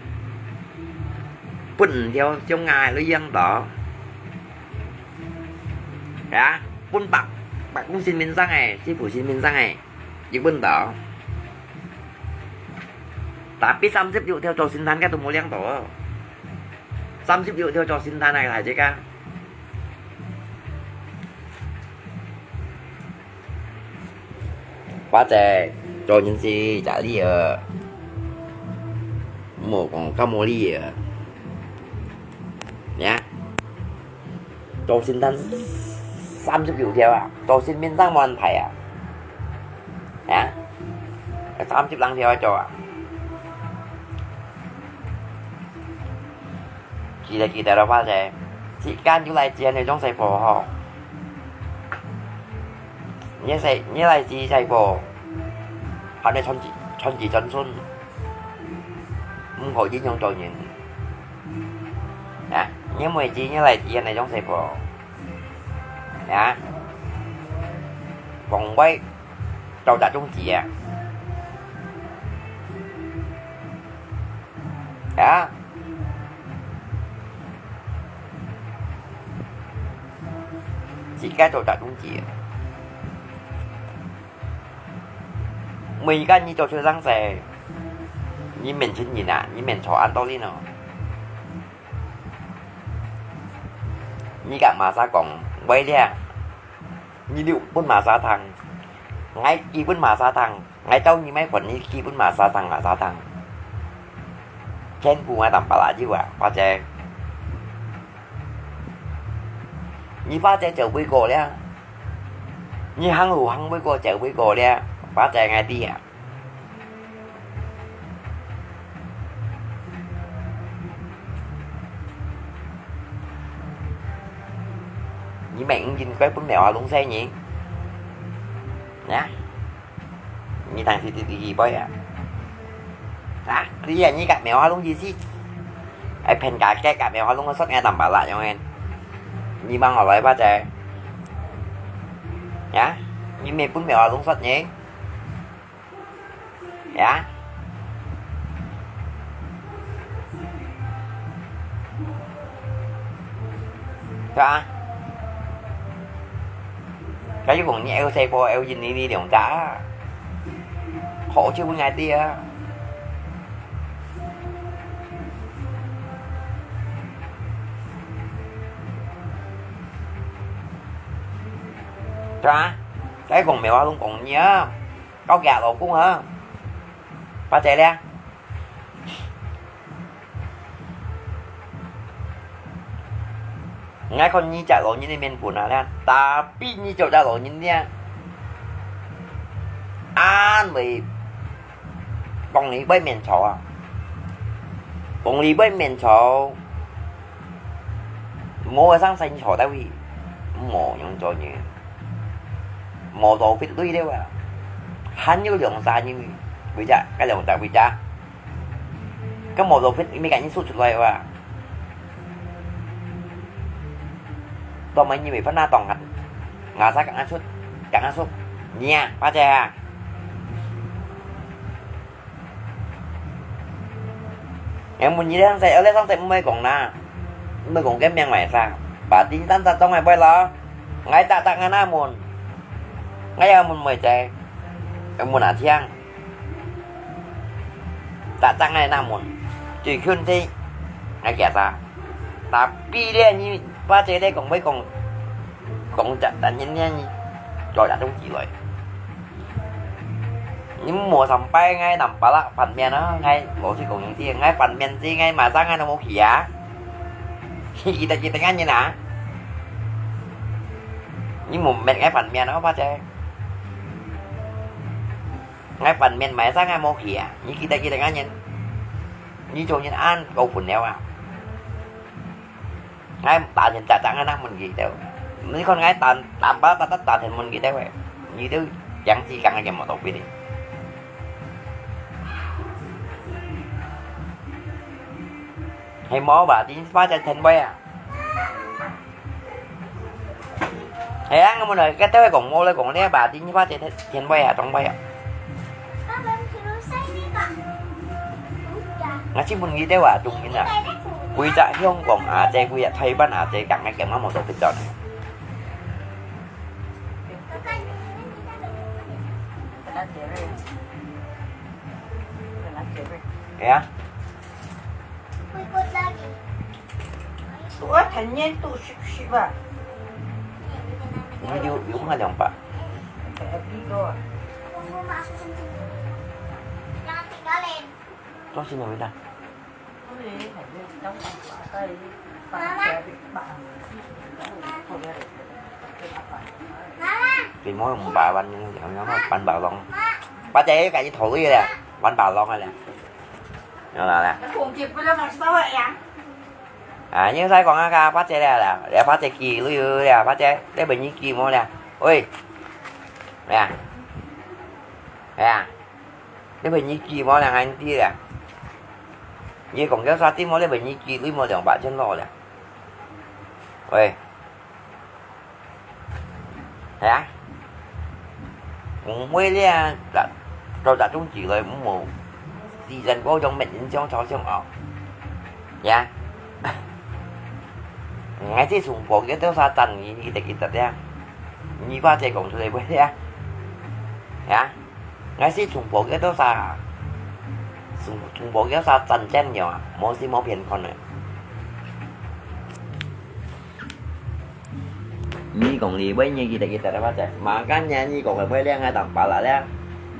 分條小伢鐳樣到。啊？分白，白公身面上誒，師傅身面上誒，有分到。Tapi三十六條做神探个都無量到。三十六條做神探个大隻个。 花姐，做人是家裡个，莫講搞無理个。呀，做神探三十六條啊，做神面上無安排啊。呀，三十零條愛做啊。 記得記得了，花姐，時間又來接你種細婆吼。你細，你來接細婆，還得傳子，傳子傳孫，毋可以用做人。啊，你每日你來接你種細婆，啊，防衛到達中止啊。 啊，自家做大公子。每一個你做出生事，你面前人啊，你面朝安到你咯。你甲馬沙講，喂咧，你留分馬沙聽，𠊎記分馬沙聽。 𠊎兜你買款，你基本嘛沙tăng嘛沙tăng。全部嘛淡薄啦，有啊，花姐。你花姐走不過了，你行路行不過，走不過了，花姐，𠊎知啊。你明明該分苗啊，弄死你，啊？ 你當時弟弟去背啊？啊，你啊，你甲苗花弄意思？哎，騙假假甲苗花弄个說𠊎淡薄啦，樣个。你望我來吧，姐。啊？你毋係分苗阿龍說呢？呀？係吧？佢又講你有細波，有印尼呢兩隻啊，好就分𠊎知啊。係吧？該講苗阿龍講你啊，搞佢老公啊，八姐咧。 𠊎看你隻老人个面本啊，tapi你做隻老人呢，安慰講你會面吵啊，講你會面吵，無个生細你坐得位，無用做呢，無到fit鐳了啊，還有兩三年，為隻，該兩隻為隻。 該無路費，你咪趕緊說出來哇！到尾你咪分那當啊，ngasa趕緊說，趕緊說，你啊，八姐啊！𠊎問你，你上世，你上世毋會講啦，毋會講个命壞啥，把丁單隻當个會咯，𠊎打打𠊎那門，𠊎也問妹仔，也問阿聽。 打打𠊎那門，最近這𠊎驚啥？Tapi咧，你八姐咧講會講，講隻，但人呢，做隻東西來。你無sampai𠊎nampak啦，反面啊，𠊎老實講你知，𠊎反面知，𠊎馬上𠊎都無去啊。你記得記得𠊎人啊？你無面𠊎反面啊，八姐。 𠊎反面買衫𠊎無去啊，你記得記得𠊎人，你做人恁高分了啊！𠊎打電話打打𠊎那問佢兜，你看𠊎打打把打打打電問佢兜喂，你兜樣子講个無道理哩。係無吧？你發在天位啊？ 係啊，𠊎問來，該兜講無來講咧吧，第二把這天，天尾啊，東尾啊。𠊎先問你兜啊，中人啊，幾隻香港阿姐，幾隻台灣阿姐，講个講个無道理呢。係啊。 我天天都十十啊。你有有卖两百？多少钱一单？最多五百万，有有办法咯？八姐，赶紧投入了，万把弄了。 有啦啦。啊，應該講啊，八姐了啦，了八姐寄鐳了，八姐，你分你寄無了？喂，哎呀，哎呀，你分你寄無了，俺弟了？你講叫啥地方？你分你寄鐳無兩百千落了？喂。 係啊，講話咧，做做種子來，毋好自然嗰種面人相吵相拗。呀，𠊎這重播个多少讚，你記得記得呀？你把這講出來會呀？呀？ 𠊎係重播个多少啊？重重播个多少戰爭了啊？無係無片看呢。你講你會，你記得記得了吧？這馬干呀，你講个會了，𠊎當巴拉了。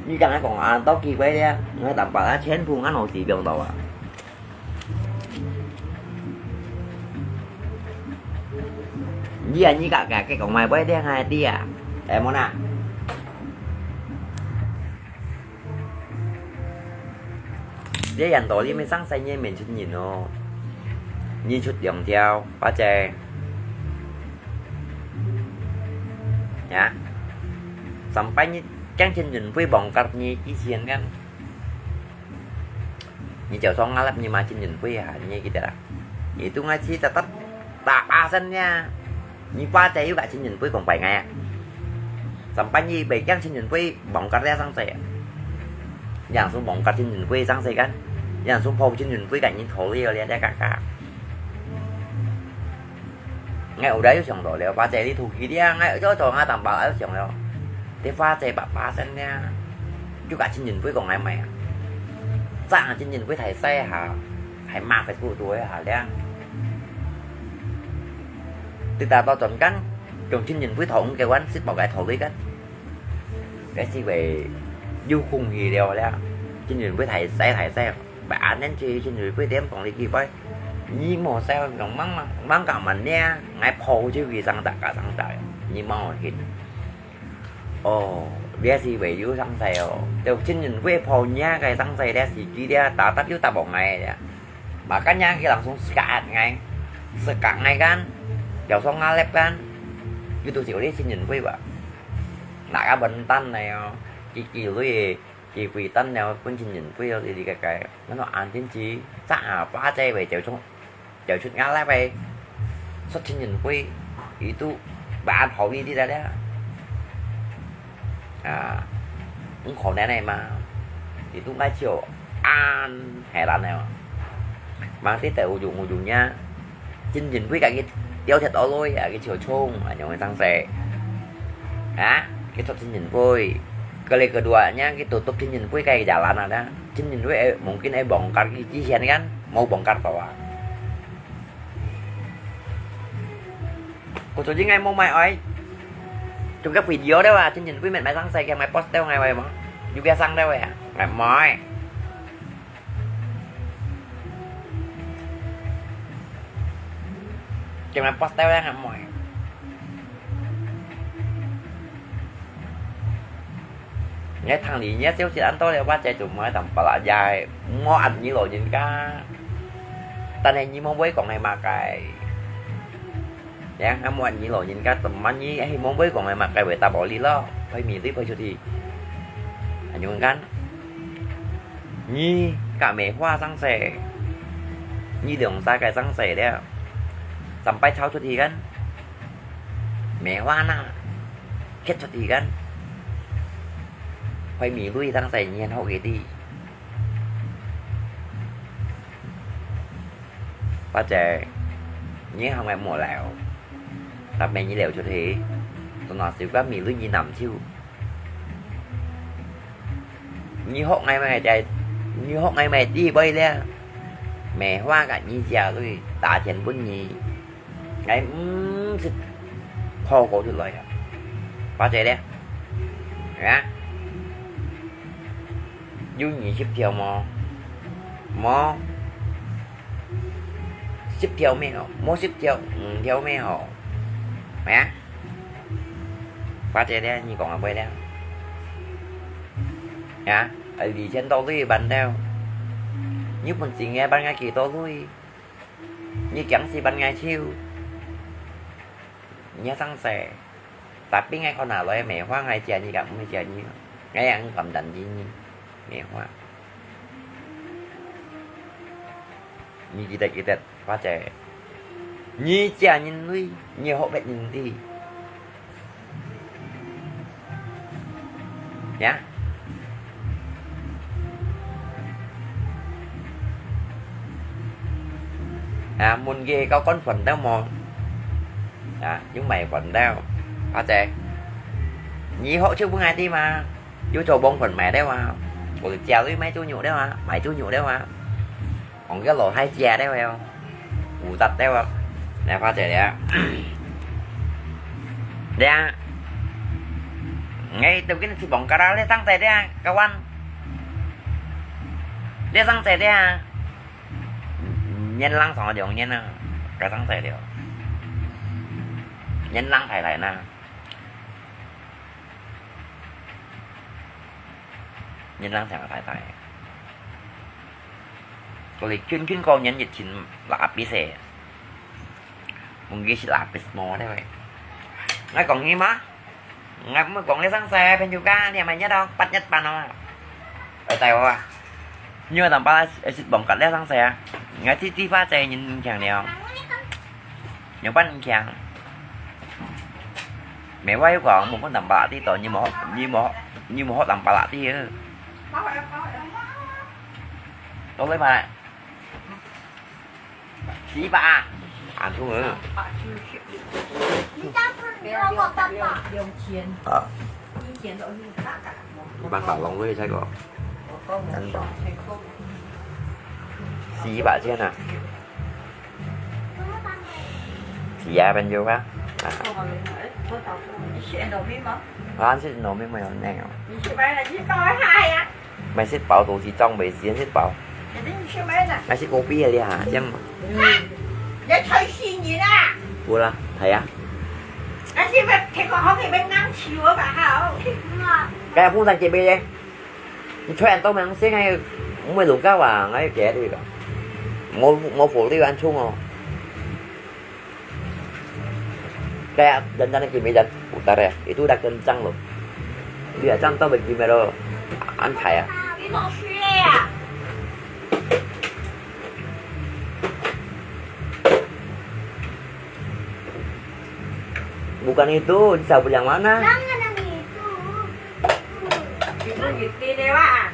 你講𠊎講啊，到幾會了，𠊎當巴拉全部俺老師用到啊。 你啊，你个个个講買杯定係啲啊？哎，莫啦。這樣道理，你生細人面出人哦，你出兩條，或者，呀，sampai你驚親人會忘記你以前个。 你就上ngalah你嘛親人杯啊，你記得啦？Itu ngaji tetap tak pasen nya. Ni pa cayu ka 親人杯講拜𠊎啊。上班以為驚陳雲輝網格這生死，人說網格陳雲輝生死kan，人說破陳雲輝个人討了這這个个。𠊎後來又想到了，花姐你土氣了，𠊎早早𠊎當白又想了，這花姐白白生了，就甲陳雲輝講𠊎買啊，再陳雲輝太細下，還罵Facebook多一下了。直到到轉間，用陳雲輝討五个萬，食飽个討你个。 該時會有空氣了了，真正會大細大細，白安恁去真正會點講你幾擺，你莫笑，用慢慢慢慢慢呢，𠊎抱就佢上大家上大，你莫去。哦，這時會有上細哦，就真正會抱你个上細了，時機了，打打又打無𠊎了。Makanya佢langsung sekat𠊎，sekat𠊎kan，又上ngalepkan，佢都是有這真正會吧。 拿个分擔呢哦，佢佢鐳，佢分擔了，分錢人費哦，哩哩个个，𠊎講恁真是，早下花姐會走出，走出ngalepkan个，出錢人費，佢都毋好意思了了。啊，毋可能个嘛，佢都愛笑，恁係難个哦。Mang啲豆有有有呢。 真正會甲佢丟掉落來啊，佢就衝啊，樣个生死。啊，佢做真正會，个咧个多啊，呢佢都都真正會个jalan啊，真正會會mungkin會bongkar佢之前kan，無bongkar到啊。Kau tu jingai mau mai oi. Cuma video dia wa, cincin kui met mai sang sai kia mai post dia ngai wai mo. Juga sang dia wa ya. Ngai mai. Cuma post dia ngai mai. Ngai thang li ngai siu sit ăn to le wa cai tu mai tam pala jai. Mo ăn ni lo nyin ka. Tan he ni mo wei kong ngai ma kai. Ya, ngai mo ăn ni lo nyin ka tem man ni he mo wei kong ngai ma kai wei ta bo li lo. Phai mi li phai chu ti. Anh yung kan. Ni ka me hua sang se. Ni liong sa kai sang se le. Sampai chau chu ti kan. Me hua na. Khiết chu ti kan. Phai mi lui sang se nyen hok ye ti. Ba che, nyi hong ngai mo leo. Tap me nyi leo chut he. Tuna siu ka mi lui nyi nam chiu. Nyi hok ngai mai che, nyi hok ngai mai ti boi le. Me hua ka nyi jia lui, ta chien bun nyi. Ngai, mm, sit. Kho ko chut loi ya. Ba che le. Ya. Yu nyi sip thiau mo. Mo. Sip thiau me ho. Mo sip thiau, mm, thiau me ho. Ya. Ba che le, nyi kong a boi le. Ya. Ai li chen to lui ban leo. Nyi pun sing ngai ban ngai ki to lui. Nyi kiang si ban ngai chiu. Nyi sang se. Tapi ngai kho na loi me hua ngai chia nyi ka mui chia nyi. Ngai yang kam dan nyi nyi. Me hua. Nyi kitet kitet. Ba che. Nyi chia nyin lui. Nyi hok bet nyin ti. Ya. Ya, mun ge kau kon phun dau mo. Ya, yung mai phun dau. Ba che. Nyi hok chu bu ngai ti ma. Yu cho bong phun mai dau wa. Ko chia lui mai chu nyu dau wa. Mai chu nyu dau wa. Ong kia lo hai chia dau wa. Wu tat dau wa. Nè pha che le. Dia. Ngai tu kin si bong kara le sang tai dia, kawan. Le sang tai dia. Nyen lang song jong nyen na. Ka sang tai dia. Nyen lang thai thai na. Nyen lang thai thai. Ko li kyun kyun ko nyen yit chin la pi se. Mung gi si la pi mo de wei. Ngai kong ni ma. Ngai mo kong le sang se pen ju ka ni mai nyat dong, pat nyat pan ma. Pai tai wa. Nyo tam pa sit bong kat le sang se. Ngai ti ti pa che nyin kyang liao. Nyo pan kyang. Mẹ vai có một con tầm bạ tí tỏ như một, như một, như một hot tầm bạ lạ tí ư. Đó lấy mà. Xí bạ à? Ăn không ư? Ờ. Iban bạ lòng với sai có. Ăn bạ. Xí bạ chứ nè. Xí bạ bên vô bạ. À. Ăn xí nổ mới mới nè. Mày xí bảo tụ xí trong mày xí xí bảo. Mày xí copy à đi hả? Chứ mà. Bố là thầy à? Cái là phun sang kia bên đây. Thuê ăn tao mày không xí ngay. Không phải lũ cao à, ngay kia đi cả. Ngô, ngô phủ đi ăn chung à. Kaya, dandan na kimidan, putar ya. Itu udah kencang loh. Dia contoh bagi mero antai ya. Bukan itu, di sabu yang mana? Jangan yang itu. Itu gitu deh, Wak.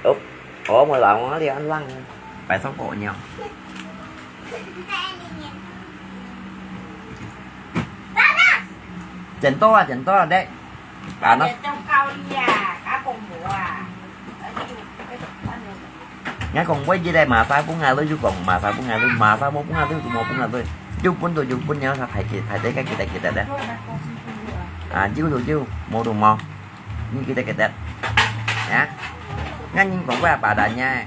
Ủa, ủa, mà làm nó đi ăn lăng. Phải sống khổ nhiều. Chén tô à, chén tô à, đấy. À, nó. Ngay còn quay gì đây mà sao cũng ngay lưới, chứ còn mà sao cũng ngay lưới, mà sao cũng ngay lưới, mà sao cũng ngay lưới, cũng ngay lưới. Chứ pun tu, chứ pun nhau sao thầy chị, thầy đấy cái chị, thầy chị đấy. À, chứ tu chứ, mua đồ mò. Ni kita ketat. Ya. Ngan ning kong kua padanya.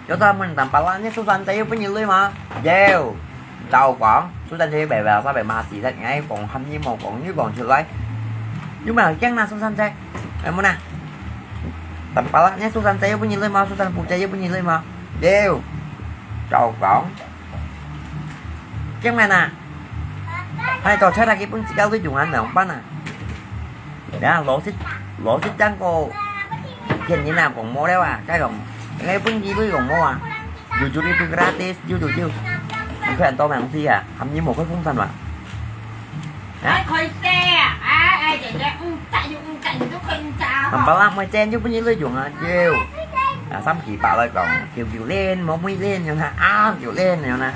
Cho ta mun tam pala ni susan tayo pun ni lui ma. Jeu. Tao kong, susan tayo bè bè sa bè ma si tat ngai kong ham ni mo kong ni kong chu lai. Ni ma kiang na susan tayo. Ai mo na. Tam pala ni susan tayo pun ni lui ma, susan pu tayo pun ni lui ma. Jeu. Tao kong. Kiang na na. Hai, tao chai ta ki pun si kau tu jung an nang pan à. Ya, lô sit, lô sit chang ko. Thiên nhiên nào cũng mua đấy à, cái còn ngay pun gì lui cũng mua à. Dù dù đi pun gratis, dù dù dù. Không phải ăn tao mà không gì à, hầm như một cái phun xanh mà. Hả? Khói xe à, à, à, vậy vậy, ừ, chạy dù, ừ, chạy dù, tôi khói sao. Hầm bao lắm, mới chen chứ pun gì lui jung à, chiêu. À, xăm kỳ bạ lại còn, kiểu kiểu lên, máu mũi lên, nhau na, à, kiểu lên, nhau na.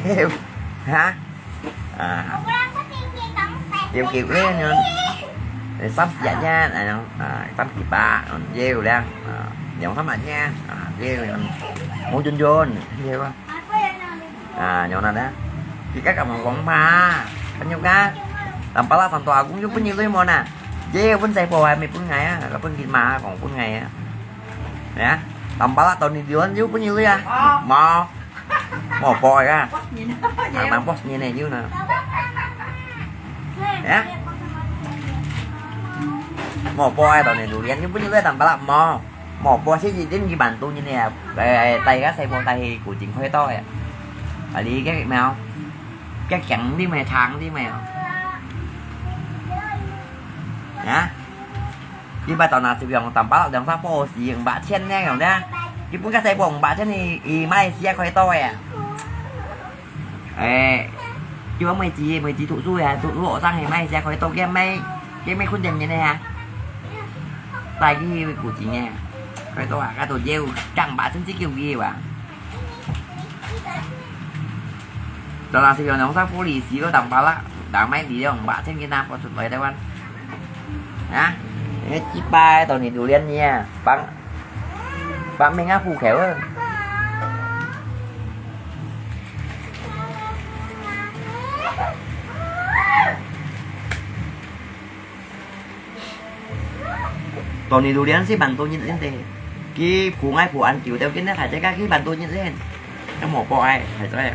Chiêu. Hả? À. Chiêu kiểu lên, nhau. Để xăm dạ nha, à, nó, à, xăm kỳ bạ, nó chiêu ra. À, nhau xăm ảnh nha. À, chiêu, nó. Máu chun chun, chiêu á. À, nhau na đó. Thì các cặp mong bóng mà. Kan ñu ka. Tam pala tam tua cũng như pun như lui mo na. Chiêu pun sai po ai, mi pun ngai á, là pun kít mà, còn pun ngai á. Ya, tam pala tao ni dion yu pun ni lui ya. Mo. Mo poi ka. Ang nang pos ni ne yu na. Ya. Mo poi tao ni durian yu pun ni lui tam pala mo. Mo poi si ji din ji ban tu ni ne. Ai, tai ka sai po tai ku jing khoi to ya. Ali ke mèo. Ke kiang di mèo, chang di mèo. Ya. Đi bắt tao nà sụp yòng tầm bát lòng sa pô xí ung bá chén nè yòng nè. Đi bún cái xe bông bá chén đi, đi Malaysia khỏi tôi à. Ê, chưa mười chín, mười chín thụ du à, thụ du sang thì Malaysia khỏi tôi kia mấy, kia mấy khuôn tiền như này hả? Tại cái của chị nè. Khỏi tôi à, cái tổ gieo, chẳng bá chén xí kiểu gì à. Tao là sụp yòng nòng sa pô lì xí có tầm bát lạ, đang mấy đi yòng bá chén kia nà, có sụp lưới Taiwan. Hả? Ê, chí pai, tao nì durian nha. Bắn, bắn mình á, phù khéo á. Tao nì durian xí bản đồ nhìn lên tê. Kì phù ngay phù ăn chiu tao kì nè khai trái cá kì bản đồ nhìn lên. Cái mỏ bò ai, khai trái.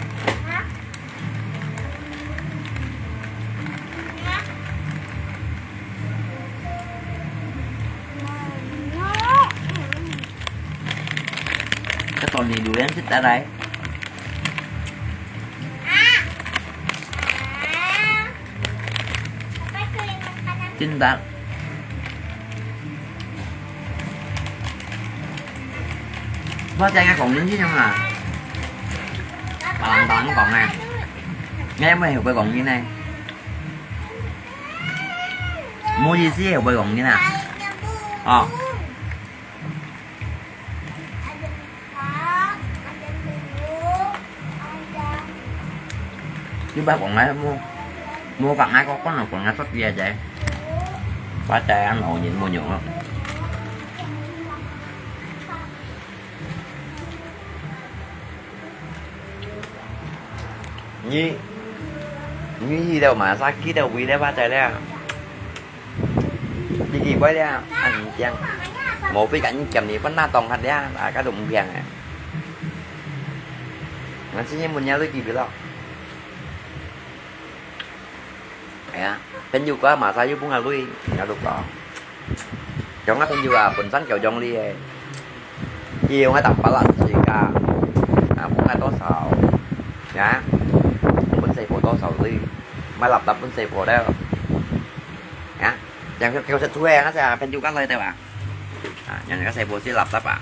Cái tao nì durian xí ta đây. Chính xác. 我正个講音係樣啊？嘭嘭講啊？你有無學會講音呢？無意思學會講音啊？哦。你毋講𠊎無，無講𠊎個，講講𠊎出去啊，姐。我在啊，老人無用啊。 你，你去了嘛，啥去了位了，我知了。你去位了，啊，你讲，莫非赶紧讲你，不那当下了，啊，个都唔平哎。那今天问你都几百了。哎呀，朋友个嘛，啥又不拿lui，你都讲。 像𠊎朋友啊，本身就用哩个，佢用个打巴拉自家，啊，分𠊎多少，啊，分細婆多少哩，買laptop分細婆了，啊，像佢食出个啊，該隻朋友講來對吧？啊，用个細婆食laptop啊，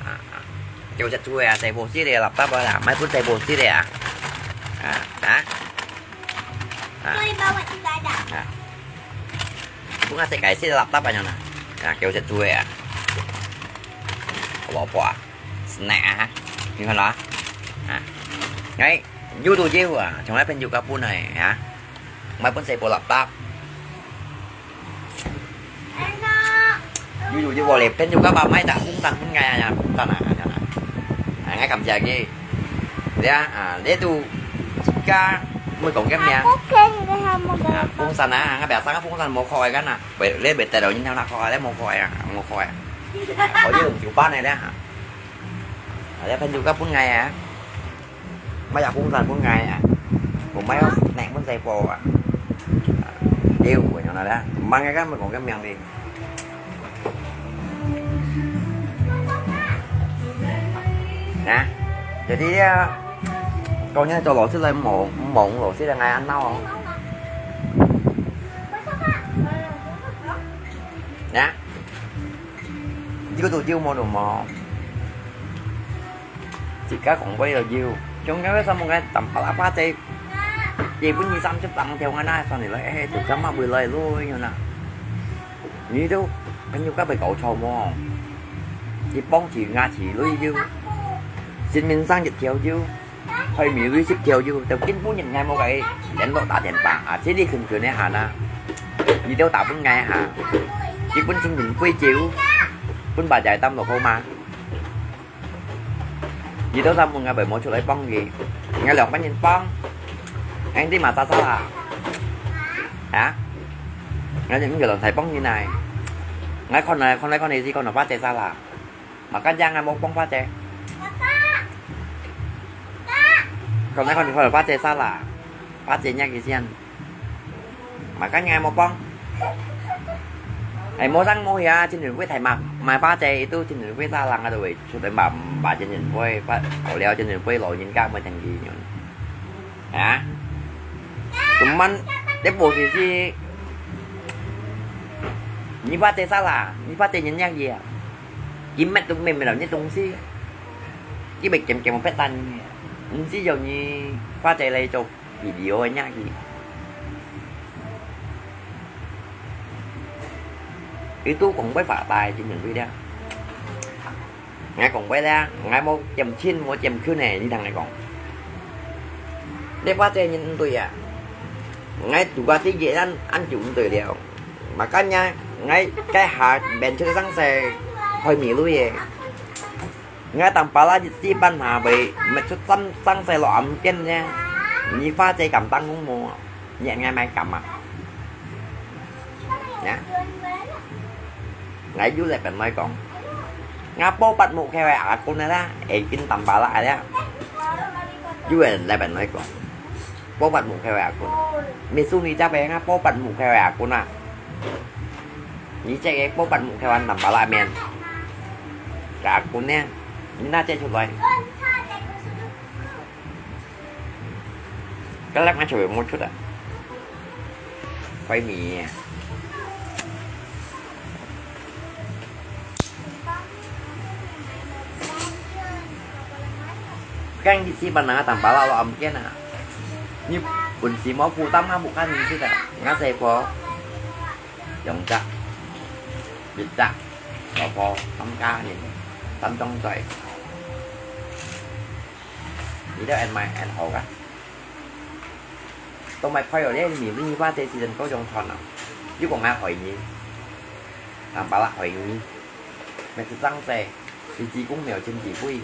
啊，啊，佢食出个啊，細婆食个laptop啊，買分細婆食个啊，啊，啊，啊。 分𠊎食个係laptop啊，樣啊，啊，佢食出个啊，蘿蔔啊，snack啊，你看啦，啊，哎，有都有啊，從來朋友个分个啊，買分細婆laptop。有有有，我連朋友个爸買打風扇分𠊎啊，風扇啊，啊，啊，啊，感謝佢，對啊，啊，你都自家會講个名。啊，風扇啊，𠊎別生个風扇無開个呐。 袂，你袂得到人頭那開，你無開啊，無開啊。我就用九八个咧哈。啊，你朋友个分𠊎啊，買隻風扇分𠊎啊，無買哦，拿分細婆啊。啊，對，我講了啦，毋係个，毋講个名的。啊，jadi啊，講你做老師來望，望老師來，𠊎恁鬧哦。 呀，這个都有無都無？自家講話又有，中間个什麼个打巴拉巴姐，也分你三十零條个那算你來，哎，就這麼會來咯，有那。你都朋友个被搞錯無？一幫住牙齒類有，新民生一條有。 開米類十條有，就根本人𠊎無个聯絡打電話啊，這裡近近个下啦，你都打分𠊎下，佢本身人貴少，分把仔擔落好嘛。你都三問𠊎為無出來幫佢，𠊎兩班人幫，兄弟嘛沙沙啦，啊？𠊎就五個人才幫你來，𠊎看來看來看去是看到八隻沙啦。 Makanya ngai mau pong pate. Kau nai kau kau pate salah. Pate nya kisian. Makanya ngai mau pong. Ai, mau sang mau ya, chin nui wei thai ma, mai pate itu chin nui wei salah ada wei. Sudah ma, ma chin nui wei pa, kau liao chin nui wei lo yin ka mai thang ki nyun. Ha? Cuman, dia posisi, ni pate salah, ni pate nyen yang ya. Kimet tu memang ni tungsi. Kimet kem kem petan ni. Nsi yo ni pate lai cho video nya ki. Itu kong bai fa tai chin nui wei dia. Ngai kong wei le, ngai mau chiam chin, mau chiam khun ne, ni thang ngai kong. Dek pate nyin ntui a. Ngai tu ka ti ye an, an ju ntui liao. Makanya, ngai kai ha ben chut sang se, hoi mi lui ye. Ngai tang pala ji si ban ha bei, met chut sang, sang se lo am ken ne. Ni pate kam tang kong mo. Ngiat ngai mai kam a. Nè? Ngai yu lek pen mai kong. Ngai po pat mu khe wai a kun na la, e kin tam ba la a la. Yu lek pen mai kong. Po pat mu khe wai a kun. Mi su ni cha pe ngai po pat mu khe wai a kun a. Ni che e po pat mu khe wai tam ba la men. Ka a kun ne. Ni na che chu loi. Cái lát nó chửi một chút ạ. Khoai mì à. Kan di si panang tambala lo amken ah. Ni pun si mo pu tam nga bukan ni si ta. Nga sai po. Yong ta. Bit ta. Lo po. Tam ka ni. Tam tong toi. Ni da en mai en ho ka. Tong mai poi yo le ni ni pa te si den ko yong thon ah. Yu kong nga hoi ni. Tambala hoi ni. Mai si sang sai. Ni ji kong mèo chen ji pui.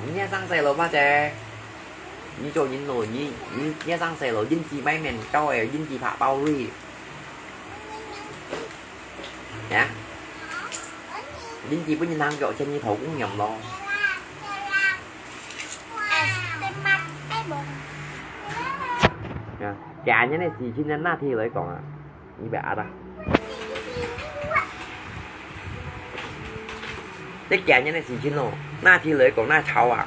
Ni sang sai lo pa te. Ni cho ni lo ni, ni sang sai lo, yin ji mai men kau eh, yin ji pha bao lui. Ya. Yin ji pun yin hang kau chen ni thâu kong yom lo. Ya. Kaya ni si chen na thi loi kong ah. Ni ba ada. Te kaya ni si chen lo. Na thi loi kong na chau ah.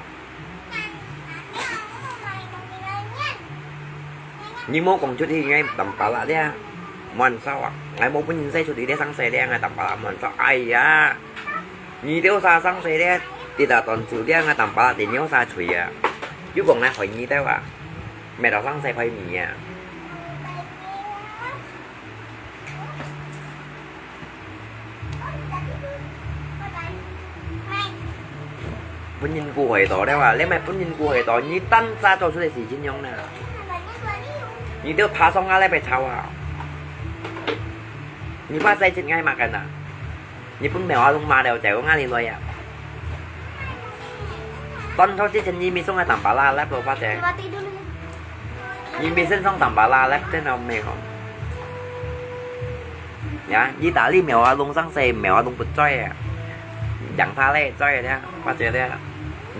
Ni mo kong chut hi ngai tambala le. Muan sao ah. Ngai mo pun yin sai chut hi le sang sai le ngai tambala muan sao. Ai ya. Ni teo sa sang sai le. Ti ta ton chut le ngai tambala ti nyo sa chui ah. Yu kong ngai hoi ni teo ah. Mèo tao sang sai hoi mi ah. Pun yin ku hoi to le wa, le mai pun yin ku hoi to, ni tan sa cho chut le si chen yong na. Ni teo tha song a le pe chau ah. Ni pa sai chen ngai ma kan ah. Ni pun mèo a lung ma leo chai ngai ni loi ah. Ton cho chi chen ni mi song a tambala lap lo pa te. Ni mi sen song tambala lap te no me ko. Ya, Italy mèo a lung sang sai mèo a lung put choi ah. Yang tha le choi le, pa te le.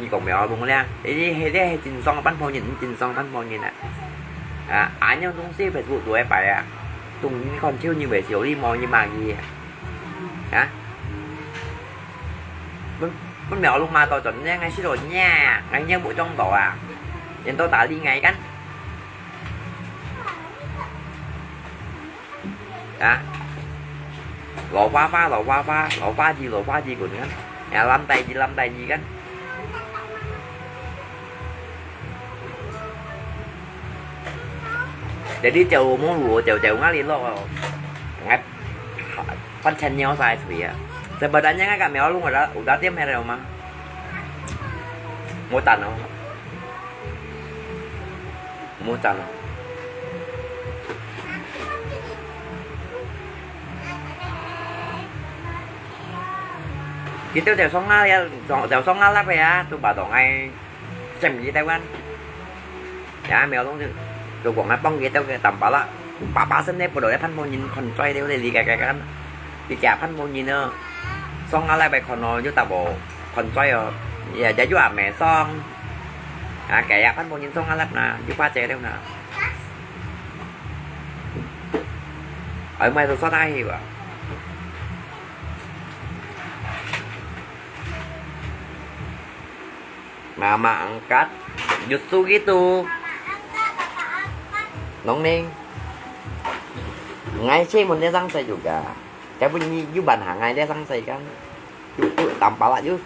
Ni kong mèo a lung le. Ini he le he jin song pan pho yin, jin song pan pho yin ah. Ah, anh em東西 Facebook tu ai pai ah. Tung ni kon chiu ni we siu li mo ni ma ki. Ha? Pun, pun mèo lung ma to chon ne ngai si lo ne, ngai nyang bu chong to ah. Yen to ta li ngai kan. Ha? Lo pa pa, lo pa pa, lo pa ji, lo pa ji kun kan. Ya lam tai ji, lam tai ji kan. Jadi chèo mo lu chèo chèo ngai li lo. Ngai pan chen nyo sai chui ah. Sebenarnya ngai ka mèo lung ada, ada tiêm he lo ma. Mo tan lo. Mo tan lo. Kita chèo song ngai ya, chèo song ngai lap ya, tu ba dong ai. Sem ji Taiwan. Ya, mèo lung tu. Tu kong a pong ji tao ke tambala. Papa sen ne polo ya phan mo yin kon choi leo le li ka ka kan. Li ka phan mo yin no. Song a lai bai kon no, yu ta bo kon choi o. Ya, ya yu a me song. A, ka ya phan mo yin song a lap na, yu pa che leo na. Ai mai so sa ta hi ba. Mama angkat, jutsu gitu. Nong Ning. Ngai che mun dia sang sai juga. Tapi ni yu ban ha ngai dia sang sai kan. Yu, yu tambala yu.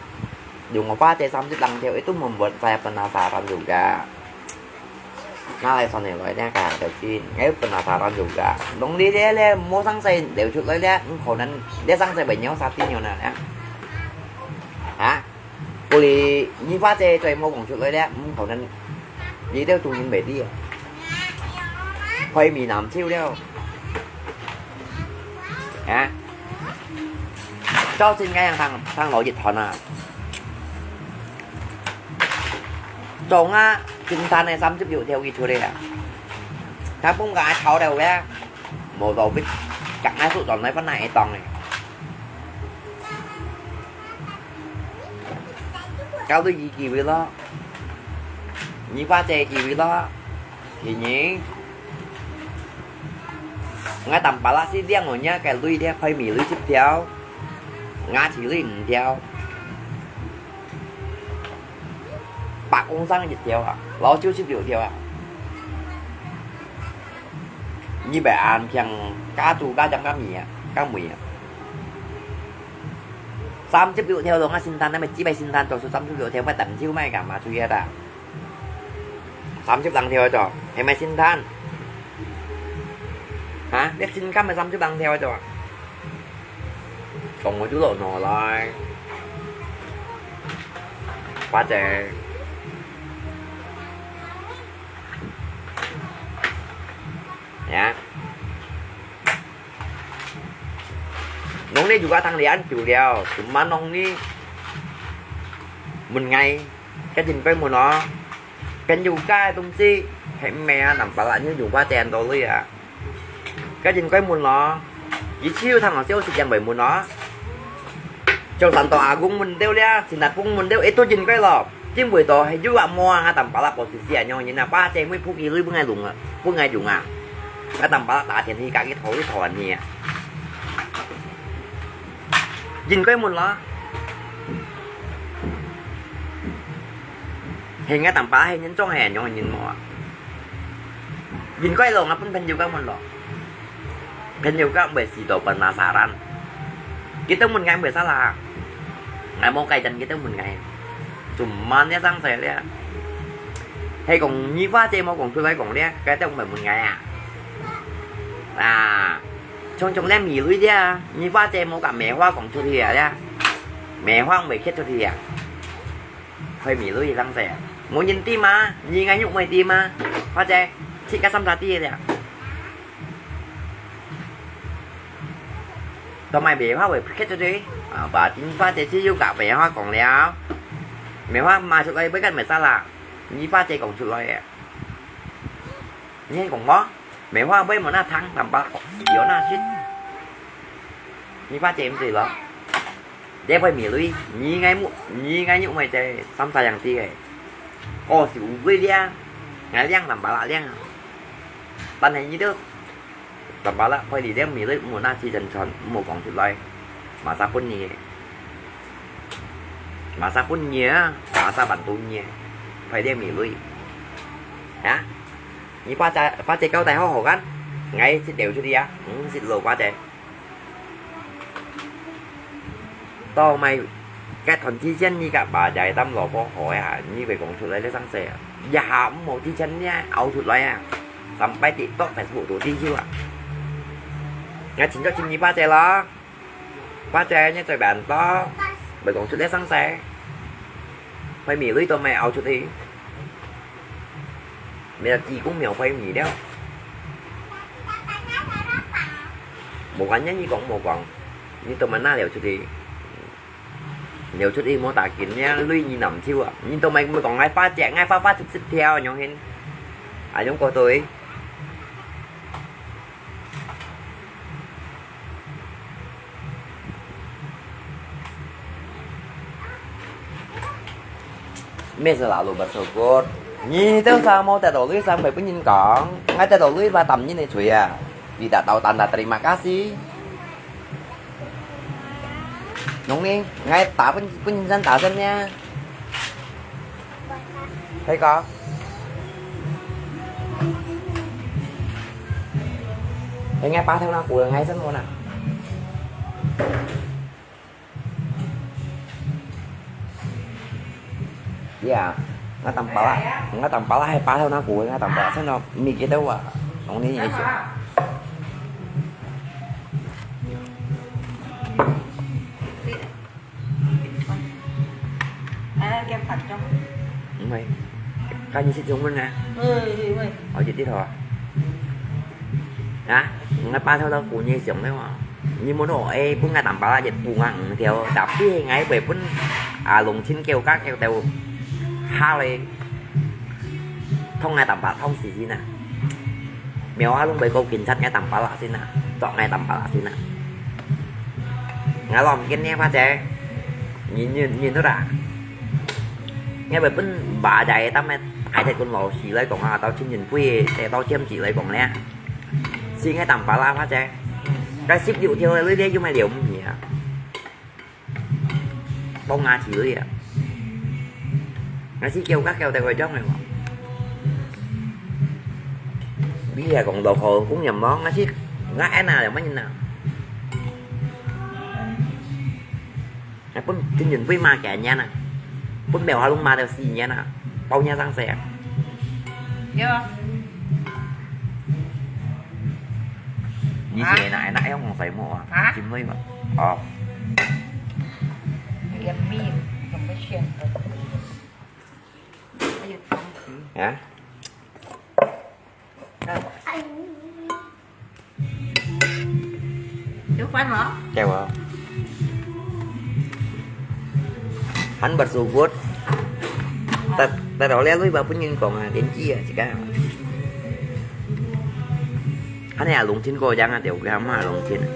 Yu ngopa che samjut lang theo itu membuat saya penasaran juga. Ngai lai son ne loi dia ka, tapi ngai penasaran juga. Nong Ning dia le mo sang sai leo chut loi dia, engkau nan dia sang sai banyak sati nyo na ya. Ha? Uli nyi fa che choi mo kong chut loi le, mm, khẩu nan, nyi teo tung yin bei di. Khoi mi nam chiu leo. Ha? Chao sin ngai yang thang, thang lo yit thon a. Chong a, chính tan ne samsip yu theo yit chut le a. Thang pung ka thao leo le. Mo lo bit, chak ngai su chon nai pan nai tong le. Kau lui yi kiwi lo. Nyi fa che kiwi lo. Thì nyi. Ngai tam pa la si liang o nya cái lui dia phai mi lui sip theo. Nga chỉ lui м theo. Bạc công sang yit theo à. Lo chiu sip liu theo à. Nyi bai an phiang cá tu cá chấm cá mì à, cá mì à. 三十六條路，𠊎聖誕，𠊎乜只買聖誕，做出三十六條，買等少買幹嘛，注意啊！三十零條做，係買聖誕。哈？你聖誕買三十零條做啊？講我就落落來。花姐。呀。 農曆就个當然久了，cuma農曆問𠊎，該應該問哦。朋友家个東西，係毋係啊？Nampak你有花錢到位啊？該應該問咯，佢只有聽我消息正會問哦。就算到阿公問到了，新阿公問到，一都應該咯。 因為到係有啊無啊，𠊎Tampalak posisi恁樣，人啊，花姐妹撲佢鐳分𠊎用啊，分𠊎用啊。𠊎Tampalak打電去，佮佢討，佢討人去啊。應該問啦。係𠊎Tampalak，係人總係恁樣人無啊？應該咯，𠊎分朋友家問咯。 朋友家毋會試到penasaran。佢兜問𠊎毋會salah。𠊎無cai正佢兜問𠊎。Cuma這生事咧，係講你花姐無講出來講咧，佢兜毋會問𠊎啊。啊，像像這美女咧，你花姐無佮梅花講出去啊咧，梅花毋會揭出去啊。 開美女生事啊？無人知嘛，你𠊎又毋會知嘛，花姐，自家心下知个了。同埋梅花會揭出去，啊，把你花姐只有佮梅花講了，梅花賣出來會跟梅花啦，你花姐講出來个。 你聽講無？梅花尾無那長，Tampalak有那雪。你花姐毋知咯？這位美女，你𠊎目，你𠊎肉妹仔，三十樣子个。哦，是烏龜咧，𠊎靚，Tampalak靚啊。但係你都，Tampalak，開你靚美女，無那時間穿，無講出來，masa分你。Masa分你啊，masa bantu你，開靚美女。啊？ 你花姐，花姐交代好好看，𠊎識流出去啊，毋識露花姐。到尾，該段之前你佮花姐擔老婆好啊，你會講出來个生事啊，一下毋好之前你啊，拗出來啊，sampai TikTok、Facebook都知曉啊。𠊎尋著尋你花姐咯。 花姐，你在邊度？會講出這生事？開美女都毋會拗出去。沒有濟公廟開美了。無關係，你講無講，你都毋會拿了出去。了出去無打緊，你鐳你難收啊！你都毋會講𠊎花姐，𠊎花花十十條，恁樣形。恁樣過對。 Meh selalu bersyukur. Nyi teu samo teto lui sampai pun nyin kong. Ngai teto lui ba tam nyin ni chui ya. Tidak tahu tanda terima kasih. Nong ni, ngai ta pun, pun nyin san ta san ya. Thấy có? Thấy ngay ba theo nó của ngay sân luôn à? Iya, ngã tầm pala, ngã tầm pala hay ba theo nó của ngã tầm pala sân nó mi kia đâu à? Ông đi nhảy chứ. Ai, kem phạt cho. Đúng rồi. Coi như sẽ chung luôn nè. Ừ, ừ, ừ. Ở chuyện tiếp thôi. Hả? Ngay ba theo đó của như sống đấy mà. Như muốn ổ ê, bún ngay tầm ba là dịch bù ngang theo. Đạp đi ngay bởi bún, à, lùng chín kêu các kêu tèo. Ha lê. Thông ngay tầm ba thông xì gì nè. Mèo á, lùng bởi câu kính sắt ngay tầm ba là xin nè. Chọn ngay tầm ba là xin nè. Ngã lòng kiên nhé, pha chế. Nhìn, nhìn, nhìn thôi đã. Nghe bởi bún bà dạy tao mẹ, ai thấy con lò xì lấy cổng à, tao xin nhìn quê, sẽ tao chiếm chỉ lấy cổng nè. Xì ngay tầm ba là pha chế. Cái ship dụ theo lấy đấy, chứ mày liều không nhỉ? Bông ngà chỉ lấy à. Ngà xì kêu các kêu tại gọi chóng này mà. Bây giờ còn đồ khổ cũng nhầm món, ngà xì, ngà é nào là mới nhìn nào. 哎，分，分人喂嘛，给人家呢，分表哈龙嘛都死人家呢，包人家上谁啊？有啊。你是哪，哪用水母啊？啊？金水嘛。哦。也没有什么选择。还有汤匙。啊？ 有饭無？有啊。還不舒服。但，但係這位吧，本人講啊，年紀啊，自家。恁樣啊，龍親過樣啊，就佢阿媽龍親啊。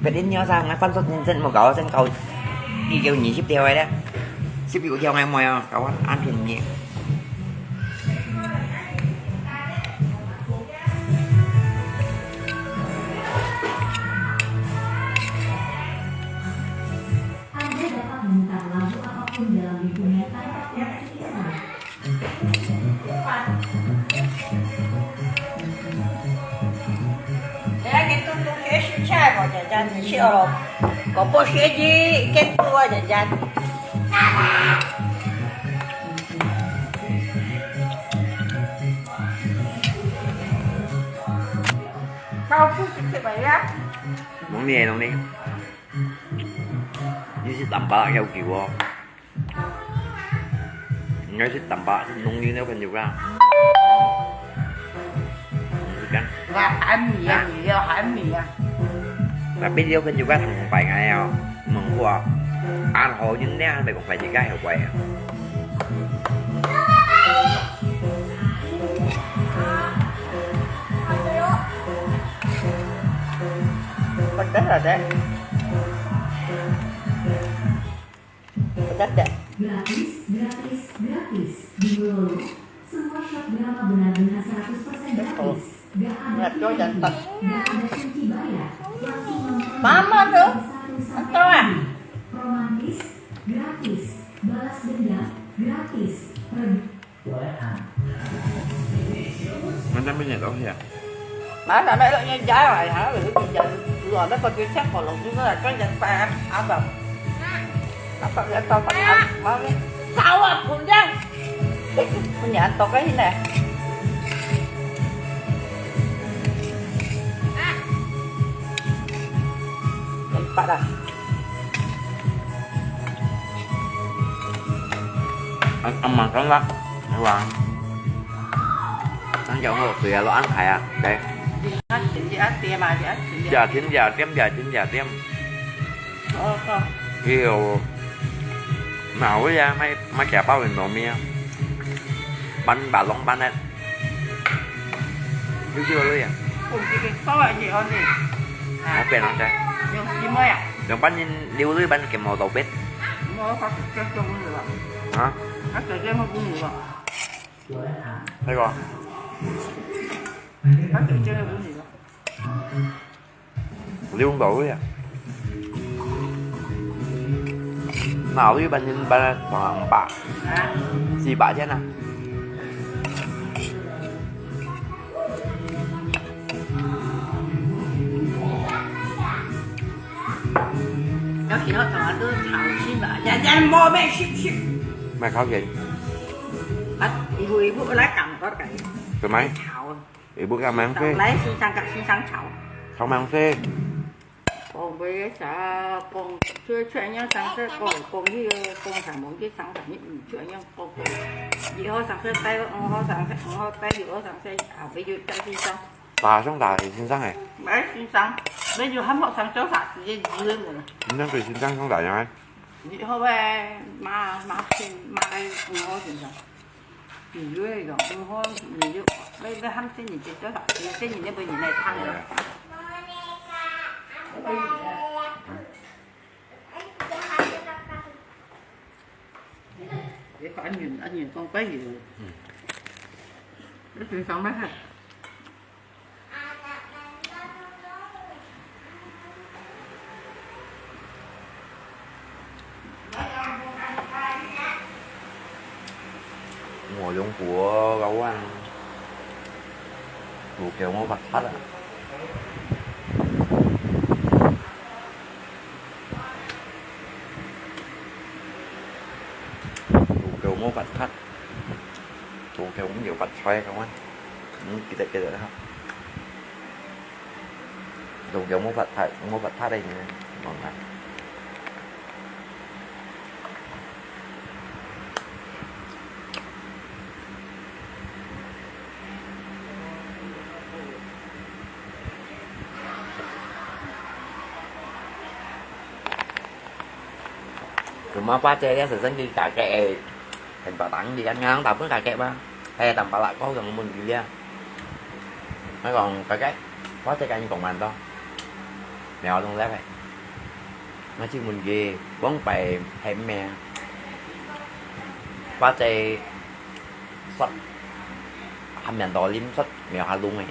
Cái đến nhau sang, nó phân xuất nhân dân mà có sang cầu đi kêu nhị ship theo ấy đấy. Ship hữu theo ngày mùa, cầu ăn, ăn phiền nhẹ. Anda dapat memutar lagu apapun dalam lingkungan tanpa koneksi internet. Ê, cái tôi tôi sẽ xin sai mà chả chả thì sẽ rồi. Có bộ sẽ gì cái tôi chả chả. Kau pun sikit bayar. Nông đi, nông đi. Như sit tắm bá kẹo kiểu. Ngay sit tắm bá, nông đi nếu cần nhiều ra. Là ăn mì à, mì à, ăn mì à. Là biết yêu cần nhiều ra thằng phải ngay à. Mừng quá. Ăn hổ nhưng nè, ăn phải cũng phải chỉ cái hổ quay à. Pedas ada. Pedas tak? Gratis, gratis, gratis. Di Melolo, semua shot drama benar-benar seratus persen gratis. Gak ada pilihan, gak ada kunci bayar. Langsung nonton. Mama tu. Satu sama satu. Romantis, gratis. Balas dendam, gratis. Red- Macam banyak tau ya. Mana nak elok ngejar lah, ha, elok ngejar. Dulu ada pakai cek kolong juga, kan jangan pakai apa. Apa dia tahu pakai apa, mana? Tahu aku dah. Punya antok kan ini. Nampak dah. Ăn, ăn mặn cắn lắm, hay quá. Ăn cháo ngọt xíu, lo ăn thái à, đây. Giả thiên giả tiêm, giả thiên giả tiêm. Ờ, ờ. Kiểu, nào với da, mai, mai chả bao mình nấu mì. Bánh, bánh lòng bánh đấy. Hiu hiu lui à? Ủa, cái, cái sốt là gì hả gì? À. Không biết lắm, trời. Dùng gì mới à? Dùng bánh nhìn liu lui bánh cái màu tàu bếp. Nó có cái, cái chung nữa. Hả? Nó cái, cái màu cũng nhiều. Thấy không? Nó cái, cái màu cũng nhiều. Liu tàu lui à? Nào lui bánh nhìn bánh khoảng ba, hả? Xì bả chứ nè. Có khi họ thằng ăn tôi thảo xin bả, dạ, dạ, mò mẹ ship ship. Mày khóc gì? Bắt, ibu, ibu lái cảm có cái. Tụi mày? Thảo. Ibu kang mang phê. Tao lái xin sang, kang xin sang cháo. Kang mang phê. Kong bê sa, kong chua chua nhau sang sơ, kong, kong hi, kong sang mong hi sang sang hi, chua nhau kong kong. Yi ho sang sơ tay, ong ho sang sơ, ong ho tay, yi ho sang sơ, à, bê yu chăm xin sang. Ta sang ta xin sang eh. Bê xin sang. Bê yu hâm ho sang chua sa, si ye yu le mo. Nang bê xin sang sang ta yang eh. Yi ho bê, ma, ma xin, ma bê, ong ho xin sang. Mì yuối rồi, không có mì yuối. Bây, bây hâm xin nhìn chị cho họ, chị xin nhìn cho bây nhìn này thăng rồi. Để có anh nhìn, anh nhìn con cái gì rồi. Nó truyền sống mấy ha. Ngồi trong của gấu ăn. Đủ kiểu ngon bạc sắt ạ. 發達，東京有發財个嘛。嗯，記得記得哈。東京無發達，無發達个呢，講啊。Cuma Pak Cai這時陣去打个，很多人去，人家打分打个嘛，還有打巴拉高中問佢啊。𠊎講打个，Pak Cai跟你講蠻多，苗東來个。𠊎就問佢，往擺係咩？Pak Cai說，還蠻多人說苗下弄个。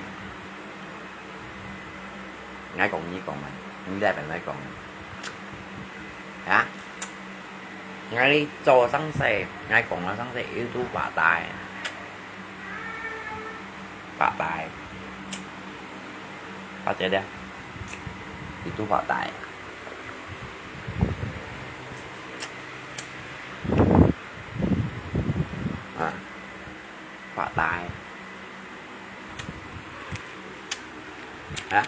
𠊎講你講啊，你來分𠊎講啊。啊？𠊎做生意，𠊎講个生意，又都發達，發達，發達了，又都發達。啊，發達。啊？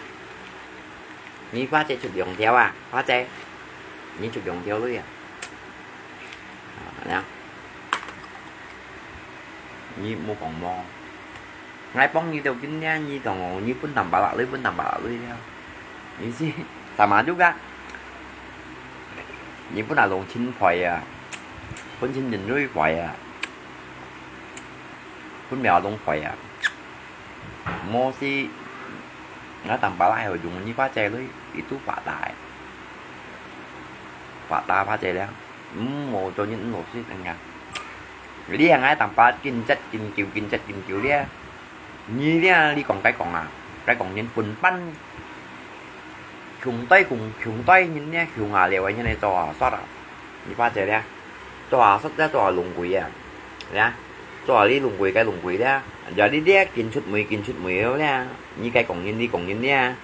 你Pak Cai出兩條啊，Pak Cai，你出兩條鐳啊？啊，呀，你莫講無。𠊎幫你條筋呢，你同我，你分擔巴拉鐳，分擔巴拉鐳了。你是sama juga，你分阿龍清牌啊，分清人鐳牌啊，分苗龍牌啊。 無事，𠊎擔巴拉還有用你Pak Cai鐳，itu發達，發達Pak Cai了，嗯，無做人老實人家。你啊，𠊎擔巴拉緊節緊久，緊節緊久了，你了，你講該講啊，該講人分班，窮對窮，窮對人呢，窮啊，了人呢做啊，煞啊。 你Pak Cai了，做下煞了，做下弄鬼啊，了，做下你弄鬼該弄鬼了，giờ你了緊出門緊出門了，你該講人你講人了，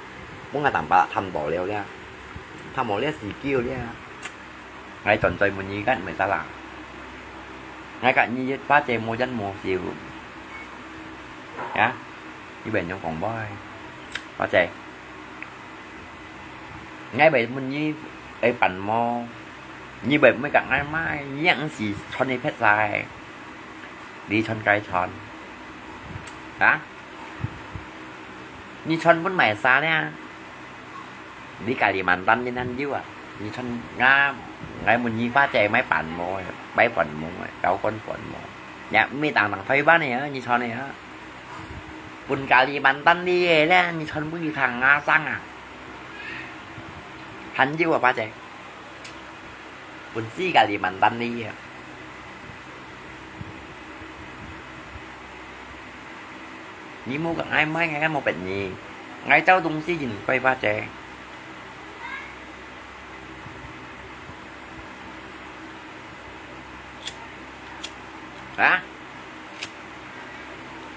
分𠊎擔巴貪到了了，貪到了死叫了，𠊎轉嘴問你該毋係得啦，𠊎甲你Pak Cai無冤無仇，啊，你會用講話，Pak Cai。 𠊎會問你會辦無？你會毋會甲𠊎買？你也毋是穿你撇晒，你穿該穿。啊？你穿分買衫呢？你Kalimantan你難有啊？你穿𠊎，𠊎問你Pak Cai買辦無？買辦無？搞乾辦無？也毋係當當推扳个啊，你穿个啊。 分Kalimantan你个咧，你全部去聽阿生啊。還有啊，Pak Cai。分死Kalimantan你个。你莫甲𠊎買，𠊎無別人，𠊎找東西真貴，Pak Cai。 啊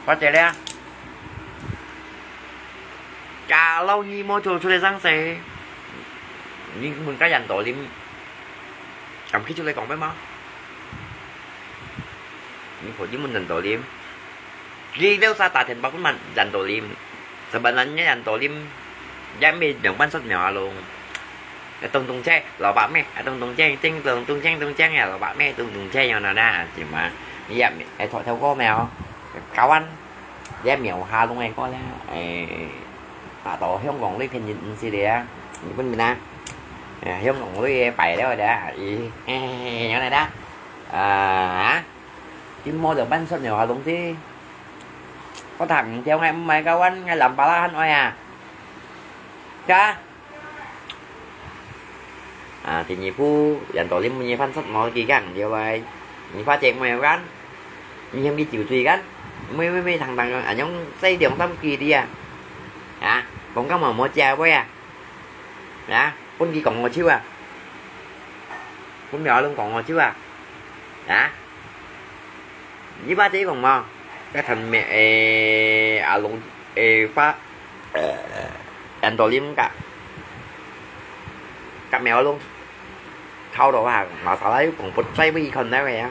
？Pak Cai了。Kalau你無做出來生事，你問該Yantolim，敢去出來講咩嘛？你可以問Yantolim。 佢兜儕打電話分Yantolim，sebenarnya Yantolim，也毋係兩班出苗啊咯。東東車，老伯咩？啊，東東車，東東車，東東車啊，老伯咩？東東車樣啦，係嘛？你也毋係，哎，頭頭歌咩哦？Kawan，你也苗下弄个歌咧，哎，啊，到香港呢片人毋識咧啊，日本人啊，哎，香港呢擺了咧，咦，哎，樣來啦，啊，啊。 今無就搬出來下東西。我讀毋掉，𠊎毋買Kawan，𠊎藍巴拉還愛啊。呀？啊，第二步，Yantolim你搬出無幾間，了來，你發覺無有間？你嫌佢酒醉間？每每每堂堂啊，用這兩三句的啊。啊，講到無無食位啊。啊，分佢講我笑啊。分苗龍講我笑啊。啊？ 你Pak Cai講無？該聽咩？誒，阿龍，誒，發，誒，Yantolim甲，甲苗龍，吵到啊，masalah又講不出，會看到个啊。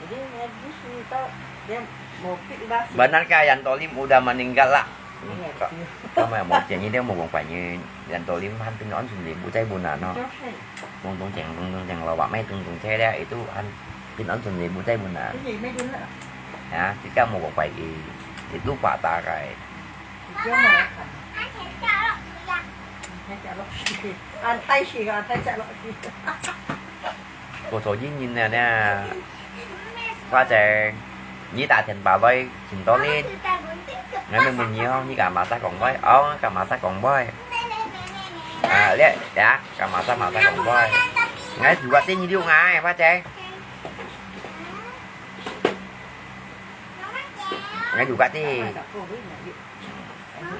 Jadi, eh, di sini tau, dia mau pergi basi. Benar kah Yantolim udah meninggal lah? Iya, betul. Kamu yang mau janji dia mau buang banyak. Yantolim han pin on sun libu cai bunan no. Betul, sih. Tung tung ceng, tung tung ceng, lawak mai tung tung cai dia, itu han pin on sun libu cai bunan. Iya, mai dun lah. Ya, kita mau buang banyak. Itu patah kai. Betul, mau kan. An tai sih, an tai cak lok. Cô Thổ Dĩ nhìn nè nè. Hoa Trang, nhi ta thiền bà voi, chỉnh to lên. Ngai mê mùn nhi hông, nhi cả mà ta cổng voi. Ơ, cả mà ta cổng voi. À, lẹ, ya, cả mà ta mà ta cổng voi. Ngai chủ quạt tên nhi liu ngai, Hoa Trang. Ngai chủ quạt tên.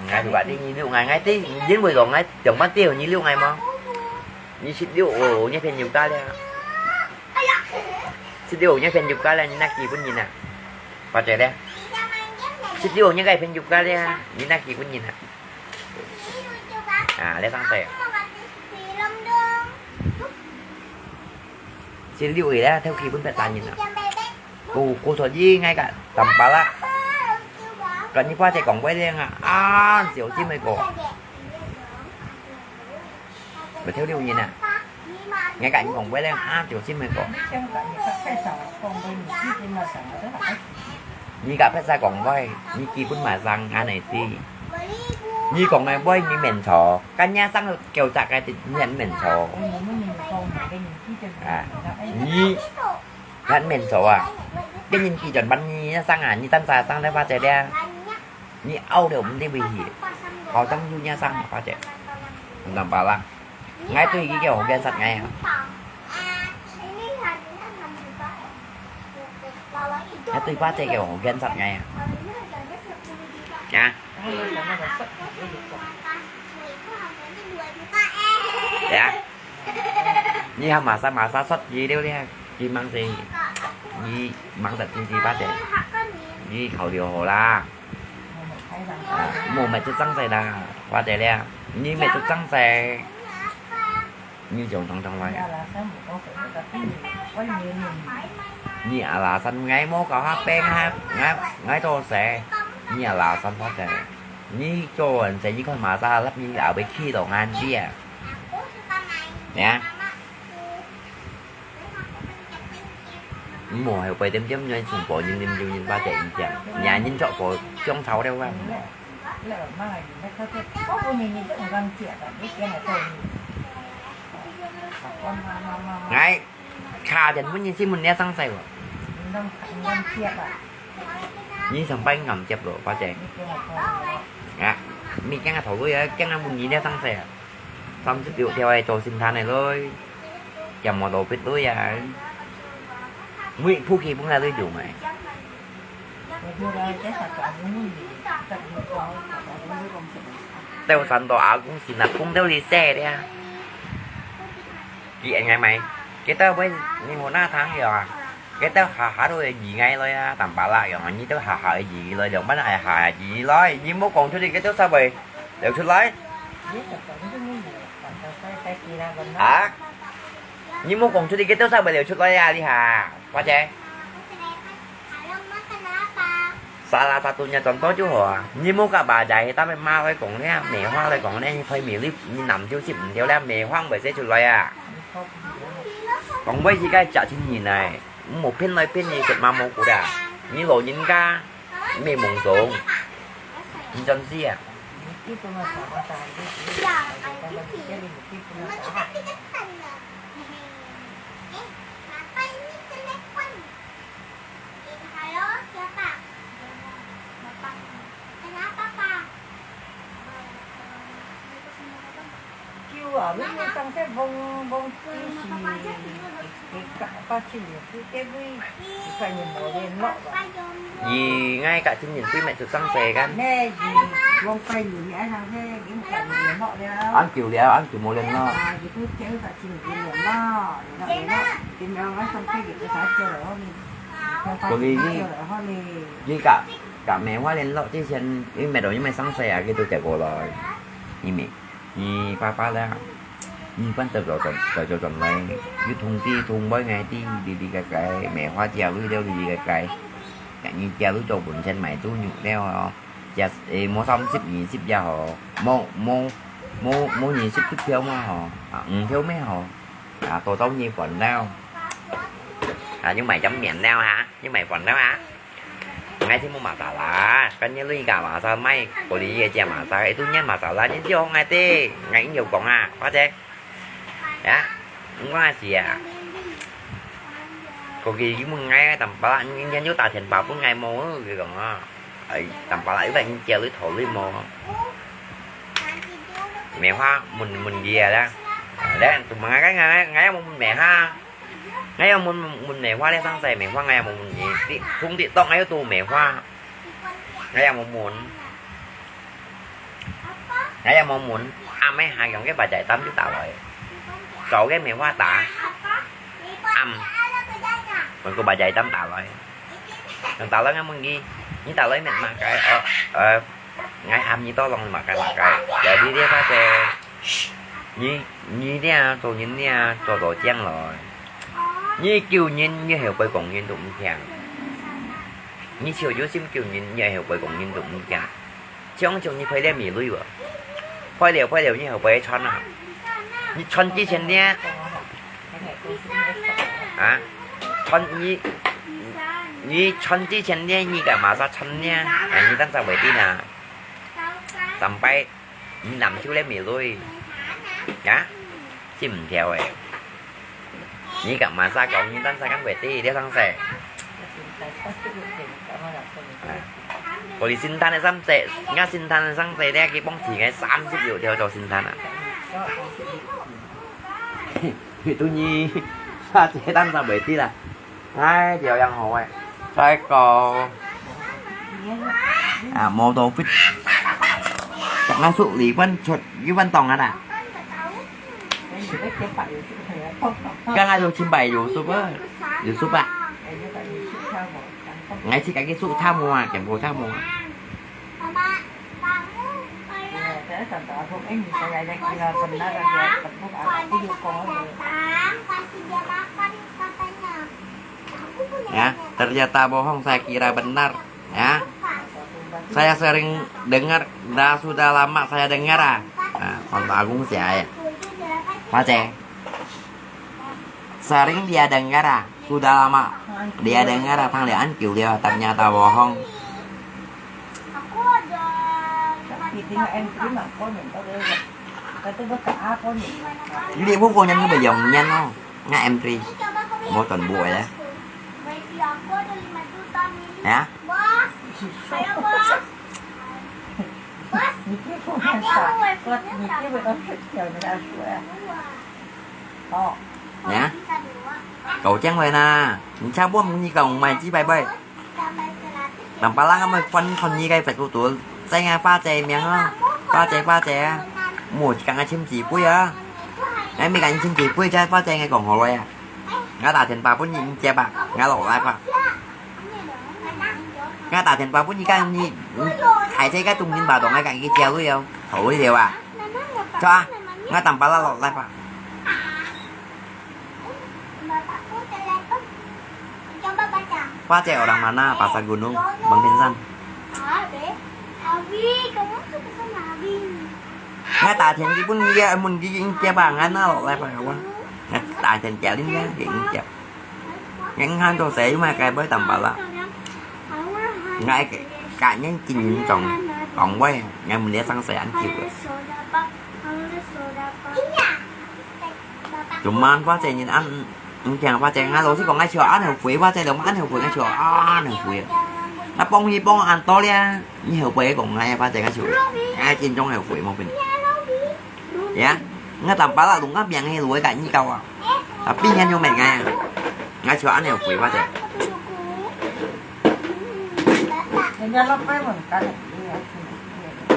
Ngai chủ quạt tên nhi liu ngai, ngai tên, yên vui rồi ngai, chồng bác tiêu nhi liu ngai mà. Nhi xịt liu, ồ, nhi phèn nhiều ca lẹ. Xịt liu, nhi phèn nhiều ca lẹ, nhi nà kì bún nhi nà. Hoa Trang lẹ. Xịt liu, nhi gai phèn nhiều ca lẹ, nhi nà kì bún nhi nà. À, lẹ sang tè. Xịt liu ì lẹ, theo kì bún pet ta nhi nà. Cô, cô Thổ Dĩ ngay cả tầm bà lạ. 跟你花姐講話咧啊，啊，小心个講。 Betul liu nyin ah. Ngai kat nyi kong bue leng ha, tiểu心个講。Nyi kat phet sa kong bue, nyi基本嘛上啊，都還。Nyi kat phet sa kong bue, nyi基本嘛上啊，你知。Nyi kong ngai bue, nyi men cho. Kan nya sang kêu chak cái nyi men cho. À, nyi kan men cho à. Cái nhìn kỳ chuẩn bắn nyi sang à, nyi tan sa sang đấy pha che đe. Nyi au liu mti wi hi. Hào chang yu nya sang pha che. Nang pa la. Ngai tui ki kiêu hong gen sat ngai. Ngai tui pha che kiêu hong gen sat ngai. Nha. Nha. Nyi ha masa masa sot nyi liu liu. Nyi mang si. Nyi mang sat nyi pha che. Nyi khẩu điều hồ la. À, mù mệt chút trắng xe đó, qua đây lẹ. Nhi mệt chút trắng xe. Nhi chồng chồng chồng lại. Nhi à là sân ngay mô cao hát beng hát, ngay, ngay tô xe. Nhi à là sân thoát xe. Nhi cho anh xe, nhi con mà ra lắp nhi à bị khi đồ ngan đi à. Nè. Mò heo pai tiêm tiêm nhoi sùng bò nhìn nhìn nhìn nhìn ba chạy nhìn tiêm. Nhà nhìn chọ bò trong tháo đeo vang. Ngai, kha chân muốn nhìn xin muốn né sang sai rồi. Nhìn sang bay ngầm chụp rồi ba chạy. À, mi kiang thầu lui, kiang muốn nhìn né sang sai à. Tam sik liu tiau ai cho sin than ai loi. Kiam mò tô pit loi ai. Mui phu ki pung na loi dung ai. Têu san tô a kung sin na kung têu li se dia. Ki en ngai mai. Kita bai ni mo na thang yo. Kita ha ha do yi ngai loi a, tam pa la yo. Ni têu ha ha yi loi, liang ban ai ha yi loi. Ni mo kong chu di kita sa bai. Liu chu lai. Hả? Nyi mô kông chhut đi, kê têu sa bai liu chhut lòi ya, li hà. Hoa che. Salah satunya contoh就好啊. Nyi mô ka ba jai, ta bai ma lòi kông nè, mê hoa lòi kông nè, nyi phai mê li, nyi nam chiu sip, nyi tiau lè, mê hoa bai se chhut lòi à. Kông bai si kai chia chhin nyi nai. Mô phen lòi phen nyi, kẹt ma mô kut à. Nyi lô nyi ka. Mê mông dông. Nhi chọn si à. Kiu à, lu sang sét vong, vong chi si, kê kak pa chin liu, kê kê vui, kê kak nyin mo lian lok à. Yi ngai kak chin nyin vui mẹ chụp sang sét kan. Nè, yi vong pai nyin ngai sang sét, kê kak nyin lian lok liao. Ăn kiu liao, ăn kiu mo lian lok. À, yi tu chéo kak chin nyin lian lok, lian lok, lian lok. Kê ngai sang sét yi kê sa chéo lòi hó mi. Kô li yi. Chéo lòi hó mi. Yi kak, kak mẹ hoa lian lok, chi sian, yi mẹ đồ yi mẹ sang sét à, kê tu chéo kô lòi. Yi mẹ. Yi pa pa lé, yi pan tep lò tep, tep lò tep lai, yi thùng ti thùng bói ngai ti, li li kai kai, mẹ hoa chia lui liao li li kai kai. Yi chia lui cho bún chen mai tu nhu liao hò. Chia, ê, mô sam sip nyi sip ya hò. Mô, mô, mô, mô nyi sip sip phiêu ma hò. À, ừ, phiêu mê hò. À, tô tâu nyi phòn liao. À, nhưng mày chấm miệng liao hả? Nhưng mày phòn liao hả? Ngai si mu masala, kan nyi lui ka masala mai, kô li ye chia masala, itu nyi masala, nyi si hong ngai te, ngai in yo kong a, pa che. Ya, ngai si a. Kô ki mu ngai tam pa, nyi nyi yo ta thian pa pu ngai mo, ki kong a. Ai, tam pa la, yu bai nyi chia lui tho lui mo. Mẹ hoa, mun, mun ye la. Lé, tu ma ngai, ngai, ngai, ngai, mun, mun mẹ ha. Ngai yang mun, mun mẹ hoa lé sang sai mẹ hoa ngai yang mun mun ye. Ti, phung ti tong ngai tu mẹ hoa. Ngai yang mun mun. Ngai yang mun mun. A mẹ ha yong ke ba jai tam ju ta loi. Kau ke mẹ hoa ta. Am. Mun ku ba jai tam ta loi. Yang ta loi ngai mun gi. Ni ta loi mẹ ma kai. Ơ, ơ. Ngai am ni to long ma kai ma kai. Jadi dia kata. Nyi, nyi nia, cho nyi nia, cho to chiang lòi. Nyi kiu nyi, nyi heo pai kong nyi tu mkiang. 你就有心救人，你後背講人都毋驚。像像你賠了米鐳無？賠了賠了，你後背穿啊？你穿之前呢？啊？穿你你穿之前呢？你幹嘛煞穿呢？哎，你當時會知啊？Sampai你男手了米鐳啊？知毋著誒？你幹嘛煞講？你當時敢會知？你當時啊？Kuli sintan誒三隻，𠊎sintan誒三隻，你去幫自己三十六條做sintan啊？Itu nyi，啊，這當時會知啦。哎，這樣好誒，再講啊，無多fit，𠊎出離婚出一萬檔啊啦。 Kan ada simpai Yusuf ah. Yusuf ah. Ngai si kaki su tamu ah, kempo tamu ah. Ya, ternyata bohong, saya kira benar. Ya. Saya sering dengar, dah sudah lama saya dengar ah. Nah, Kontok Agung siya ya. Pace. Sering dia dengar ah, sudah lama dia dengar ah, 聽了恁久了，ternyata bohong. Ini buku yang ngebayongnya no, nggak M three. Mau tuan buat ya. Ya. Nè, cậu chăng vậy nè? Mình cha buông mình đi cậu mày chỉ bài bài. Nằm pa lăng mày phân phân như cái phải tụ tụ. Chai ngay pa chai miệng á. Pa chai pa chai á. Mù chỉ cắn chim chỉ bụi á. Ngay mi cắn chim chỉ bụi chai pa chai ngay cổng hồ rồi à. Ngay ta thiên pa bún nhìn chép à. Ngay lộc lại pa. Ngay ta thiên pa bún nhìn cái nhìn. Khai chai cái tung nhìn bà dòng ngay cắn cái chai lui à. Thổ đi đều à. Cho à. Ngay tầm pa lăng lộc lại pa. Pace orang mana? Pasar Gunung, Bang Pinsan. Ngai ta thian ki pun ye mun ki ing kia ba ngan na lo lai pa wa. Ngai ta thian kia lin ye ing kia. Ngai ngan to se ma kai bai tam ba la. Ngai ka nyen kin yin tong tong wai, ngai mun le sang se an kiu. Cuman Pace nyin an, ngiang Pace ngai lo si kong ngai chua an heuh pui, Pace lo an heuh pui, ngai chua an heuh pui. Ngai pong hi pong an to lia, nyi heuh pui kong ngai Pace ngai chua. Ngai chin chong heuh pui mo pin. Ya, ngai tam pa la lung ngai biang he lu ka nyi kau a. Tapi ngai nyo met ngai. Ngai chua an heuh pui Pace.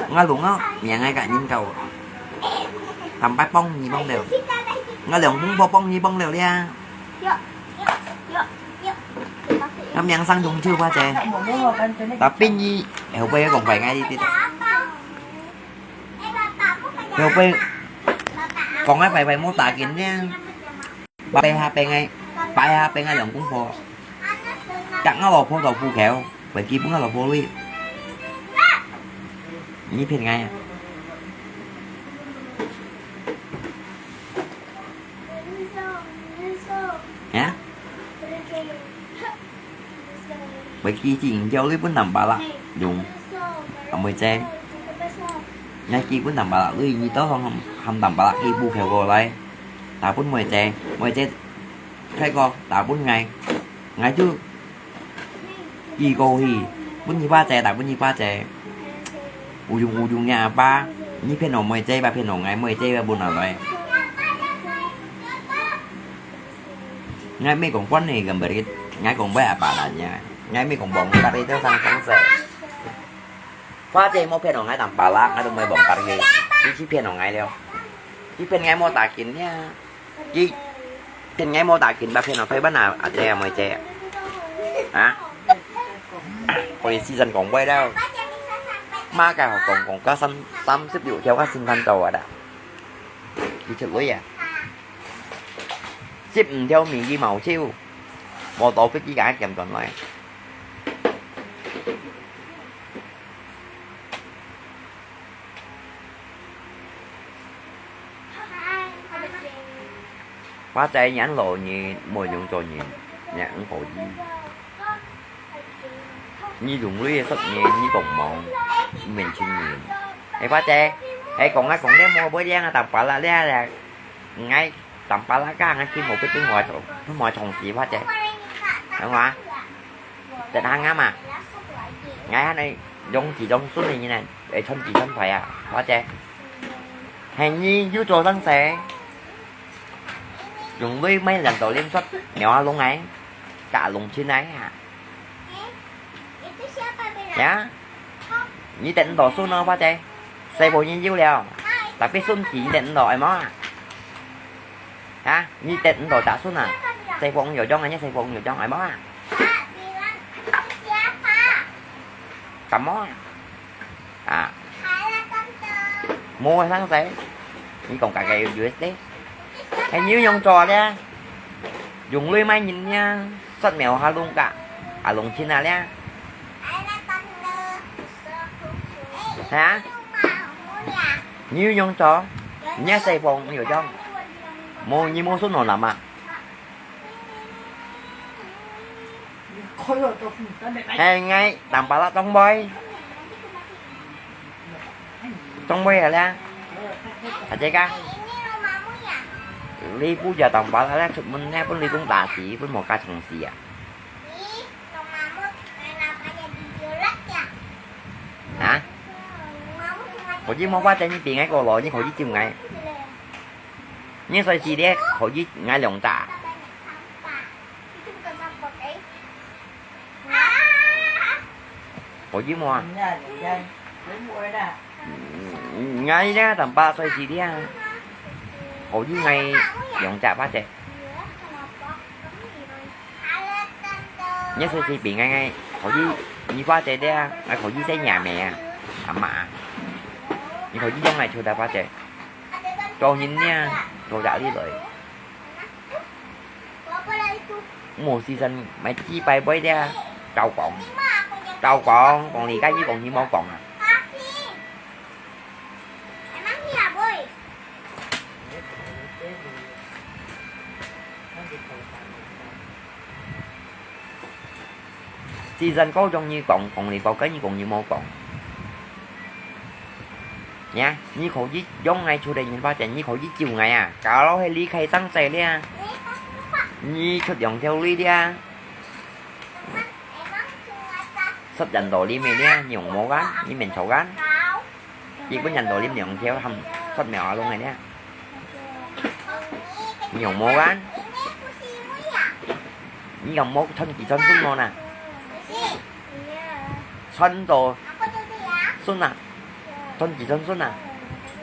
Ngai lung ngai miang ngai ka nyin kau. Tam pa pong nyi pong leo. Ngai liang pung po pong nyi pong leo lia. Ngai miang sang dung chiu Pace. Tapi nyi heuh pui kong pai ngai di di. Heuh pui kong ngai pai pai mo ta kin lia. Pai ha pai ngai, pai ha pai ngai liang kung pho. Cak ngau lo pho tau pu khéo, pai ki pu ngau lo pho lui. Nyi phiên ngai à? Hả? Pai ki ching kiao lui pun tam pa la, yung. Amoi che. Ngai ki pun tam pa la lui, nyi to hong ham tam pa la ki pu khéo ko lai. Ta pun moi che, moi che. Khai ko, ta pun ngai. Ngai chu. Ki ko hi. Pun nyi pa che, ta pun nyi pa che. U yung u yung nya pa. Nyi phiên nong moi che, pa phiên nong ngai moi che, pa pun nong lai. Ngai mi kong pon ni gambarit. Ngai kong bai apa la nya. Ngai mi kong bong kari teo sang sang se. Pace mo phiên nong ngai tam pa la, ngai tung moi bong kari. Nyi chi phiên nong ngai leo. Chi phiên ngai mo ta kin nia. Ki, ten ngai mo ta kin ba phiên nong thoi ba na, a che moi che. Hả? Ôi, season kong bai leo. Ma ka kong kong ka sam, sam sip yu theo ka sin than tàu à da. Ki chit lui à. Sip yu theo mi ki màu chiu. Mo to fit ki ka kiam tuan lai. 花姐，你恁老人，無用做人，你毋可以。你用鐳个術語，你講忙，毋免親人。哎，花姐，哎，講啊講了無，無靚啊，淡薄啦了咧，𠊎淡薄啦，該𠊎去無必分我，分我從事，花姐，懂嗎？得閒啊嘛，𠊎還能用幾種順利呢，哎，穿幾穿牌啊，花姐。係你又做生事？ 用鐳買兩道零食，苗阿龍哎，甲龍親哎啊。呀，你得毋到孫哦，花姐，細婆人有了，tapi孫子你得毋到，哎無啊？啊，你得毋到打孫啊？細婆有用啊，你細婆有用，哎無啊？感冒啊？ 啊，無生事，你講个个有有咧，係你用做咧，用鐳買人呀，說明下弄个，啊弄親啊咧，係啊，你有用做，你也細房有用，無你無順路諗啊。 係𠊎當巴拉當妹，當妹啊啦，阿姐啊，你不要當巴拉啦，出門呢，分你公打死，分無家從事啊。啊？可以莫話等你變个過來，你可以救𠊎。你隨時咧，可以𠊎兩隻。 可以無啊？嗯，𠊎呢，當巴隨時咧，可以𠊎兩隻八隻。你隨時變𠊎，𠊎可以，你八隻咧，𠊎可以食若咩啊？阿媽，你可以用來求他八隻。做人呢，做家裡來。 無時間買幾百杯咧，照講，照講，講你該句講你無講啊。時間夠鐘你講，講你包該你講你無講。 呀，你可以用𠊎出來人發展，你可以救𠊎啊！假如係離開生死咧，你出兩條路咧，十人道理咩咧，你用無間，你免吵間，一般人道理兩條，含十秒啊弄个咧，你用無間，你用無穿幾穿順無呐？穿到順啊！ 穿幾穿順啊！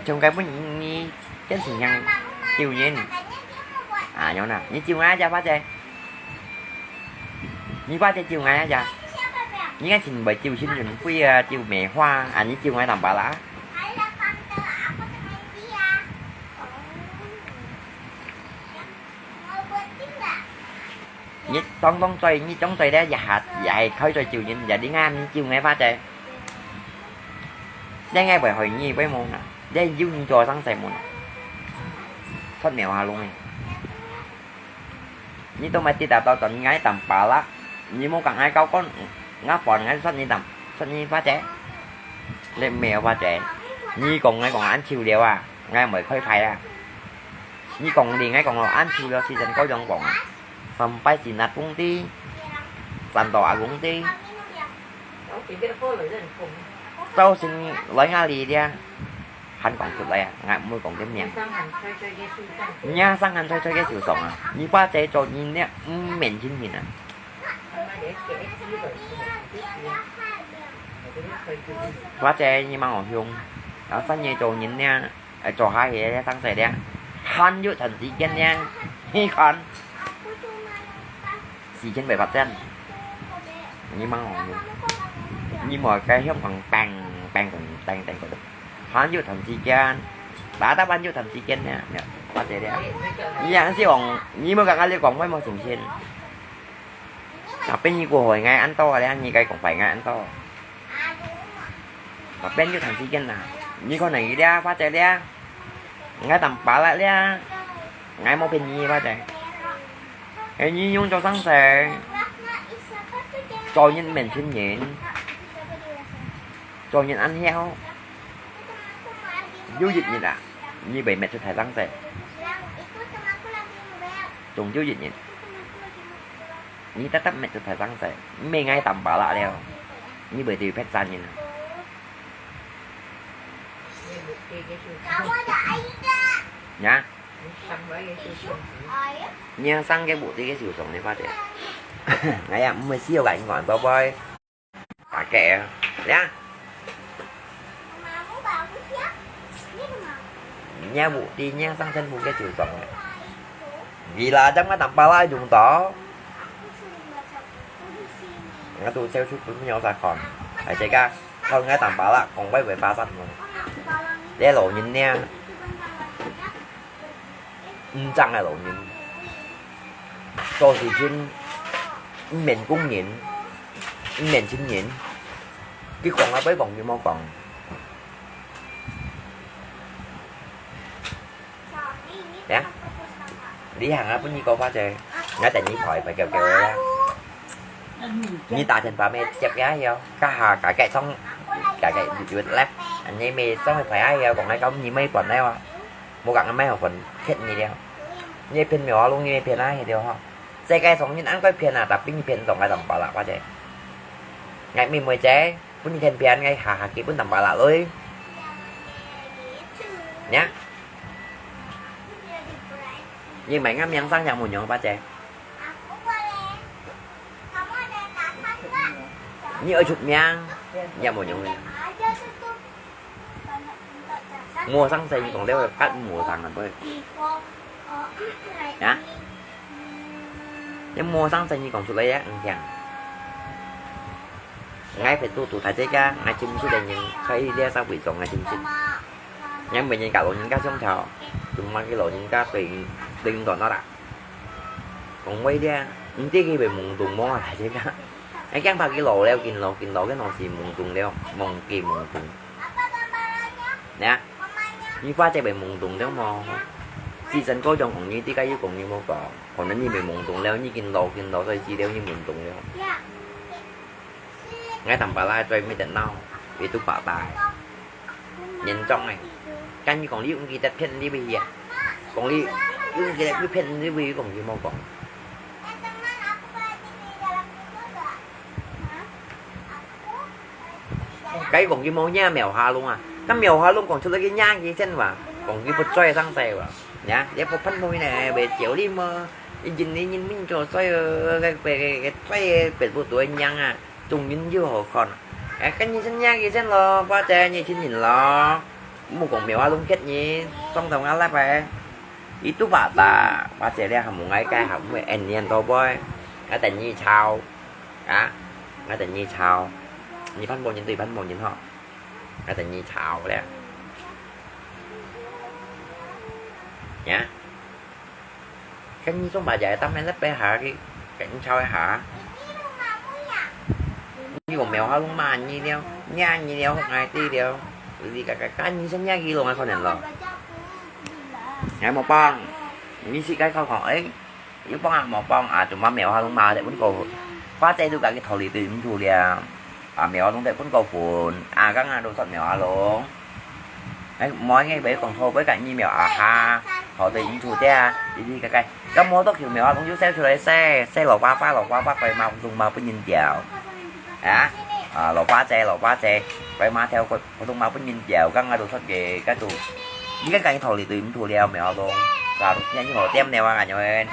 從該本你變成像救人啊，樣啊！你救𠊎啊，花姐！你花姐救𠊎啊！你看真會救新人會啊，救梅花啊，你救𠊎當巴拉。 你當當嘴，你當嘴咧，一下也係開嘴救人，也你啱救𠊎花姐。這个會害你會無啊？這有你做生死無啊？出苗下弄个。你都買跌打到等𠊎當巴拉，你莫講𠊎高官，𠊎煩𠊎出你當，出你花姐。你苗花姐，你講𠊎講恁久了啊，𠊎毋會開牌啊。你講你𠊎講到恁久了，時間夠用講啊。 三擺是拿工地，三到阿公地。造成來下里咧，還講出來啊，𠊎毋會講个名。你啊，生還在在个受傷啊，你把這做人咧，毋免親人啊。或者你問我凶，然後三年做人咧， 哎，做下去个生死咧，還有段時間咧，你看，時間會發展。你問我，你莫該香港bang bang bang bang bang，還有段時間，打打還有段時間咧，或者咧，你還是講，你莫講，你講，我無信心。 Tapi你過害𠊎恁多咧，你該講壞𠊎恁多。Tapi你有段時間啦，你可能佢咧，或者咧，𠊎當巴拉咧， 𠊎無騙你，花姐。係你用做生事，做人面前人，做人恁樣，有一日啊，你會搣出大生事，總有一日，你得得搣出大生事，你毋係𠊎Tampalak了，你會對別山人啊。呀？ 你生个屋地个受傷，你發覺？哎呀，毋會死哦，𠊎應該寶貝。大家啊，呀。你屋地，你生全部个受傷。Gila，jam ngai Tampalak用到。Ngatu sel chu pun nyo sa kon. Ai, cek ka, kon ngai Tampalak, kong bai bai pa sat mo. Dia lo nyin nia. Ncang ai lo nyin. So si chin, men kung nyin, men chin nyin. Ki kong a bai kong ki mo kong. Ya. Đi hàng á, bún ni cô khóa chơi. Ngã tại ni khỏi phải kêu kêu á. Ni ta trên ba mê chép ya yo. Ka ha ka cái sóng, ka cái YouTube left. Anh ni mê sóng phải ai yo, còn ai kau ni mê còn ai wa. Mua gặng mê học phần khét ni đeo. Ni phiền mèo luôn, ni phiền ai đeo ho. Sai cái sóng ni ăn coi phiền à, tapi ni phiền tổng cái tổng bảo là khóa chơi. Ngại mê mùi chế. Bún ni khen phiền ngai ha ha ki bún Tampalak lui. Nhá. Nhưng mà ngắm yang sang yang một nhóm ba che. Như ở chụp miang, yang một nhóm. Mua sang xe như còn đeo cắt mua sang là bơi. Hả? Nếu mua sắm sang như còn sụt lấy á, ăn thiang. Ngai phải tu tu thái chế cá, ngai chim sụt lấy nhìn, khai đi đeo sao bị sống ngai chim sụt. Nhưng mà nhìn cả lỗ nhìn cá sống chào, chúng mà cái lỗ nhìn cá tình, tình còn nó đã. Còn quay đi, những tí cái về mùng tùng mó thái chế cá. Ngai kang pha cái lỗ leo, kin lỗ, kin lỗ cái nó xì mùng tùng leo, mùng kỳ mùng tùng. Nè. Ni khóa chơi bai mùng tùng đéo mò. Season có trong ống ni tí cái yêu cũng như mô có. Còn nó như bai mùng tùng leo, như kin lô, kin lô, rồi chi leo như mùng tùng leo. Ngai Tampalak chơi mi tận nào. Vì tu bảo tài. Nhìn trong này. Cái như còn lý ung kỳ tết phiền đi bây giờ. Còn lý ung kỳ tết phiền đi bây giờ còn như mô có. Cái còn cái mô nha mèo ha luôn à. Cái mèo ha luôn còn chưa lấy cái nha gì sen wa. Còn cái bút chơi sang xe wa. Nhá, để bút phấn môi nè, về chiều đi mà. Ý nhìn đi nhìn mình cho xoay, ờ, cái, cái, cái, cái xoay, ờ, bệt bút tuổi nhang à. Trùng nhìn chưa hổ khòn à. Ê, cái nhìn sen nha gì sen lo, ba trẻ nhìn chín nhìn lo. Mua còn mèo ha luôn khét nhìn, xong tàu ngã lắp à. Itu ba ta, ba trẻ đi hàm một ngày cái hàm một em niên thôi boy. Cái tên nhi chào. Á, ngai tần nhi chào. Nhi phán bồ nhin tùy phán bồ nhin hò. Ngai tần nhi chào lẹ. Nhá. Cái nhi sống bà dạy tâm em lấp bé hả cái, cái nhi chào hả. Nhi còn mèo hả lung mà nhi đeo. Nha nhi đeo, ngai tí đeo. Vì cái, cái, cái nhi sống nha ghi luôn, ngai con nền lo. Ngai một bông. Nhi xí cái con còn ấy. Yuk pang ah, mò pang ah, cuma mèo ha lung ma dek pun ko. Khóa chay tu ka ki thò lì tu yum thu lia. Ah, mèo ha lung dek pun ko phun. Ah, kang ah, du sot mèo ha lung. Ai, moi ngai bai kong thò bai ka nyi mèo ah ha. Thò tu yum thu tia. Di di ka kai. Ka mo tok kiu mèo ha lung yu sel chu lai se. Se lo pa pa, lo pa pa, koi ma lung ma pun yin tiao. Ah, ah, lo pa chay, lo pa chay. Koi ma theo koi. Phổ thông mà bún nhìn dẻo, căng ngay đồ sốt ghê, cái tụ. Đi cái cánh thổ lì tùy, thổ liao mèo luôn. Và nhà như hổ tem nèo à, nhớ.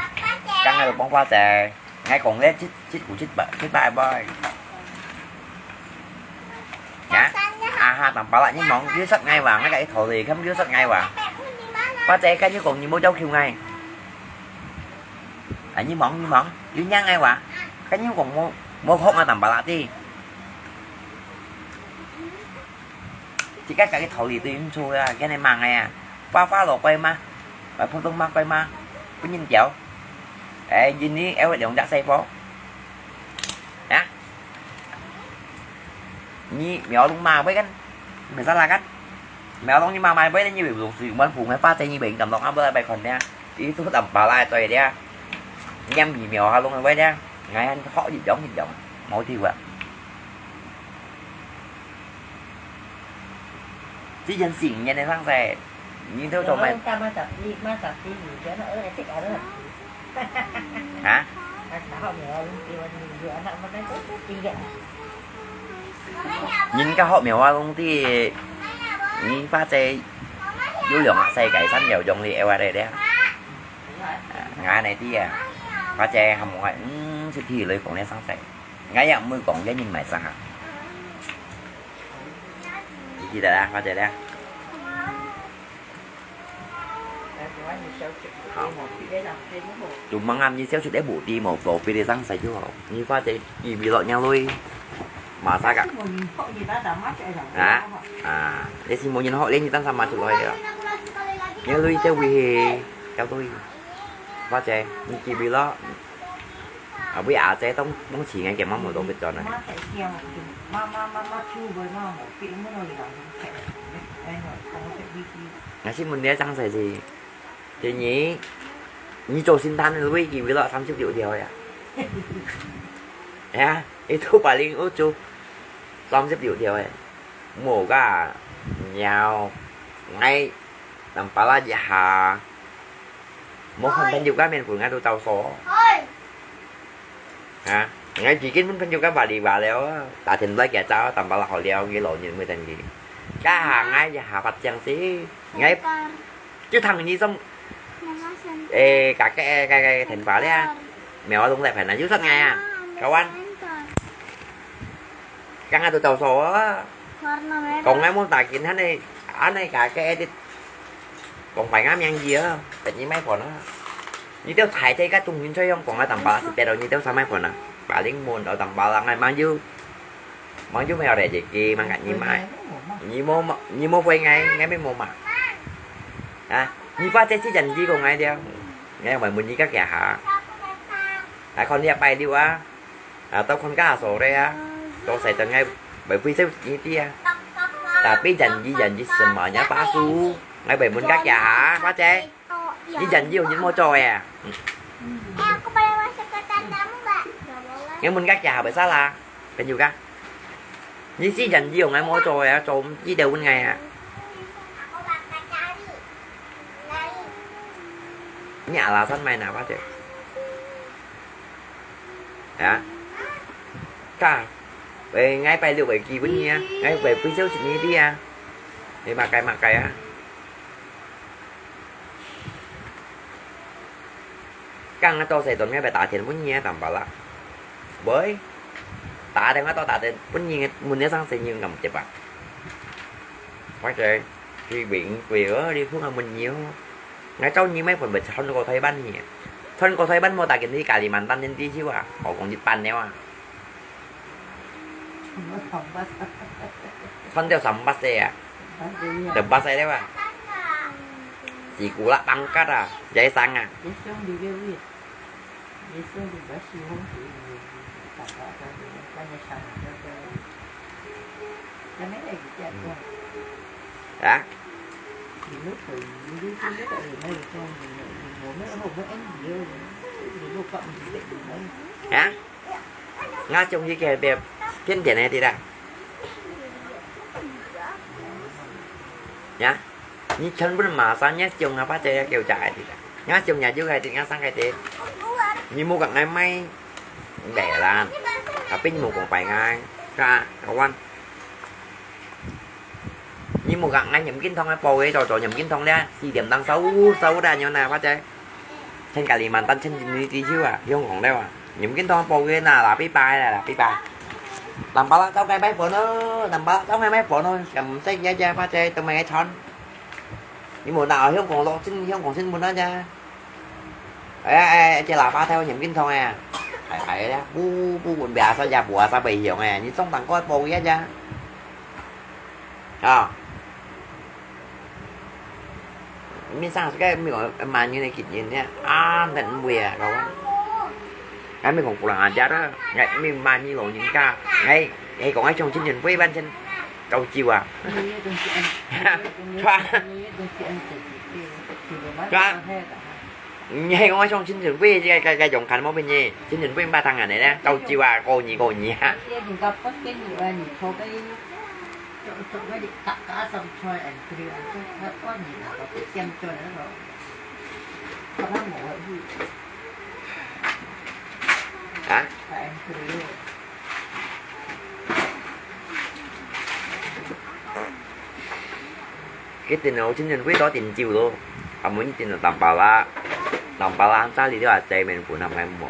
Căng ngay đồ bóng qua chè. Ngay cổng lết, chít, chít củ chít bạ, chít bạ bơi. Nhá. À ha, tầm bá lại những món dưới sắt ngay vàng, ngay cái thổ lì khắp dưới sắt ngay vàng. Qua chè cái như cổng nhìn mua châu khiêu ngay. À, như món, như món, dưới nhang ngay vàng. Cái như cổng mua, mua hộp mà tầm bá lại đi. Chỉ cách cái thổ lì tùy yum thu à, cái này mặn này à. Pha pha lỏ quay mà. Và phổ thông mà quay mà. Có nhìn chéo. Ê, nhìn đi, éo lióng chắc say bó. Hả? Nhi, mèo lung mà bơi cắn. Mèo sao là cắn. Mèo lung nhưng mà mày bơi lên như bị lục xì, muốn phù mày phát tay như bệnh tầm lọc áp bơi bài còn nha. 佢都當巴拉嘴了，黏皮苗下弄个話了，𠊎還學一樣一樣，無丟啊。之前四五年个上勢，你都做咩？啊？人家學苗啊，講啲，你花姐有用啊，世界上有用的，愛話來了。啊，𠊎呢啲啊，花姐還無愛，嗯，出去來講了上勢，𠊎也毋會講，這人買啥哈。你記得啦，花姐咧？ 好。就問啊，你小出來無地無所謂个上勢就好。你花姐預備落若鐳，馬上啊。啊？啊，你係無人學，連你單身買出來个。若鐳這位係，交對。花姐，你預備落。 啊，為阿姐當，當錢个，佢媽無當必轉啊。𠊎先問你一張事情，第二，你做聖誕个鐳幾位咯？三十六條呀？哎呀，你都把零五做三十六條个，無个，鳥，𠊎，nampak一下。 無看朋友个面分𠊎都走數。啊，𠊎已經分朋友个話你話了啊，打電話佢走，tambah好了，佢老人會等佢。該下𠊎一下發正事，𠊎就聽你som，誒，kakek，kakek電話咧，苗東在陪呢，有說𠊎啊，kawan。 Kang ato tau so, kong ngai mo takin hanai, hanai kakek edit. Kong pai nga miang ji, pet ni mai pon a. Ni teo thai thai ka tung hin choi yong kong a tang pala si teo ni teo sa mai pon a. Paling mun o tang pala ngai mang ju. Mang ju mai o re je ki mang ka ni mai. Ni mo, ni mo poi ngai, ngai mai mo ma. Ha, ni fa che si jan ji kong ngai dia. Ngai mai mun ni ka kia ha. Ai kon dia pai liu a. À, tao khon ka so re a. Tao sai tao ngai bai pui seu ni ti a. Tapi janji, janji semuanya palsu. Ngai bai mun ka kia ha, pa che. Ni janji hong ni mo cho e. Ngai mun ka kia ha bai sa la. Pen yu ka. Ni si janji hong ngai mo cho e, cho ji deu mun ngai a. Ni alasan mai na, pa che. Ya. Ka. Ê, ngai pai liu bai ki bun ni a. Ngai bai pui seu sit ni ti a. Ê, makai, makai a. Kang a to sai ton ngai bai ta tien bun ni a tam pa la. Boi. Ta tien a to ta tien bun ni mun ni sang sai ni ngam che pa. Wah, che. Đi biển quê ở địa phương là mình nhiều. Ngai chau ni mai pon bai chon ko Thái Lan ni. Chon ko Thái Lan mo ta kin đi Kalimantan nen ti chiu a. Họ cũng đi pan neo a. Chon teo sam bas e a. Teo bas e leo a. Si ku la pangkat a. Jai sang a. Hả? Hả? Nga chung yi ke bia thiên điện này đi ra. Hả? Ni chon bun ma sa nhá chung a pa che kêu cha ai ti ta. Nga chung nhá ju kai ti nga sang kai ti. Ni mu kang ngai mai. Để lan. Tapi ni mu kong pai ngai. Ka, kawan. Ni mu kang ngai nhắm kín thong ai po ge cho cho nhắm kín thong le. Si điểm tăng sáu, sáu đa nhau na pa che. Chen Kalimantan chen ni ti chiu a, yong kong leo a. Nhắm kín thong po ge na la pi pai la, la pi pai. Lam pa la tao ngai mai po no, lam pa la tao ngai mai po no, kam sai ya ya pa che tao mai ngai chon. Ni mu na hiong kong lo chin, hiong kong chin mu na ya. Ê, ê, ê, che la pa theo nhắm kín thong e. Hai, hai le, bu, bu, bu, bia sa ya, bua sa bai hiong e. Ni song tang koi po ya ya. À. Mi sang cái mi có mà như này kịch như thế. À, thật mùi à, cậu. Ngai mi kong kurang ajar a. Ngai mi ma mi lo nin ka. Ngai, ngai kong ngai chong chin yin pui ban chen. Kau chiu a. Chua. Chua. 你係講想青春會，該，該，該用看無分你，青春會毋怕當然个咧，到酒啊，過年，過年啊。這人家不跟你啊，你坐个，坐，坐个，你嘎嘎上坐，哎，對啊，坐，坐過年啊，不見坐了咯。可能我會，啊？哎，對。 佢定有真正幾多點酒咯，啊，無一定有淡白啦，淡白啦，家裡頭啊，在面粉還無，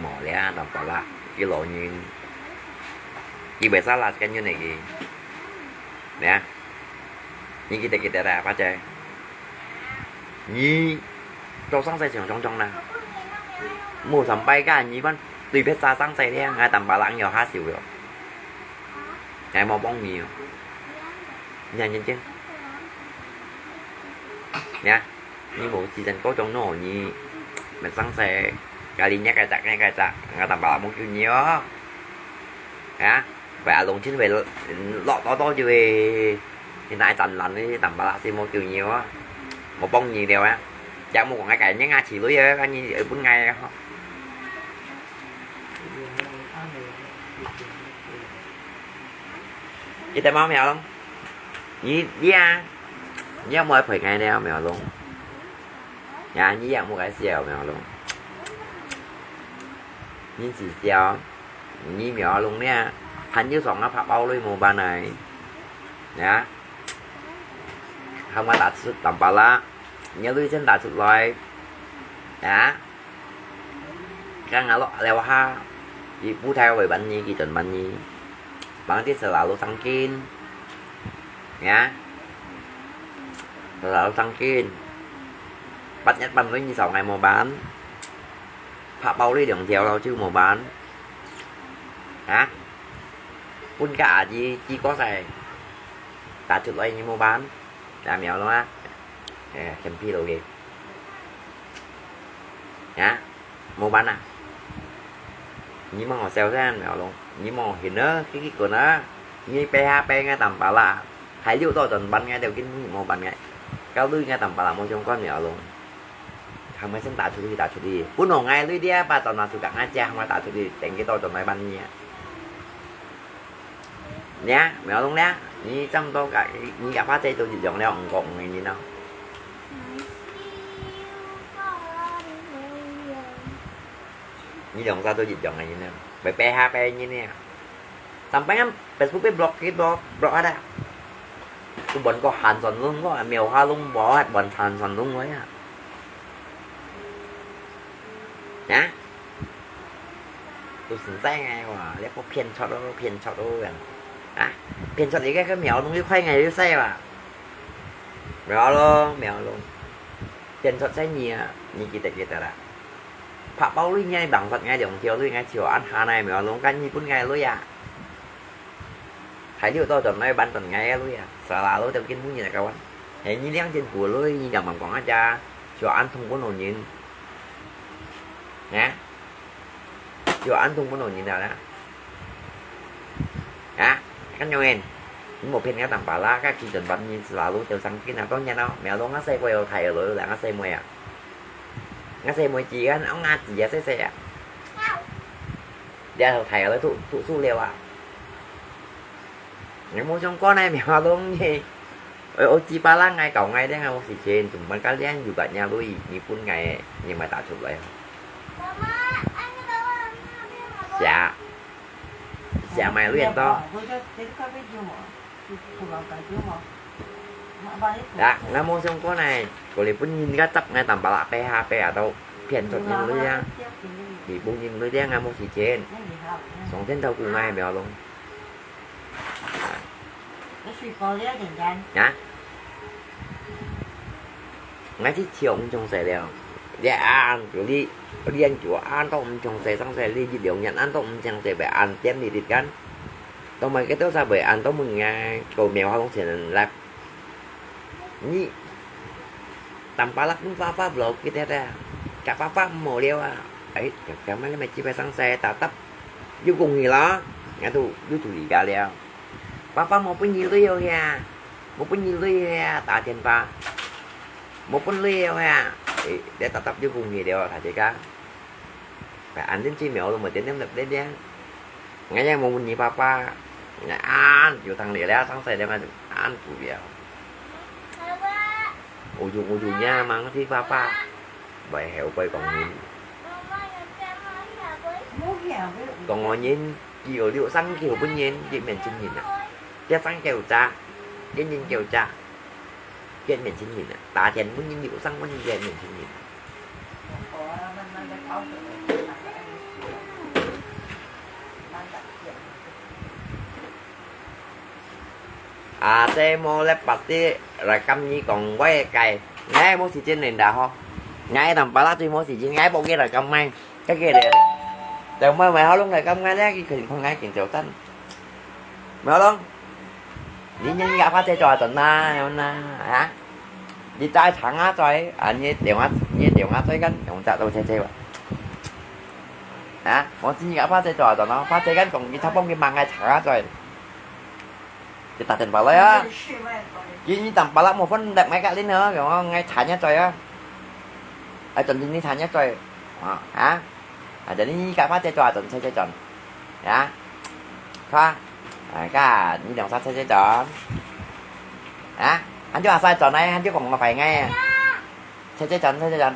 無咧，淡白啦，佢老人，佢為啥啦，跟住你个，咩啊？你記得記得啦，八戒。 你做生意想想想啦，無三拜个，你看對別儕生意咧，𠊎淡白冷有下手喲，𠊎無幫你哦。你看認真，你看，你無時間過種喏，你乜生意，家裡若个隻，若个隻，𠊎淡白冷無救你哦。啊？ 喂，阿龍真會落多多就會，現在展覽呢，淡白啦，先無救你哦，無幫你了啊，也無講愛改，你啊，起鐳啊，看你會分𠊎啊，吼。你等貓咪阿龍，你，你啊，你也無愛陪𠊎了，貓咪阿龍。呀，你也無愛笑，貓咪阿龍。你是笑。 你貓咪阿龍呢，還有上啊白包鐳無辦呢？呀，喊𠊎打出淡白啦，你鐳先打出來，呀，剛剛落了哈，佢不太會辦你，佢真辦你，忙啲事啦，路上見，呀，事啦，路上見，八月半鐳你上來無辦？ 白包鐳兩條咯，就無辦。啊？分个阿姨寄過噻，打出來你無辦，啊，貓咪阿龍啊，哎，天皮佬个。啊？無辦啊？你莫好笑先，貓咪阿龍，你莫現啊，去去滾啊，你白下白𠊎淡白啦，還有多轉辦𠊎條根本無辦𠊎，搞鐳𠊎淡白啦，無相干貓咪阿龍。 喊𠊎先打出去，打出去。本來𠊎鐳這把轉拿出，𠊎姐喊𠊎打出去，等佢到轉來辦你啊。你啊，貓咪阿龍咧，你差不多个，你个花姐都一樣了，五個五个人咯。你兩儕都一樣个人了，白白下白人呢。 Sampai kan Facebook pe block ke block block ada. Tu bon ko han son lung ko, mèo ha lung bo hat bon han son lung ko ya. Hả? Tu sân say ngay wa, liak ko phiền chót lo, phiền chót lo yang. Hả? Phiền chót gì cái cái mèo lung cái khoai ngày đi say wa. Mèo lo, mèo lung. Phiền chót say nhỉ, nhỉ kita kita dah. Phạ pau lui ngai bang sat ngai liòng thiau lui ngai chiu an ha nai mèo lung kan nyi pun ngai lui a. Thai liu to chọn nai ban chọn ngai lui a. Sa la lui teu kin mu nyi na kawan. He nyi liang jin bu lui nyi jang bang kuang a ja. Chiu an thung pun nô nyin. Nè. Chiu an thung pun nô nyin da na. Hả? Kan yong en. Nyi mo phen ngai tam pa la ka ki chọn ban nyi sa la lui teu sang kin na to nyan no. Mèo lung a sai ko yo thai lui la a sai mo ya. Nga sai mui chi kan, ong nga chi ya sai sai ya. Dia thai lo thu, thu su liu a. Ngai mo chong kon nai mèo lung ni. Oi, oi, chi pa la ngai kau ngai dia ngai mo si chen, tum ban ka lian yu ka nya lui, ni pun ngai, ni mai ta chup lai. Sia. Sia mai lui to. Đã, ngai mo chong kon nai, ko li pun nyin ka chap ngai tam pa la pe ha pe a tau, phiền chót nyin lui ya. Ni pun nyin lui dia ngai mo si chen. Song chen tau ku ngai mèo lung. Hả? Ngai chi chiu ung chong sai liao. Dia an, chu li, lian chu an to ung chong sai sang sai li, yit liu nyan an to ung chong sai bai an tian li dit kan. Tong mai ke to sa bai an to mung ngai, ko mèo ha long chen lak. Ni, tam pa lak pun fa fa blo kit te te. Ka fa fa mo liu a. Ai, ka ka mai mai chi bai sang sai ta tap. Yu kung hi lo. Nga tu, yu chu li ka liao. Fa fa mo pun ni lui yo hia. Mo pun ni lui hia, ta tian pa. Mo pun lui yo hia. 哎，這搭搭又過年了，大家。哎，恁定最妙都無點點粒粒粒。𠊎也無問你爸爸，𠊎恁有當了了，上世了，𠊎就恁久了。有有有有呀，忙死爸爸，會後悔講你。講我人，佢有六三九本人，佢面前人啊，一三九隻，一人九隻。 佢面前人啊，打電話你有上問佢面前人。啊，這無咧，pasti來跟你講，𠊎个，𠊎無時間恁大吼，𠊎淡薄仔最無時間，𠊎無佢來跟𠊎。 該个咧，等下買好弄來，感覺咧，佢肯定看𠊎緊張等。買好弄，你你你阿爸在做阿珍呐，有呐，啊？你在長啊在，啊，你電話，你電話在跟，用隻都切切吧。啊？我知你阿爸在做阿珍咯，阿爸在跟講，你他幫佢忙个長啊在。 佢打電話來啊。佢你打電話來，無分得買个零啊，佢講𠊎查一嘴啊。啊，總之你查一嘴。啊，啊？啊，jadi你个爸在做，總在在轉。啊？看，啊，看，你兩儕在在轉。啊？還就阿爸轉來，還就講我壞𠊎啊。在在轉，在在轉。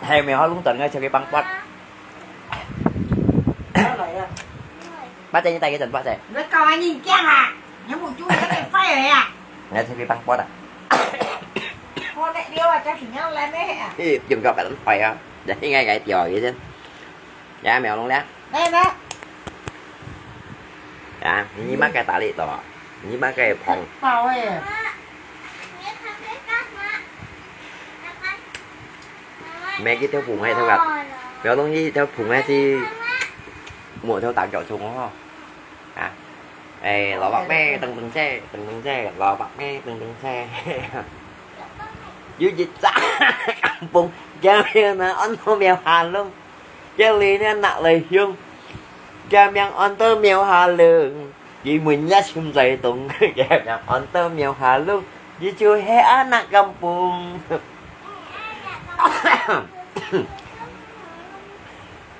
係，苗下弄轉个，就去放pot。八姐，你帶佢轉八姐。你搞恁樣驚啊？你目珠有點壞了呀？你就去放pot啊？我那溜啊，叫什麼來没啊？咦，用个白人坏啊，你应该给掉一点。 呀，苗弄了。来，来。呀，你乜个打理到啊？你乜个捧？饱欸。没去偷捧个偷个，苗弄去偷捧个是，木头打脚冲哦。啊，哎，蘿蔔咩，噔噔切，噔噔切，蘿蔔咩，噔噔切。有一隻，嘣，叫咩呢？安到苗下弄。 佢哩呢拿來香，佢名安到苗下龍，佢門也尋在東，佢名安到苗下龍，佢就係阿那甘榜。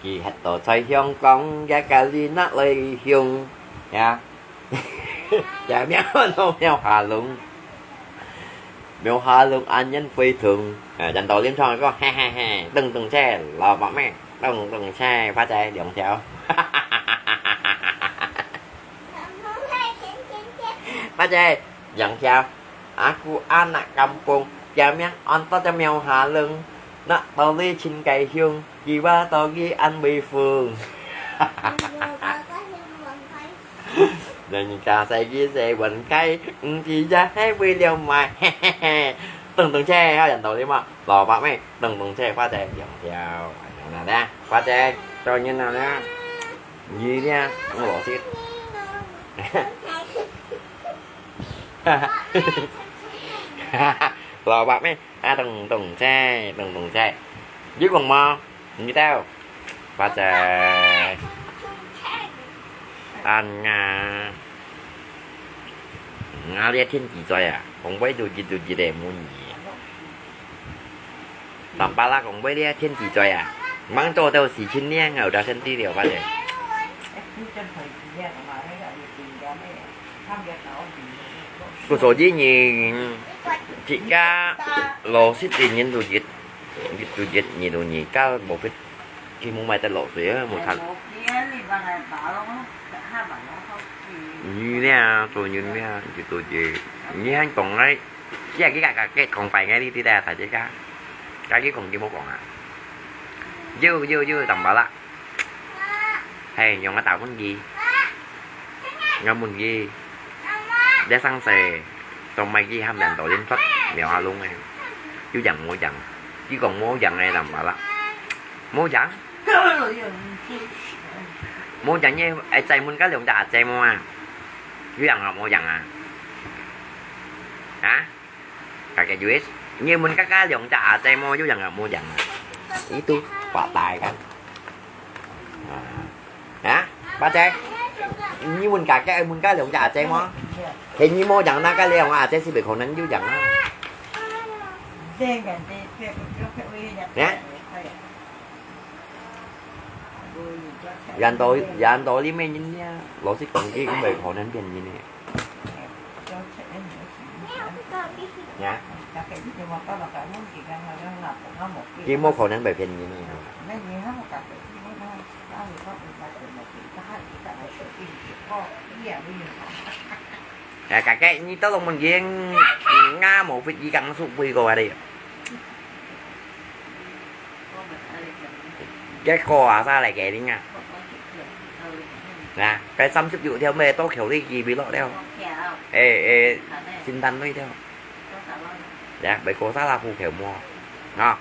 佢歇到在香港，佢个哩拿來香，呀。 佢名安到苗下龍，苗下龍恁樣飛騰，啊，人到臨場講，嘿嘿嘿，噔噔切，蘿蔔咩，噔噔切，八姐兩條。八姐兩條，阿姑阿那甘榜，佢名安到這苗下龍，那到你尋个香，佢話到佢恁威風。人家細个細碗雞，毋知也係為了賣，嘿嘿嘿。噔噔切，有人道理嘛？蘿蔔咩？噔噔切，花仔兩條，恁樣啦，花仔，做人啦，你呢？我老實。蘿蔔咩？啊，噔噔切，噔噔切。你講嘛？ 你兜，花仔。恁啊，啊，這天氣熱啊，講會都熱都熱个，無意。淡薄仔講會這天氣熱啊，吂做到事情呢，有得身體了，花仔。故所以呢，自家老實个人都熱，都熱，你都熱，家無去 佢無買得落水啊，無茶。你呢，做人呢，就做嘢。你還講哎，你還去甲佢講壞个呢啲咧，大家家，家己講佢無講啊。有有有，淡薄仔。係，用个打問佢。 𠊎問佢，這生世，做麼个佢喊人到恁發苗下龍个？有贏無贏？佢講無贏个，淡薄仔。無贏？無贏个，哎，再問該兩隻阿姊妹啊，有贏啊無贏啊？啊？ 大家有意思，你問家家兩隻阿姊妹有贏啊無贏啊？ Itu, 發大个。啊，啊，八姐，你問家姐，問家兩隻阿姐無？佢你無講那個兩個阿姐是不可能有講啊。啊？ 人多，人多裡面人呀，老實講，佢毋會可能騙人个。呀？佢無可能會騙人个。哎，家姐，你到龍門境，嗯，𠊎無飛機敢出飛過啊你。 結果啊，啥來个你啊？啊，該三十六條咩，到橋裡機飛落了。哎，哎，新單位了。呀，未過啥啦，戶口無。啊，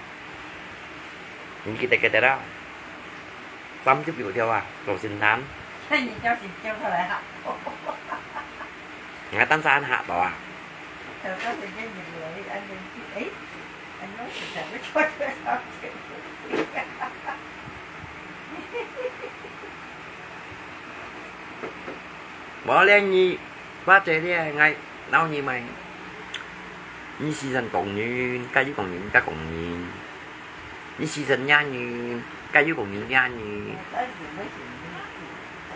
你記得記得啦。三十六條啊，到新單。你叫新叫出來哈。 𠊎當時恁嚇到啊。無咧，你，或者咧，𠊎摎你買。你時常講人，該有講人，該講人。 你時常惹人，該有講人惹人。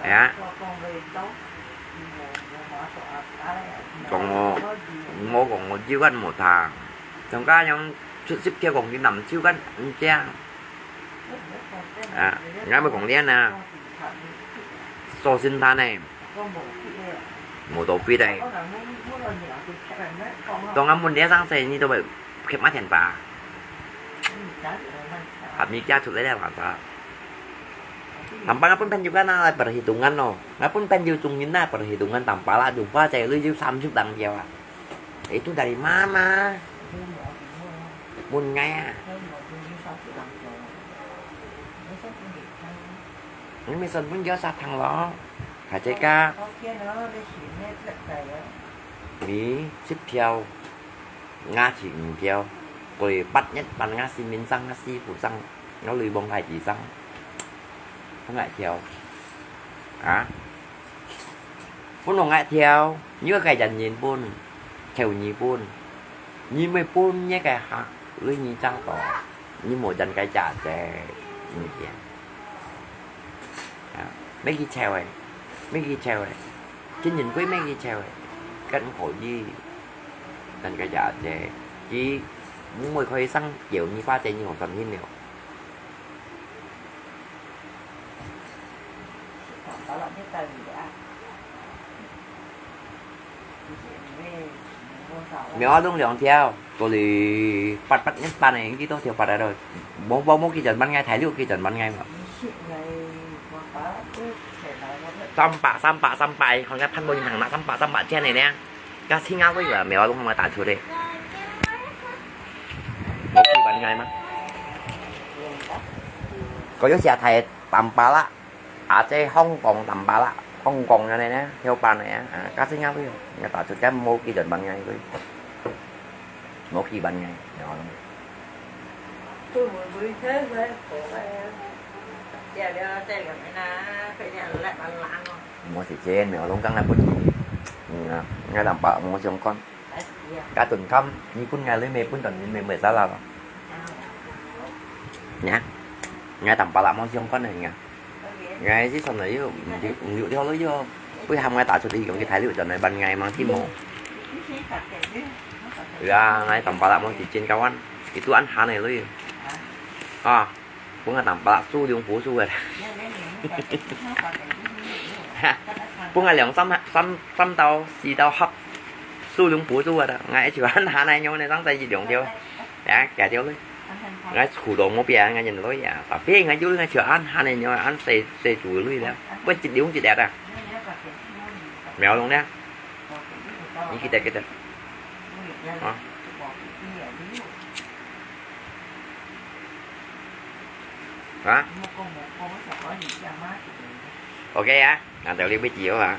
哎呀，講我，無講我，有間無聽。像該樣出息條講人，南州間毋聽。啊，𠊎毋講你啊。做生產呢， 無到位咧。當然問你生事，你都會去買電話。還沒嫁出來了，還早。Tampalak pun朋友kan na, perhitungan no. Na pun朋友中人na, perhitungan Tampalak jumpa cewek lu三十零條啊。Itu dari mana？問𠊎啊。 你咪順便叫煞聽咯，大姐家。你十條，𠊎十五條，過八月半𠊎先面生，𠊎師傅生，𠊎女婿大姊生，分𠊎條。啊？分𠊎條，你愛該人人分，求你分，你咪分你个客，你你找到。 你無人該家姐，你講。啊，乜去找誒，乜去找誒，真人貴乜去找誒，更可以。人該家姐，佢毋會開聲叫你花姐，你好傷心了。苗阿龍兩條，過來八八一八呢，幾多條八啊都，無無無幾轉萬𠊎，大陸幾轉萬𠊎嘛。三百三百三百，看看潘博雲行拿三百三百錢呢呢，該新加坡个苗阿龍還打出來，無幾萬𠊎嘛。佢有寫大Tampalak。 啊，這香港Tampalak，香港恁呢呢，跳板呢啊，啊，加新加坡，人家打出街無幾多萬个佢，無幾萬个，你看。無時間，你看，攏講來不及，嗯啊，人家Tampalak無相干。 該頓看，你分𠊎，你乜分頓，你乜乜使啦。呀，𠊎Tampalak無相干个呀。𠊎係算來又，毋有，毋有條路又，會喊𠊎打出去，用去大陸轉來還𠊎嘛，係無？對啊，𠊎Tampalak無時間搞完，佢都恁閒个路。啊。 分𠊎Tampalak蘇龍婆蘇个。分𠊎兩三，三，三道、四道合，蘇龍婆蘇个，𠊎一條還還來用呢，上在一兩條，啊，幾條嘞。𠊎苦到無邊，𠊎人來啊，tapi𠊎有𠊎條還還來用，還細，細做个嘞，不一兩一粒啊。苗龍呢？你記得，記得。啊。 啊？OK啊，那就你會知啊。